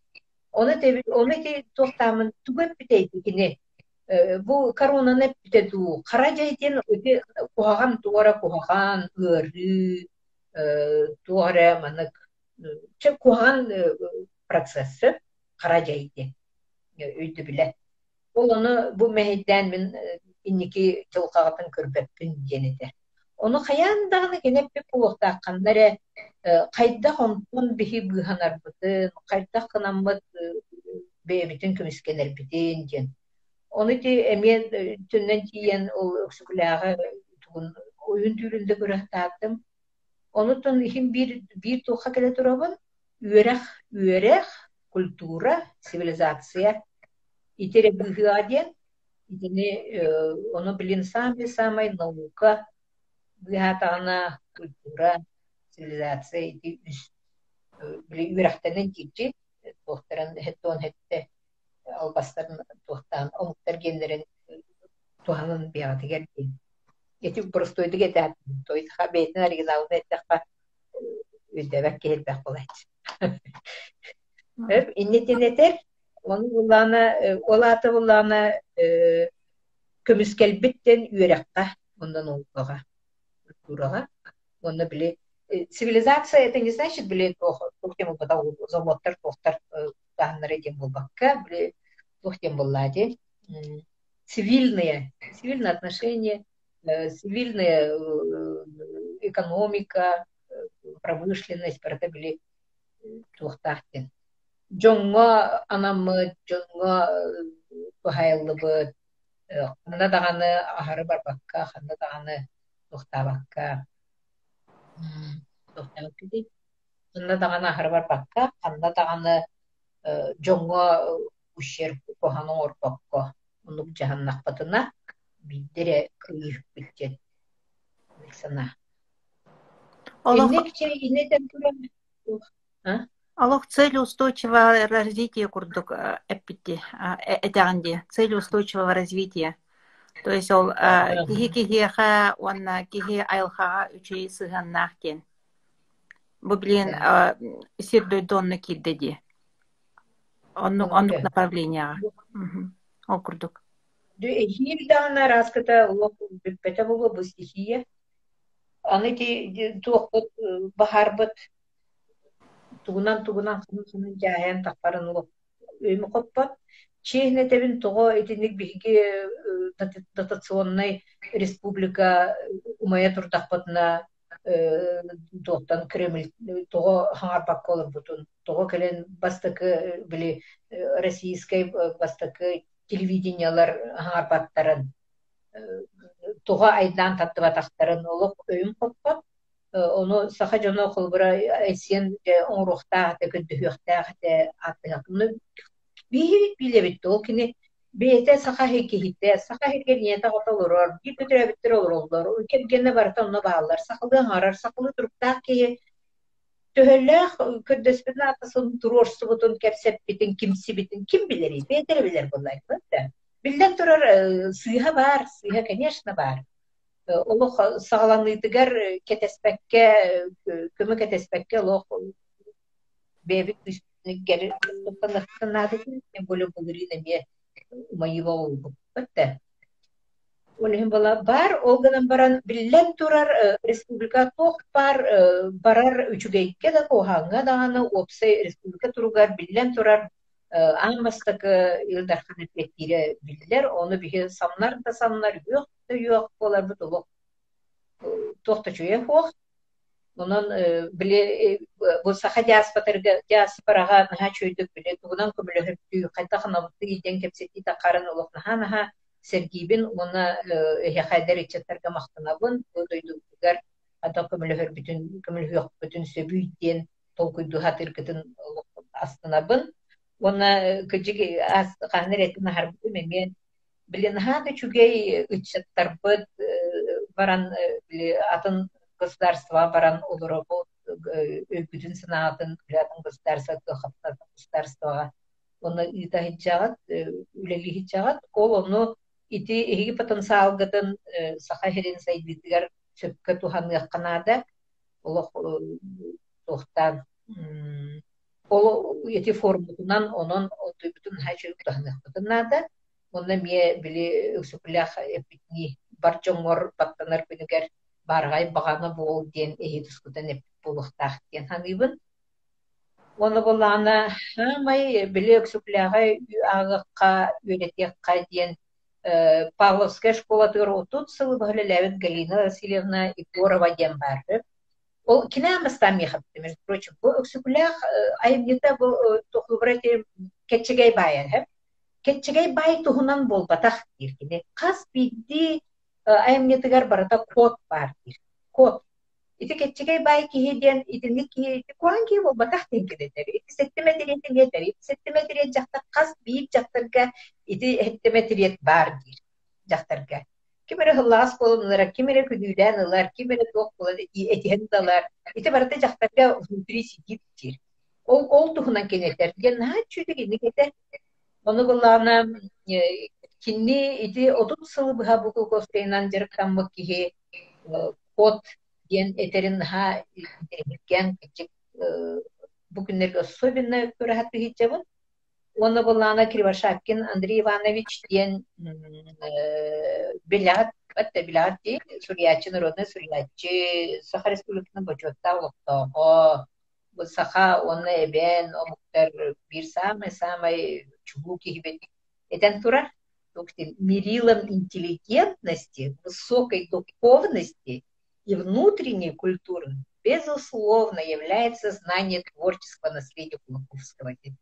Ону ону ити туохтааммын тугу эппитэй кини бу коронаны эппитэ дуу, хара дьай диэн ити куһаҕан туох эрэ куһаҕан, ыарыы, туох эрэ маннык чэ куһаҕан процесс хара дьай диэн өйдөбүлэ. Ол ону бу мэһэйдээн мин инники дьылҕаҕытын көрбөппүн диэн этэр. Ону хайаан даҕаны кини эппит буолуохтаах ханна эрэ хайдах онтон биһи быыһанарбытын, хайдах гынаммыт бэйэбитин көмүскэнэрбитин диэн. Ону ити эмиэ төннөн тиийэн ол Өксөкүлээҕи тугун ойун түүлүн да көрө сатаатым. Онутун иһин биир биир туохха кэлэ турабын үөрэх үөрэх, культура, цивилизация ити эрэ быыһыаҕа диэн итини ону билин самый-самый наука быыһаатаҕына культура, цивилизация ити үс били үөрэхтэнэн киирдии туохтарын һэттуон һэттэ албастарын туохтаан омуктар гиэннэрин туһанан биэҕитигэр диэн. Ити боростуойдук этээт, той бэйэтин оригиналын эттэххэ өйдөөбөт киһи элбэх буолааччы. Иннитин этэр, ону буллаҕына, ол аата буллаҕына көмүскэлбит диэн үөрэххэ уонна наукаҕа, культураҕа уонна били цивилизация это не значит били туох туох диэн буолбатах заводтар туохтар таһыннара диэн буолбакка били туох диэн буоллаа дии цивильные цивильные отношения цивильная экономика промышленность барыта били туохтаах диэн дьоҥҥо анаммыт дьоҥҥо туһайыллыбыт ханна даҕаны аһары барбакка ханна даҕаны туохтаабакка ханна даҕаны аһары барбакка ханна даҕаны дьоҥҥо ущерб куһаҕаны оҥорбокко оннук дьаһаннахпытына биирдэ эрэ кыайыахпыт диэн санаа. Олох Инник этэн туран а? Олох цель устойчивого развития курдук эппитти этэҕин дии. Цель устойчивого развития. То есть ол киһи киһиэхэ уонна киһи айылҕаҕа үчүгэй сыһыаннаах диэн. Бу билигин сир-дойду онно киирдэ дии. Оннук оннук направлениеҕа. Ол курдук. Эһиил даҕаны арааскыта олох бүппэтэ буолуо бу стихия. Аны ити туохпут баһаарбыт. Тугунан-тугунан ханан-ханан дьааһыйан таххарын олох өйүм хоппот. Чиэһинэ этэбин, тоҕо итинник биһиги дотационнай республика умайа турдахпытына туохтан Кремль тоҕо хаҥарбакка олорбутун, тоҕо кэлэн бастакы били российскай бастакы телевидениелар хаҥарбаттарын, тоҕо айдаан таттыбатахтарын олох өйүм хоппот. Ону саха дьоно холобура Айсен оҥоруохтаах этэ, көрдөһүөхтээх этэ ааттаһыахтаах. Биһиги билэбит ол кини бэйэтэ саха киһитэ, саха иһигэр ийэтэ аҕата олорор, бииргэ төрөөбүттэр олороллор, кэргэнэ барыта онно бааллар, сахалыы аҥарар, сахалыы туруктаах киһи төһөлөөх көрдөспүтүн аатасын туруорсубутун, кэпсэппитин, кимсибитин ким билэрий? Бэйэтэ эрэ билэр буоллаҕа да. Биллэн турар, сыыһа баар, сыыһа, конечно, баар. Олох саҕаланыытыгар кэтэспэккэ, көмө кэтэспэккэ олох бэйэбит күүспүтүгэр туттаныахпытын наада тем более былырыын эмиэ умайыыга оҕолбуппут да. Ол иһин буола баар, ол гынан баран биллэн турар республика туох баар барар үчүгэйгэ да куһаҕаҥҥа даҕаны уопсай республика туругар биллэн турар аан бастакы Ил Дархан эппиэттиирэ биллэр, ону биһи самнар да самнар, үөх да үөх буоларбыт олох туох да үчүгэйэ суох. Онон били бу саха диаспоратыгар диаспораҕа наһаа үчүгэйдик били тугунан көмөлөһөрдүү, хайдах анабытый диэн кэпсэтии таххарын олох наһаа-наһаа сэргиибин уонна эһиэхэ эдэр ыччаттарга махтанабын. Бу дойдубутугар хайдах көмөлөһөрбүтүн, көмөлөһүөхпүтүн сөбүй диэн толкуйдуу сатыыргытын олох астынабын. Уонна кырдьык хаһан эрэ этин аһарбытым эмиэ били наһаа да үчүгэй ыччаттарбыт баран били атын государствоҕа баран олоробут өйгүтүн-санаатын били атын государство кыаххытын государствоҕа уонна ыыта сылдьаҕыт, үлэлии сылдьаҕыт. Ол ону ити эһиги потенциалгытын Саха сирин сайдыытыгар сөпкө туһаныахха наада. Олох туохтаан ол ити формутунан онон отуйбутун наһаа үчүгэй туһаныахпытын наада. Онно эмиэ били Өксөкүлээх эппитинии бар дьоҥҥор баттанар күнүгэр баараҕай баҕана буол диэн эһи тускутан эппит буолуохтаах диэн саныыбын. Уонна буоллаҕына саамай били Өксөкүлээҕи ааҕыахха, үөрэтиэххэ диэн Павловскай школатыгар 30 сыл быһа үлэлээбит Галина Васильевна Егорова диэн баар үһү. Ол кини аан бастаан миэхэ эппитэ, между прочим, бу Өксөкүлээх айымньыта бу холобура ити Кэччэгэй баайа үһү. Кэччэгэй баай туһунан буолбатах диир кини. Хас биирдии айымньытыгар барыта код баар диир. Код. Ити кэччэгэй баай киһи диэн итинник киһи ити куһаҕан киһи буолбатах диэн кэпсэтэр. Ити сэттэ мэтириэт эмиэ этэр. Ити сэттэ мэтириэт дьахтар хас биир дьахтарга ити сэттэ мэтириэт баар диир дьахтарга. Ким эрэ ыһыллаҕас буолан ылар, ким эрэ күнүүлээн ылар, ким эрэ туох буолан этиһэн да ылар. Ити барыта дьахтарга внутри сидит диир. Ол, ол туһунан кини этэр. Диэн наһаа үчүгэй инник этэр. Ону былаана кини ити 30 сылы быһа бу Кулаковскайынан дьарыктаммыт киһи код диэн этэрин наһаа интэриэһиргээн кырдьык бу күннэргэ особенно көрө сатыы Уонна былаана Кривошапкин Андрей Иванович диэн билэҕит да билэҕит дии, суруйааччы, народнай суруйааччы, Саха Республикатын бочуоттаах олохтооҕо, бу саха уонна эбээн омуктар биир саамай-саамай чулуу киһибит этэн турар. Мерилом интеллигентности, высокой духовности и внутренней культуры безусловно является знание творческого наследия Кулаковского диэн.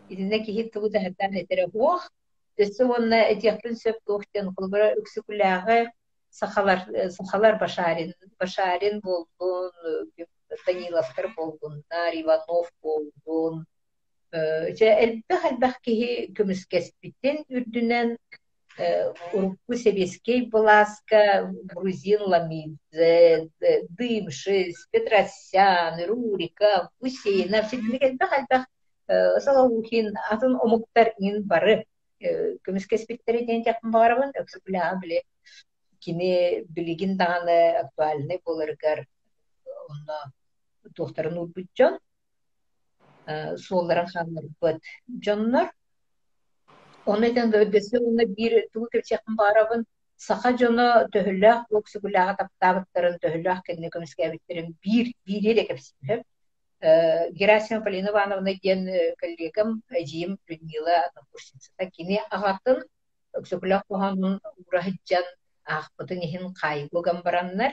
Итиннэ киһи тугу да сатаан этэрэ суох. Өссө уонна этиэхпин сөп туох диэн холобура Өксөкүлээҕи сахалар сахалар Башарин Башарин буоллун, Даниловтар буоллуннар, Иванов буоллун, дьэ элбэх-элбэх киһи көмүскэспитин үрдүнэн урукку сэбиэскэй былааска грузин Ламидзе, Дымшиц, Петросян, Руриков, Гусейнов ситинник элбэх-элбэх Солоухин атын омуктар иҥин бары көмүскэспиттэрэ диэн этиэхпин баҕарабын. Өксөкүлээҕи били кини билигин даҕаны актуальнай буоларыгар онно туохтарын уурбут дьон суолларын хаалларбыт дьоннор. Ону этэн өссө уонна биир тугу кэпсиэхпин баҕарабын, саха дьоно төһөлөөх Өксөкүлээҕи таптаабыттарын, төһөлөөх кинини көмүскээбиттэрин биир биири эрэ кэпсиэм. Герасимова Полина Ивановна диэн коллегам, эдьиийим Людмила однокурсницата, кини аҕатын Өксөкүлээх хоһоонун уура сылдьан аахпытын иһин хаайыыга уган бараннар,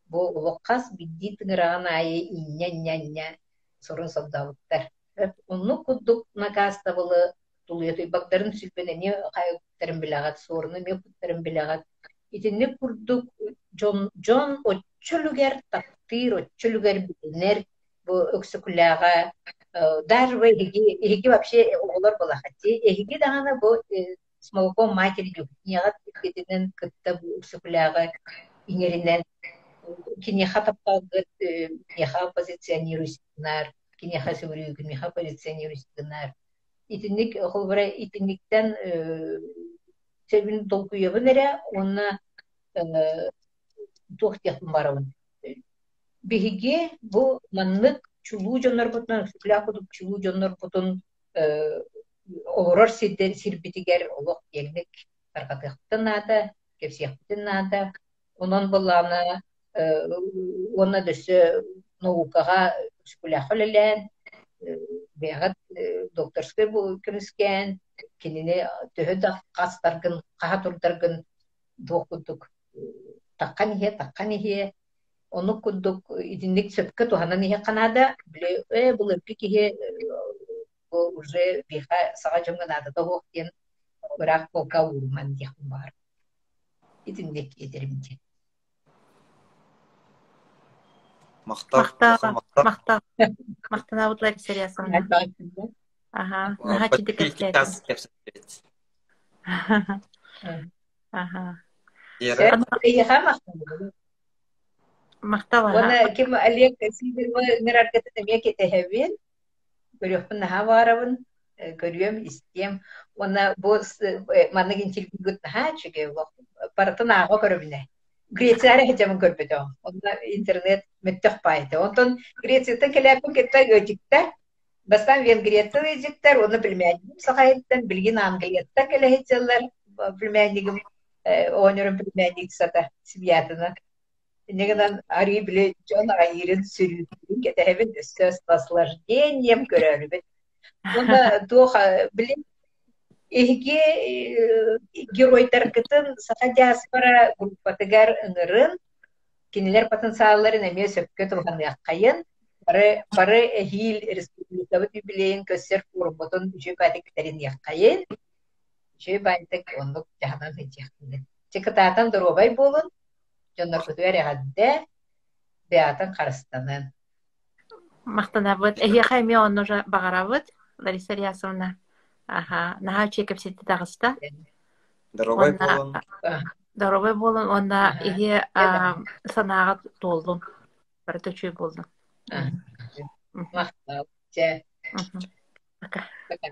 бу олох хас биирдии тыҥыраҕын аайы инньэ-инньэ-инньэ сорун сордообуттар. Оннук курдук накаастабылы тулуйа тыйбактарын сүлбэн эмиэ хайыттарын билэҕит, суоруну эмиэ куттарын билэҕит. Итинник курдук дьон, дьон оччо үлүгэр таптыыр, оччо үлүгэр билинэр бу Өксөкүлээҕэ даже бу эһиги, эһиги вообще оҕолор балахати, эһиги даҕаны бу с молоком матери ийэҕит иккитинэн кытта бу Өксөкүлээҕи иҥэринэн киниэхэ тапталгыт киниэхэ позиционируйсунар, киниэхэ сүгүрүйүү, киниэхэ позиционируйсунар. Итинник холобура итинниктэн сөбүн толкуйабын эрэ уонна туох диэхпин баарабын. Биһиги бу маннык чулуу дьоннорбутунан, Өксөкүлээх курдук чулуу дьоннорбутун олорор сирдэр сирбитигэр олох киэҥник тарҕатыахпытын наада, кэпсиэхпитин наада. Онон былаана уонна да өссө наукаҕа Өксөкүлээххэ үлэлээн, бэйэҕит докторскай көмүскээн, кинини төһө да хастаргын, хаһа турдаргын туох курдук таххан иһиэ, таххан иһиэ. Оннук курдук итинник сөпкө туһанан иһиэххэ наада. Били ээ былыргы киһи бу уже биһиэхэ саҥа дьоҥҥо наадата суох диэн ыраах полка ууруман диэхпин баҕарабын. Итинник этэрим диэн. Махтал, Махтал, улахан махтал. махтал. Махтанабыт Лариса Реасовна. Аха, наһаа Почти чидик икки кэпсээтиҥ. час кэпсэттибит. Аха. Вера, Эйиэхэ махтанабын. Махтал аха. Уонна ким Олег Сидорова ыҥыраргытын эмиэ кэтэһэбин. Көрүөхпүн наһаа баҕарабын. Көрүөм, истиэм. Уонна бу маннык интервьюгут наһаа үчүгэй олох. Барытын ааҕа көрөбүнэ. Греция эрэ сылдьаммын көрбөтөҕүм. Онно интернет мөлтөх баайта. Онтон Грецияттан кэлээппин кытта ыалдьыттар Бастаан Венгрияттан ыалдьыттар уонна племяннигым Сахайыттан, билигин Англияттан кэлэ сылдьаллар. Племяннигым оҕонньорум племянницата семьятынан. Инньэ гынан арыы били дьон аҕайыырын сүрүүтүн кэтэһэбин, өссө с наслаждением көрөөрүбүн. Уонна туох били эһиги геройдаргытын саха диаспора группатыгар ыҥырын, кинилэр потенциалларын эмиэ сөпкө туһаныаххайын, бары, бары эһиил республикабыт юбилейын көрсөр форуммутун үчүгэй баайдык тэриниэххэйин, үчүгэй баайдык оннук дьаһанан сылдьыахпын. Чэ кытаатан доруобай буолун, дьонноргутугар эҕэрдэ, бэйэҕитин харыстанын. Махтанабыт. Эһиэхэ эмиэ онно уже баҕарабыт, Лариса Ильясовна. Аха, наһаа үчүгэй кэпсэтии таҕыста. Доруобай Уонна буолун. доруобай буолун уонна иһи санааҕа туоллун. Барыта үчүгэй буоллун. Махтал. Чэ. Пока. Пока.